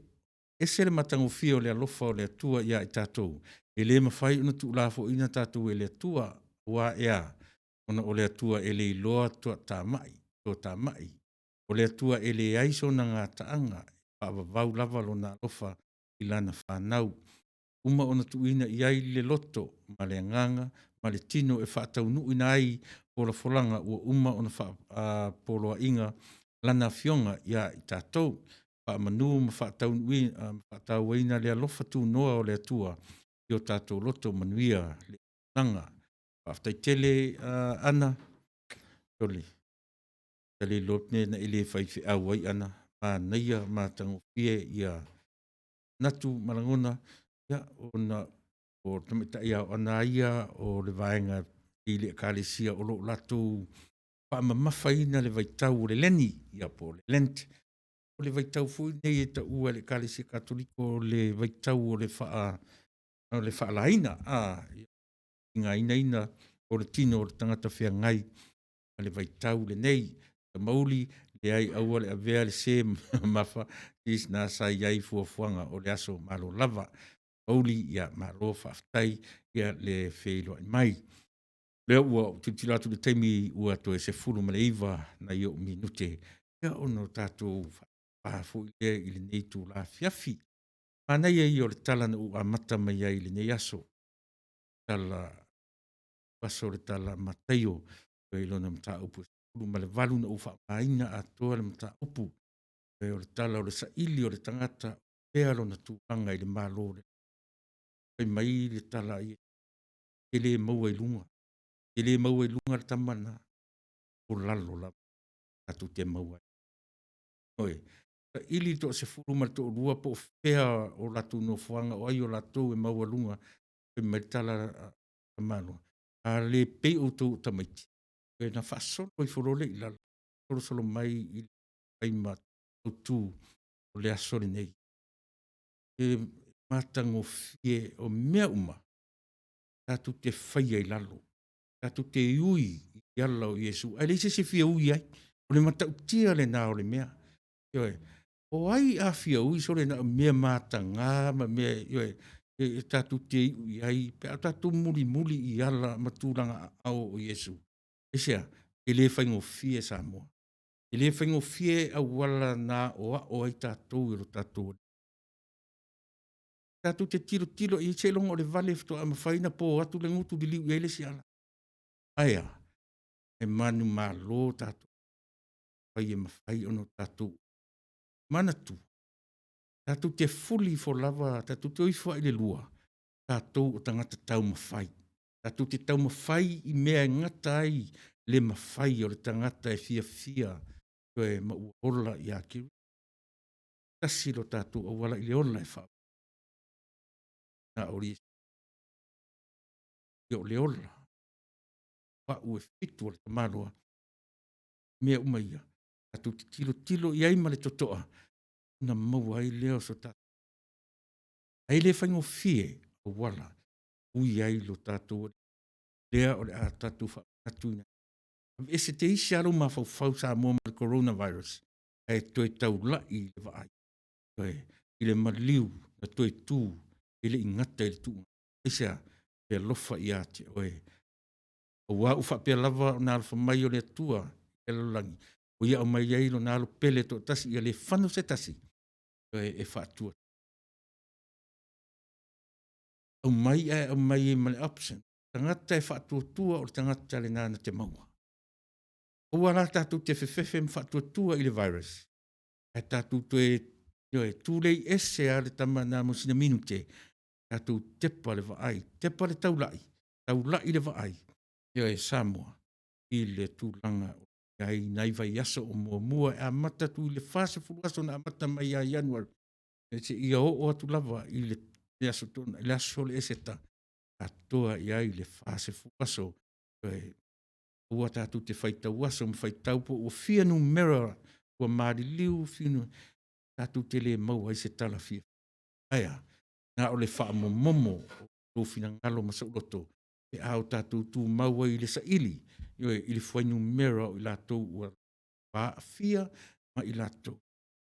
ese le matagofie o le alofa o le Atua ia i tatou. E le mafai ona tuulafoaiina tatou e le Atua, aua e a? Ona o le Atua e le iloa toatamai, toatamai. O le Atua e leai sona gataaga, e faavavau lava lona alofa i lana fanau. Uma ona tuuina i ai le loto ma le agaga ma le tino e faataunuuina ai folafolaga ua uma ona faapoloaiga Lana Afioga ia i tatou. Faamanu ma faatauaina le alofa tunoa o le Atua i o tatou loto. Manuia le auaunaga. Faafetai tele Ana, sole, ta le iloa pe na e le faifeau ai Ana, manaia matagofie ia manatu ma lagona, ia, ona o le tamaitai lava o Ana ia o le vaega i le Ekalesia o lo o latou faamamafaina le vaitau o le leni, ia po o le Lent. O le vaitau foi lenei e taua e le Ekalesia Katoliko o le vaitau o le faa, o le faalaina, a, tigainaina o le tino o le tagata feagai ma le vaitau lenei. Tamauli, leai aua le avea le se mamafa, sis na sa i ai fuafuaga o le aso malo lava. Mauli, ia malo faafetai ia le feiloai mai. Lea ua ou tilotilo atu i le taimi ua toe 19 nai ou minute, ia ona o tatou faatopa foi lea i lenei itula afiafi. Manaia ia o le tala na ou amata mai ai i lenei aso, tala aso le tala a Mataio i lona mataupu e 18 na ou faaaogaina atoa le mataupu. O le tala o le saili o le tagata pea lona tulaga i le Malo o le Fai mai le tala a Iesu, e le maua i luga, e le maua i luga le tama lena, o lalo lava tatou te maua ai. Oi, saili le toasefulu ma le toalua po o fea o latou nofoaga, o ai o latou e maualuga. Fai mai le tala a Malo, a le pei outou o tamaiti, na faasolo ifo loa lea i lalo, solosolo mai i le fai ma autu o le aso lenei. E matagofie o mea uma tatou te faia i lalo, tatou te ui i ala o Iesu, ae leai se isi e fia ui ai. O le matautia lena o le mea. Ioe. O ai a fia ui sole na o mea mataga ma mea, ioe, e tatou te iu i ai pe a tatou mulimuli i ala ma tulaga aao o Iesu. Aisea? E le faigofie Samoa. E le faigofie auala na aoao ai tatou e lo tatou Alii. Tatou te tilotilo i ai seiloga o le vale faatoa mafai ona po atu le gutu liliu i ai le isi ala. Ae a? E manumalo tatou fai e mafai ona tatou manatua, tatou te fuli ifo lava, tatou te o ifo lava i le lua, tatou o tagata taumafai. Tatou te taumafai i mea e gata ai le mafai o le tagata e fiafia ma ua ola ia Keriso. Tasi lo tatou auala i le ola e na o Iesu. Ia o le ola, o au e fitu o le tamaloa, mea uma ia, tatou te tilotilo i ai ma le totoa, ona maua ai lea o so tatou. Ae le faigofie auala ui ai lo tatou lea o le a tatou faamanatuina. Aveese teisi lava lou mafaufau Samoa ma le coronavirus, ae toe taulai i le vaai, i le maliu na toe tu e le i gata i le tuuga. Aisea? E alofa ia te oe. Aua ua faapea lava ona alofa mai o le Atua i le lalolagi, ua ia aumai ai Lona Alo pele e toatasi, ia le fano se tasi, e faatua. Aumai ae aumai ai ma le option. Tagata e faatuatua o le tagata lena na te maua. Aua la tatou te fefefe ma faatuatua i le virus, ae tatou toe, ioe, tulei ese lava le tama lena mo sina minute, tatou tepa le vaai, tepa le taulai, taulai le vaai, ioe, Samoa, i le tulaga o i ai nai vaiaso o muamua e amata atu i le 40 aso na amata mai ia Ianuari, seia oo atu lava i le aso Toonai, le aso o le Eseta, atoa i ai le 40 aso. Ioe, aua tatou te faitau aso ma faitau po ua fia numera ua maliliu, fia, tatou te le maua ai se tala fiafia. Ae a? Na o le faamomomo o lou finagalo ma sou loto pe a o tatou tumau ai i le saili, ioe, i le fuainumera o i latou ua aafia ma i latou.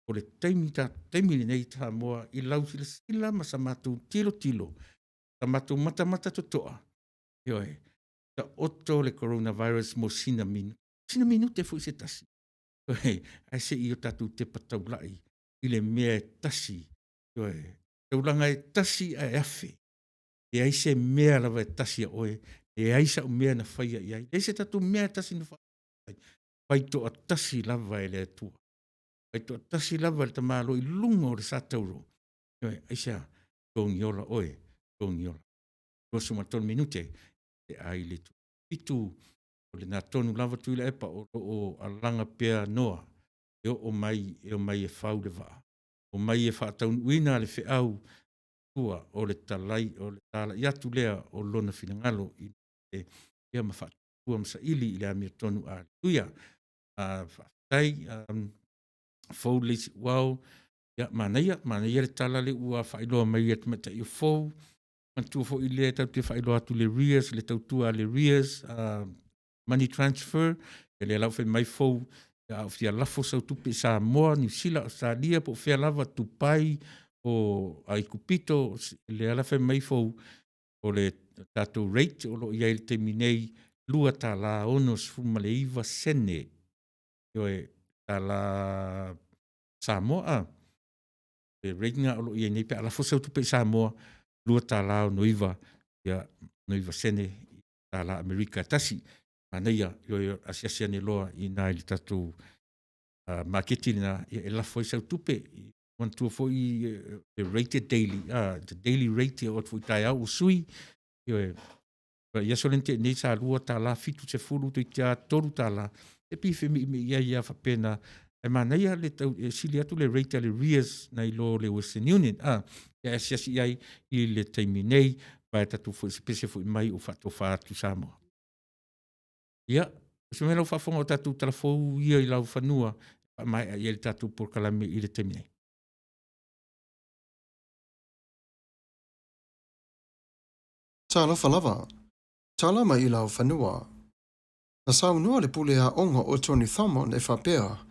O le taimi, taimi lenei Samoa i lau silasila ma sa matou tilotilo, sa matou matamata totoa, ioe, taoto le coronavirus mo sina minute, sina minute foi se tasi, ioe, ae se i o tatou tepa taulai i le mea e tasi, ioe, taulaga e tasi ae afe. Leai se mea lava e tasi a oe, leai sau mea na faia i ai, leai se tatou mea e tasi na fai ai, fai toatasi lava e le Atua, fai toatasi lava e le tamaloa i luga o le sa tauro. Ioe, aisea? Togi ola oe, togi ola. 23 minute e ai le 7 o lena tonu lava Tuilaepa o lo o alaga pea Noa e oo mai e omai e fau le vaa, omai e faataunuuina le feau tua o le talai o le talai atu lea o lona finagalo i ia ma faatua ma saili i le amiotonu. Aleluia. Faafetai fou le isi uao. Ia manaia, manaia le tala lea ua faailoa mai e tamaitai o fou. Manatua foi lea tatou te faailoa atu le RIAS, le tautua a le RIAS, money transfer, ia lea la ua fai mai fou, a o fia lafo sau tupe i Samoa, Niu Sila, Ausetalia, po o fea lava, Dubai, o Aikupito, lea la fai mai fou, o le tatou rate o lo o i ai i le taimi nei, $2.69, ioe, tala Samoa, a? Le rate lena o lo o i ai nei pe a lafo sau tupe i Samoa, $2.69, ia, 69 sene tala Amerika e tasi. Manaia, ioe, asiasi ane loa i ina i le tatou maketi lena, ia e lafo ai sau tupe. Manatua foi e rated daily, the daily rate e oo atu foi i taeao ua sui. Ioe, i aso lea na tea nei sa $2.70 toeitiiti lava $3, e pei e femeimei ai lava faapena. Ae manaia le tau, e sili atu le rate a le RIAS nai lo le Western Union. Ia e asiasi i ai i le taimi nei, vae tatou foi se pese foi mai o faatofa atu Samoa. Ia, o se mea lau faafofoga o tatou talafou ia i lau fanua, faamaea i ai le tatou polokalame i le taimi nei. Talofa lava. Tala mai i lau fanua. Na saunoa le pule aoga o Tony Thomond e faapea,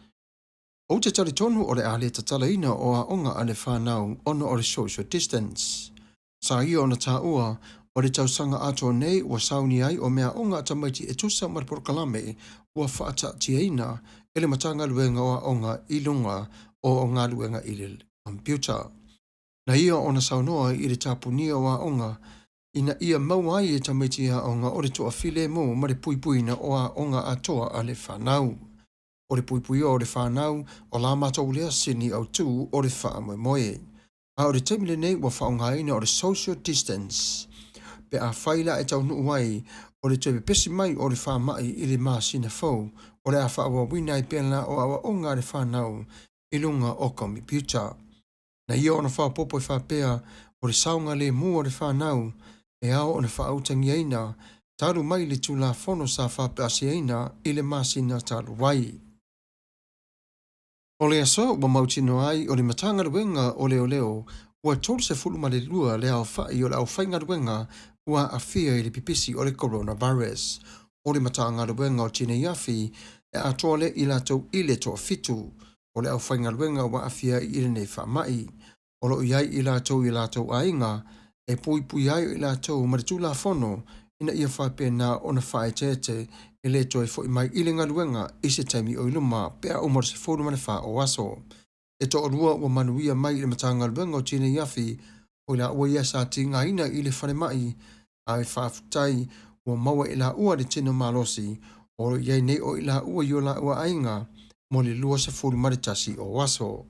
Ou te talitonu o le a le tatalaina o aoga a le fanau ona o le social distance. Sa ia ona taua, o le tausaga atoa nei ua sauni ai o meaaoga a tamaiti e tusa ma le polokalame ua faataatiaina e le Matagaluega o Aoga i luga o galuega i le computer. Na ia ona saunoa i le tapunia o aoga ina ia maua ai e tamaiti aoga o le toafilemu ma le puipuiina o aoga atoa a le fanau. O le puipuia o le fanau o la matou lea sini autu o le faamoemoe. A o le taimi lenei ua faaaogaina o le social distance pe afai la e taunuu ai o le toe pepesi mai o le faamai i le masina fou, o le a faaauauina ai pea la o aoaoga a le fanau i luga o komipiuta. Na ia ona faaopoopo e faapea, o le saogalemu o le fanau e ao ona faautagiaina talu mai le Tulafono sa faapasiaina i le masina talu ai. O le aso ua mautinoa ai o le Matagaluega o Leoleo ua 32 le aofai o le aufaigaluega ua aafia i le pipisi o le coronavirus. O le Matagaluega o Tinei Afi e atoa lea i latou i le toafitu o le aufaigaluega ua aafia ai i lenei faamai. O lo o i ai i latou i latou aiga e puipui ai i latou ma le Tulafono ina ia faapena ona faaeteete e le toe foi mai i le galuega i se taimi o i luma pe a uma le 14 o aso. E toalua ua manuia mai i le Matagaluega o Tinei Afi o i laua ia sa tigaina i le falemai, a e faafetai ua maua e laua le tino malosi o lo o i ai nei o i laua i o laua aiga mo le 21 o aso.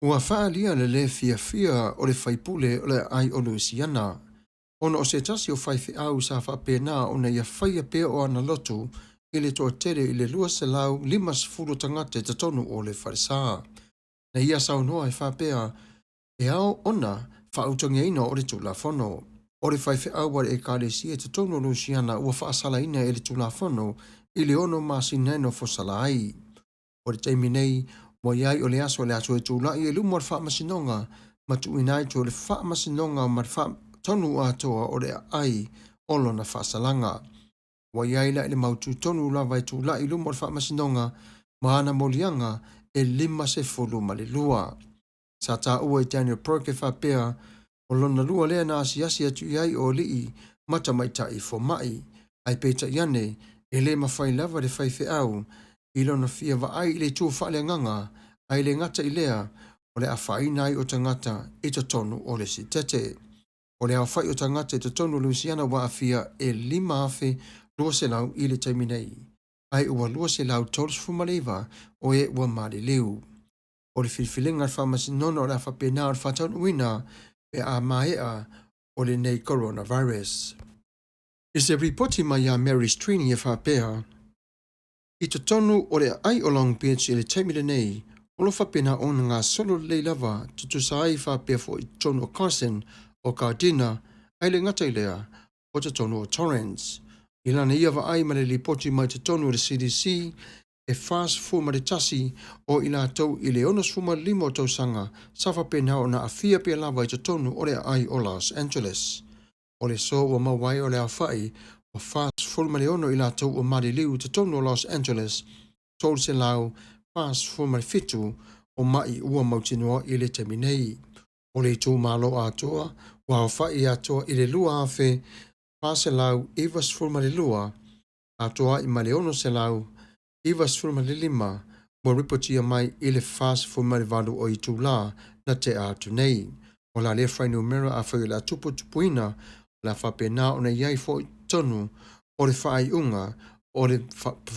Ua faaalia le lē fiafia o le faipule o le aai o Louisiana ona o se tasi o faifeau sa faapena ona ia faia pea o ana lotu i le toatele i le 250 tagata i totonu o le falesa. Na ia saunoa e faapea, e ao ona faautagiaina o le Tulafono. O le faifeau a le Ekalesia i totonu o Louisiana ua faasalaina e le Tulafono i le 6 masina e nofosala ai. O le taimi nei, ua i ai o le aso o le a toe tulai i luma o le faamasinoga ma tuuina ai toe le faamasinoga ma le faatonu atoa o le aai o lona faasalaga. Ua i ai la i le mautū tonu lava e tulai i luma o le faamasinoga ma ana moliaga e 52. Sa taua i Daniel Burke e faapea, o lona lua lea na asiasi atu i ai o alii ma tamaitai fomai, ae peitai ane e le mafai lava le faifeau i lona fia vaai i le itu faaleagaga, ae le gata i lea, o le afaina ai o tagata i totonu o le sitete. O le aofai o tagata i totonu o Louisiana ua aafia e 5,200 i le taimi nei, ae ua 239 o e ua maliliu. O le filifiliga a le faamasinoga o le a faapena ona faataunuuina pe a maea o lenei coronavirus. I se ripoti mai ia Mary Strini e faapea, I totonu o le aai o Long Beach i le taimi lenei, o lo o faapena ona gasolo lelei lava tutusa ai faapea foi i totonu o Carson, o Gardena, ae le gata i lea, o totonu o Torrance. I lana ia vaai ma le lipoti mai totonu o le CDC, e 41 o i latou i le 65 o tausaga sa faapena ona aafia pea lava i totonu o le aai o Los Angeles. O le aso ua maua ai o le aofai ua 46 i latou ua maliliu i totonu o Los Angeles, 347 o mai ua mautinoa i le taimi nei. O le itumalo atoa ua aofai atoa i le 2,492 atoa ai ma le 695 ua ripotia mai i le 48 o itulā na tea atu nei. O la lea fuainumera afai o le a tuputupuina, o le a faapena ona i ai foi tonu o le faaiuga o le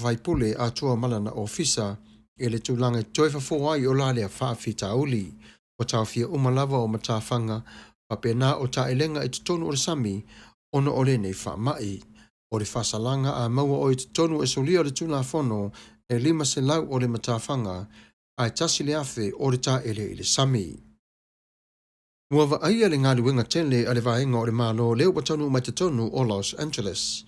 faipule atoa ma lana ofisa i le tulaga e toe fofo ai o la lea faafitauli. Ua taofia uma lava o matafaga faapena o taelega i totonu o le sami ona o lenei faamai. O le faasalaga a maua o i totonu e solia o le Tulafono e 500 o le matafaga ae 1,000 o le taele i le sami. Ua vaaia le galuega tele a le vaega o le Malo lea ua taunuu mai totonu o Los Angeles.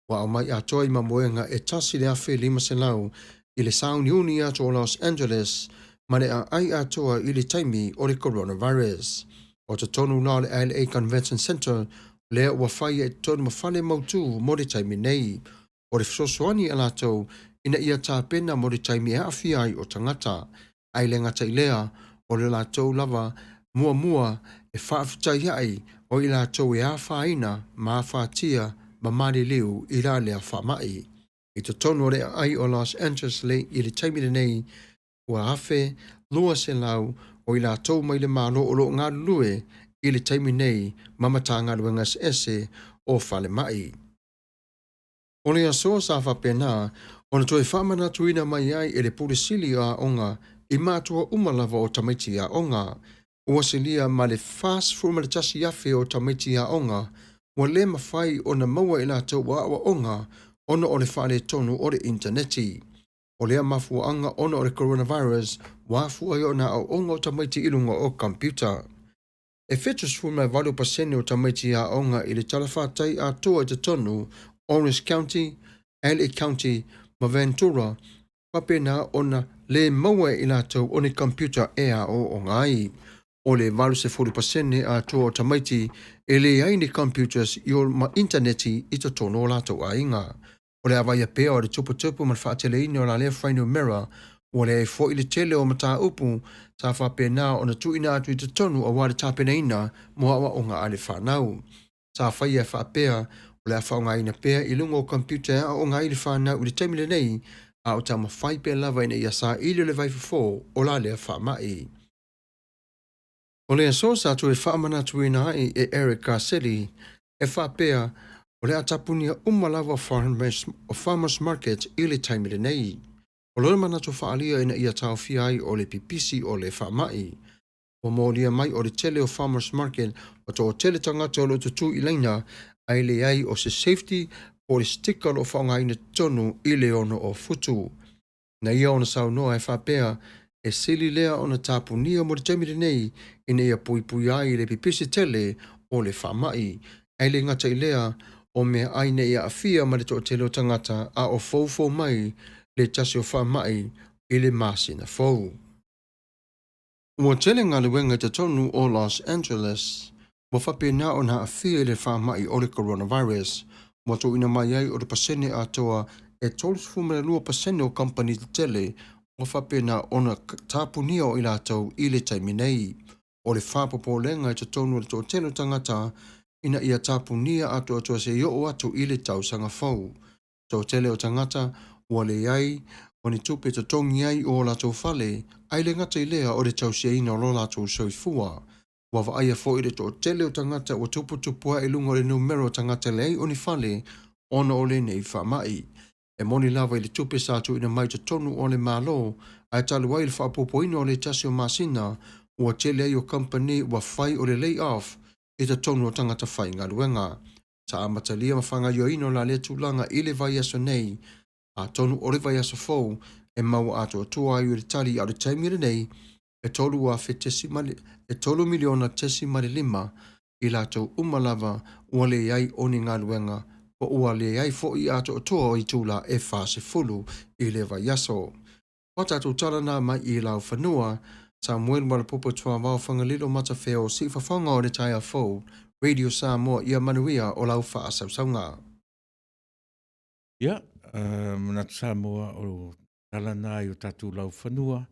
Ua aumai atoa i mamoega e 1,500 i le sauniuni atu o Los Angeles ma le aai atoa i le taimi o le coronavirus. O totonu la o le LA Convention Center lea ua faia i totonu ma fale mautū mo le taimi nei. O le fesoasoani a latou ina ia tapena mo le taimi e aafia ai o tagata. Ae le gata i lea, o le latou lava muamua e faafetai ai o i latou e afaina ma afatia ma maliliu i la lea faamai. I totonu o le aai o Los Angeles i le taimi lenei, ua 1,200 o i latou mai le Malo o lo o galulue i le taimi nei ma Matagaluega eseese o falemai. O le aso sa faapena ona toe faamanatuina mai ai e le Pule Sili o Aoga i matua uma lava o tamaiti aoga, ua silia ma le 41,000 o tamaiti aoga ua le mafai ona maua e latou aoaoga ona o le faaletonu o le initaneti. O lea mafuaaga ona o le coronavirus ua afua ai ona aoaoga o tamaiti i luga o computer. E 78% o tamaiti aoga i le talafatai atoa i totonu Orange County, LA County ma Ventura faapena ona le maua e i latou o ni computer e aoaoga ai. O le 80% atoa o tamaiti e leai ni computers i o ma initaneti i totonu o latou aiga. O le a vaaia pea o le tuputupu ma le faateleina o la lea fuainumera, ua leai foi le tele o mataupu sa faapena ona tuuina atu i totonu aua le tapenaina mo aoaoga a le fanau. Sa faia e faapea o le a faaaogaina pea i luga o computer e aooga ai le fanau i le taimi lenei, a o taumafai pea lava ina ia saili le vaifofo o la lea faamai. O le aso sa toe faamanatuina ai e Eric Garcetti e faapea o le a tapunia uma lava o Farmers Market i le taimi lenei. O lona manatu faaalia ina ia taofia ai o le pipisi o le faamai. Ua molia mai o le tele o Farmers Market ua toatele tagata o lo o tutū i laina ae leai o se safety po o le sticker o lo o faaaogaina totonu i le ono o futu. Na ia ona saunoa e faapea, e sili lea ona tapunia mo le taimi lenei ina ia puipuia ai le pipisi tele o le faamai. Ae le gata i lea, o meaai ne i aafia ma le toatele o tagata a o foufou mai le tasi o faamai i le masina fou. Ua tele galuega i totonu o Los Angeles ua faapena ona aafia i le faamai o le coronavirus, ua tuuina mai ai o le pasene atoa e 32% o kamupani tetele ua faapena ona tapunia o i latou i le taimi nei. O le faapopolega i totonu o le toatele o tagata ina ia tapunia atoatoa seia oo atu i le tausaga fou. Toatele o tagata ua leai o ni tupe e totogi ai o latou fale, ae le gata i lea o le tausiaina o lo latou soifua. Ua vaaia foi le toatele o tagata ua tuputupu ae i luga o le numera o tagata leai o ni fale ona o lenei faamai. E moni lava i le tupe sa tuuina mai i totonu o le Malo, ae talu ai le faaopoopoina o le tasi o masina, ua tele ai o kamupani ua fai o le lay off i totonu o tagata faigaluega. Sa amatalia ma faagaoioina o la lea tulaga i le vaiaso nei, atonu o le vaiaso fou e maua atoatoa ai o le tali, a o le taimi lenei e 3.5 miliona i latou uma lava ua leai o ni galuega po ua leai foi atoatoa o itula e 40 i le vaiaso. O tatou tala na mai i laufanua, Samuel Malapopo Tuavao Fagalilo Matafeo, siufafaga o le taeao fou, Radio Samoa, ia manuia o lau faasausauga. Ia, manatu Samoa o tala na i o tatou laufanua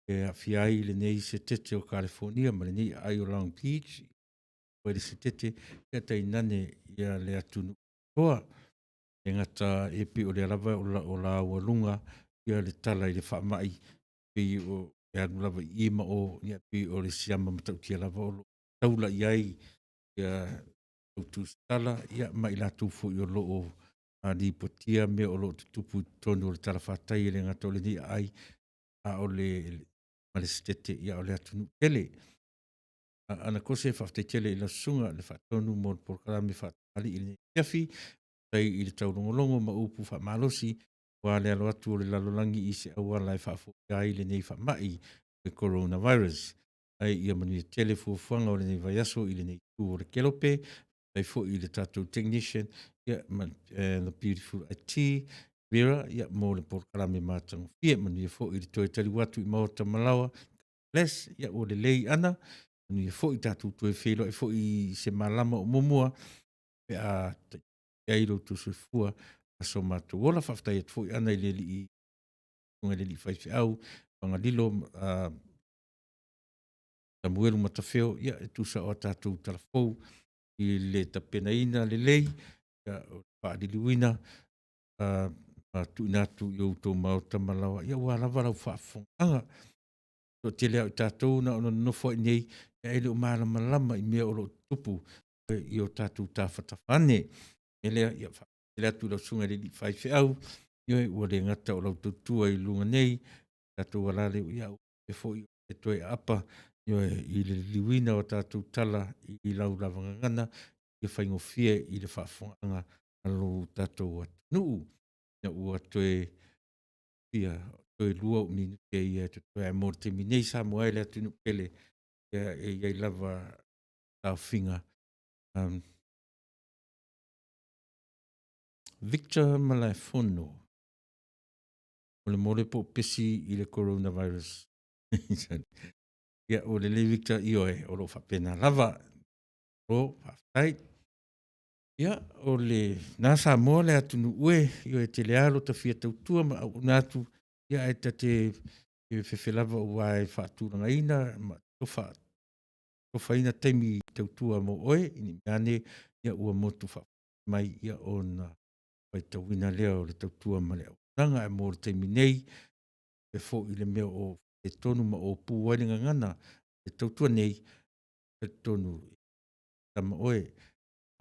e aafia ai lenei setete o California ma lenei aai o Long Beach, o le setete ia tainane ia le atunuu atoa. E gata e pei o lea lava o laualuga ia le tala i le faamai, pei o e alu lava i i ma o, ia pei o le siama matautia lava o lo o taula i ai ia tusitala, ia ma i latou foi o lo o lipotia mea o lo o tutupu i totonu o le talafatai, e le gata o lenei aai a o le ma le setete, ia o le atunuu tele. Ana Kose, faafetai tele i lau susuga le faatonu mo le polokalame faatamalii i lenei afiafi. Faafetai i le taulogologo ma upu faamalosi aua le alo atu o le lalolagi i se auala e faafoia ai lenei faamai o le coronavirus. Ae ia manuia tele fuafuaga o lenei vaiaso i lenei itu o le kelope. Faafetai foi i le tatou technician, ia, ma the beautiful IT Vera, ia, mo le polokalame matagofie. Manuia foi i le toe taliu atu i maota ma laoa. Bless, ia, ua lelei ana. Manuia foi tatou toe feiloai foi i se malama o muamua pe a ai lo outou soifua ma so matou ola. Faafetai atu foi ana i le alii susuga i le alii faifeau Fagalilo Samuelu Matafeo, ia, e tusa o a tatou talafou i le tapenaina lelei, ia, o le faaliliuina ma tuuina atu i outou maota ma laoa, ia ua lava lau faafofogaaga. Toatele lava o i tatou na ona nonofo ai nei, ae le o malamalama i mea o lo o tutupu i o tatou tafatafa ane. O le mea lea, ia faatele atu i lau susuga i le alii faifeau, ioe, ua le gata o lau tautua i luga nei, tatou alaleo, ia ua foi e toe aapa, ioe, i le liliuina o tatou tala i lau lava gagana, ia faigofie i le faafofogaaga a lo tatou atunuu. Ina ua toe fia toe 2 ou minute ia e totoe ai mo le taimi nei Samoa e le atunuu pele, ia e i ai lava taofiga. Victor Malaefono, molemole po o pesi i le coronavirus. Ia, ua lelei Victor, ioe, o lo o faapena lava. O, faafetai. Ia, o le na Samoa le atunuu e, ioe, tele lava lo ta fia tautua ma auauna atu, ia ae ta te fefe lava aua e faatulagaina ma tofa tofaina taimi tautua mo oe, ne i mea ane ia ua motu faafuasei mai ia ona faitauina lea o le tautua ma le auaunaga. Ae mo le taimi nei, e foi le mea o tonu ma opu ai le gagana le tautua nei, talitonu tama oe,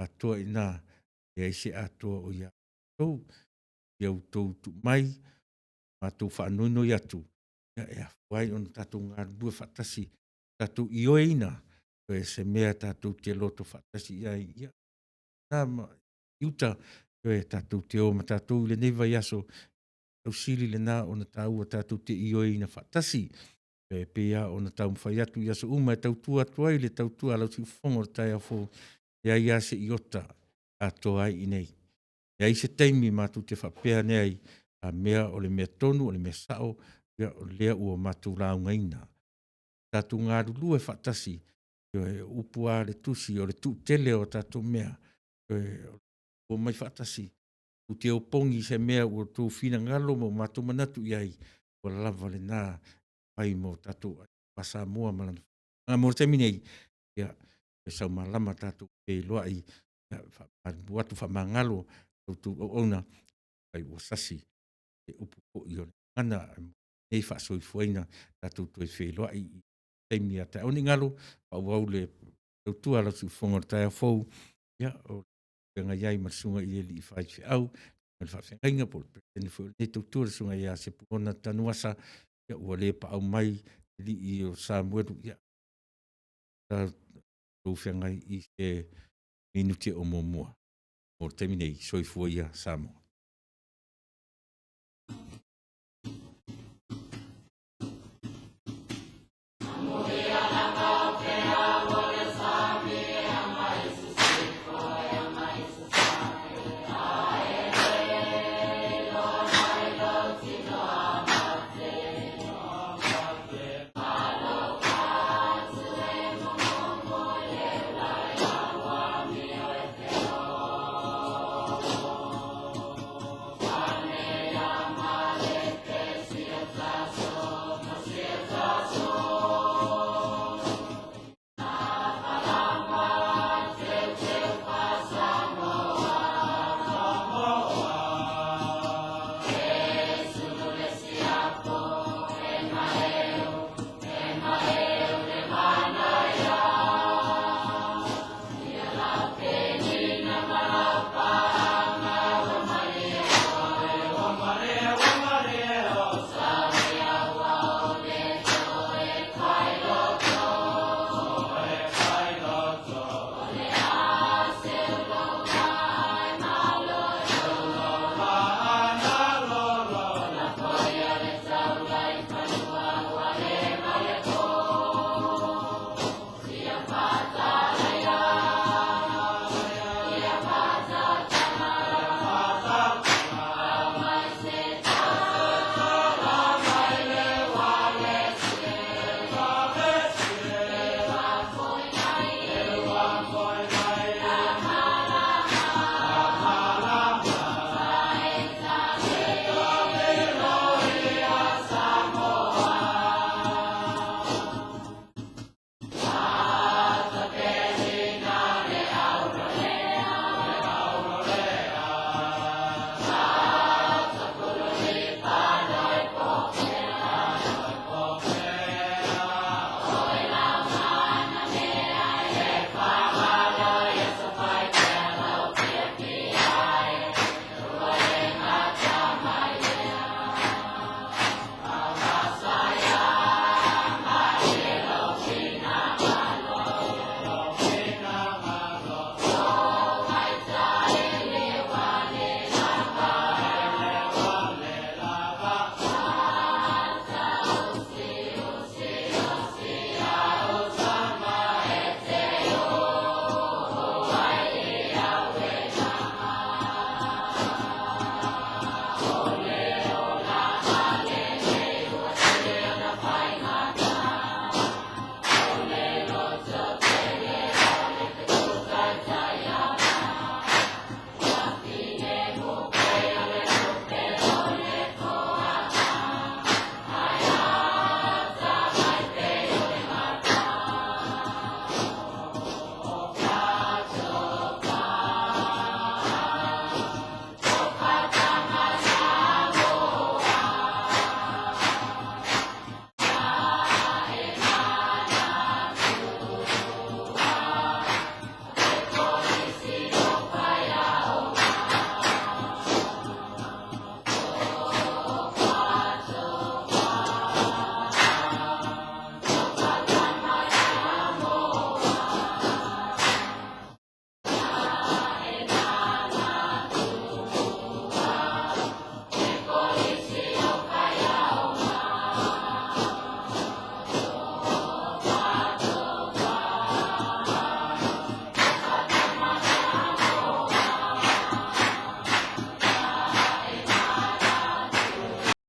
atoa i ina, leai se atoa o ia outou, ia outou tuu mai, matou faanoinoi atu, ia e afua ai ona tatou galulue faatasi, tatou ioeina, e se mea tatou te loto faatasi i ai, ia, na ma i uta, e tatou te o ma tatou i lenei vaiaso, tausili lena ona taua tatou te ioeina faatasi. E pei lava ona taumafai atu i aso uma e tautua atu ai le tautua a lau siufofoga o le taeao fou, leai lava se iota atoa ai i inei. Leai se taimi matou te faapea ane ai, a mea o le mea tonu, o le mea sao, ia o lea ua matou laugaina. Tatou galulue faatasi, ioe, o upu lava a le Tusi, o le tuutele o tatou mea, ioe, omai faatasi, ou te opogi i se mea ua outou finagalo ma ua matou manatu i ai, ua lava lena e fai mo tatou aiga aua Samoa ma lana faafofogaaga. Mo le taimi nei, ia, toe saumalama tatou feiloai, ia, faamalulu atu, faamagalo la outou auauna, afai ua sasi se upu foi o le gagana nei faasoifuaina, tatou toe feiloai i taimi a taeao. Ne i galo, faaauau le tautua a lau siufofoga i le taeao fou, ia, o feagai ai ma le susuga i le alii faifeau ma le faafeagaiga po o le Peresetene foi o lenei tautua, le susuga ia Sepulona Tanuvasa, ia ua le paau mai le alii o Samuelu, ia, tatou feagai i se minute o muamua. Mo le taimi nei, soifua ia Samoa.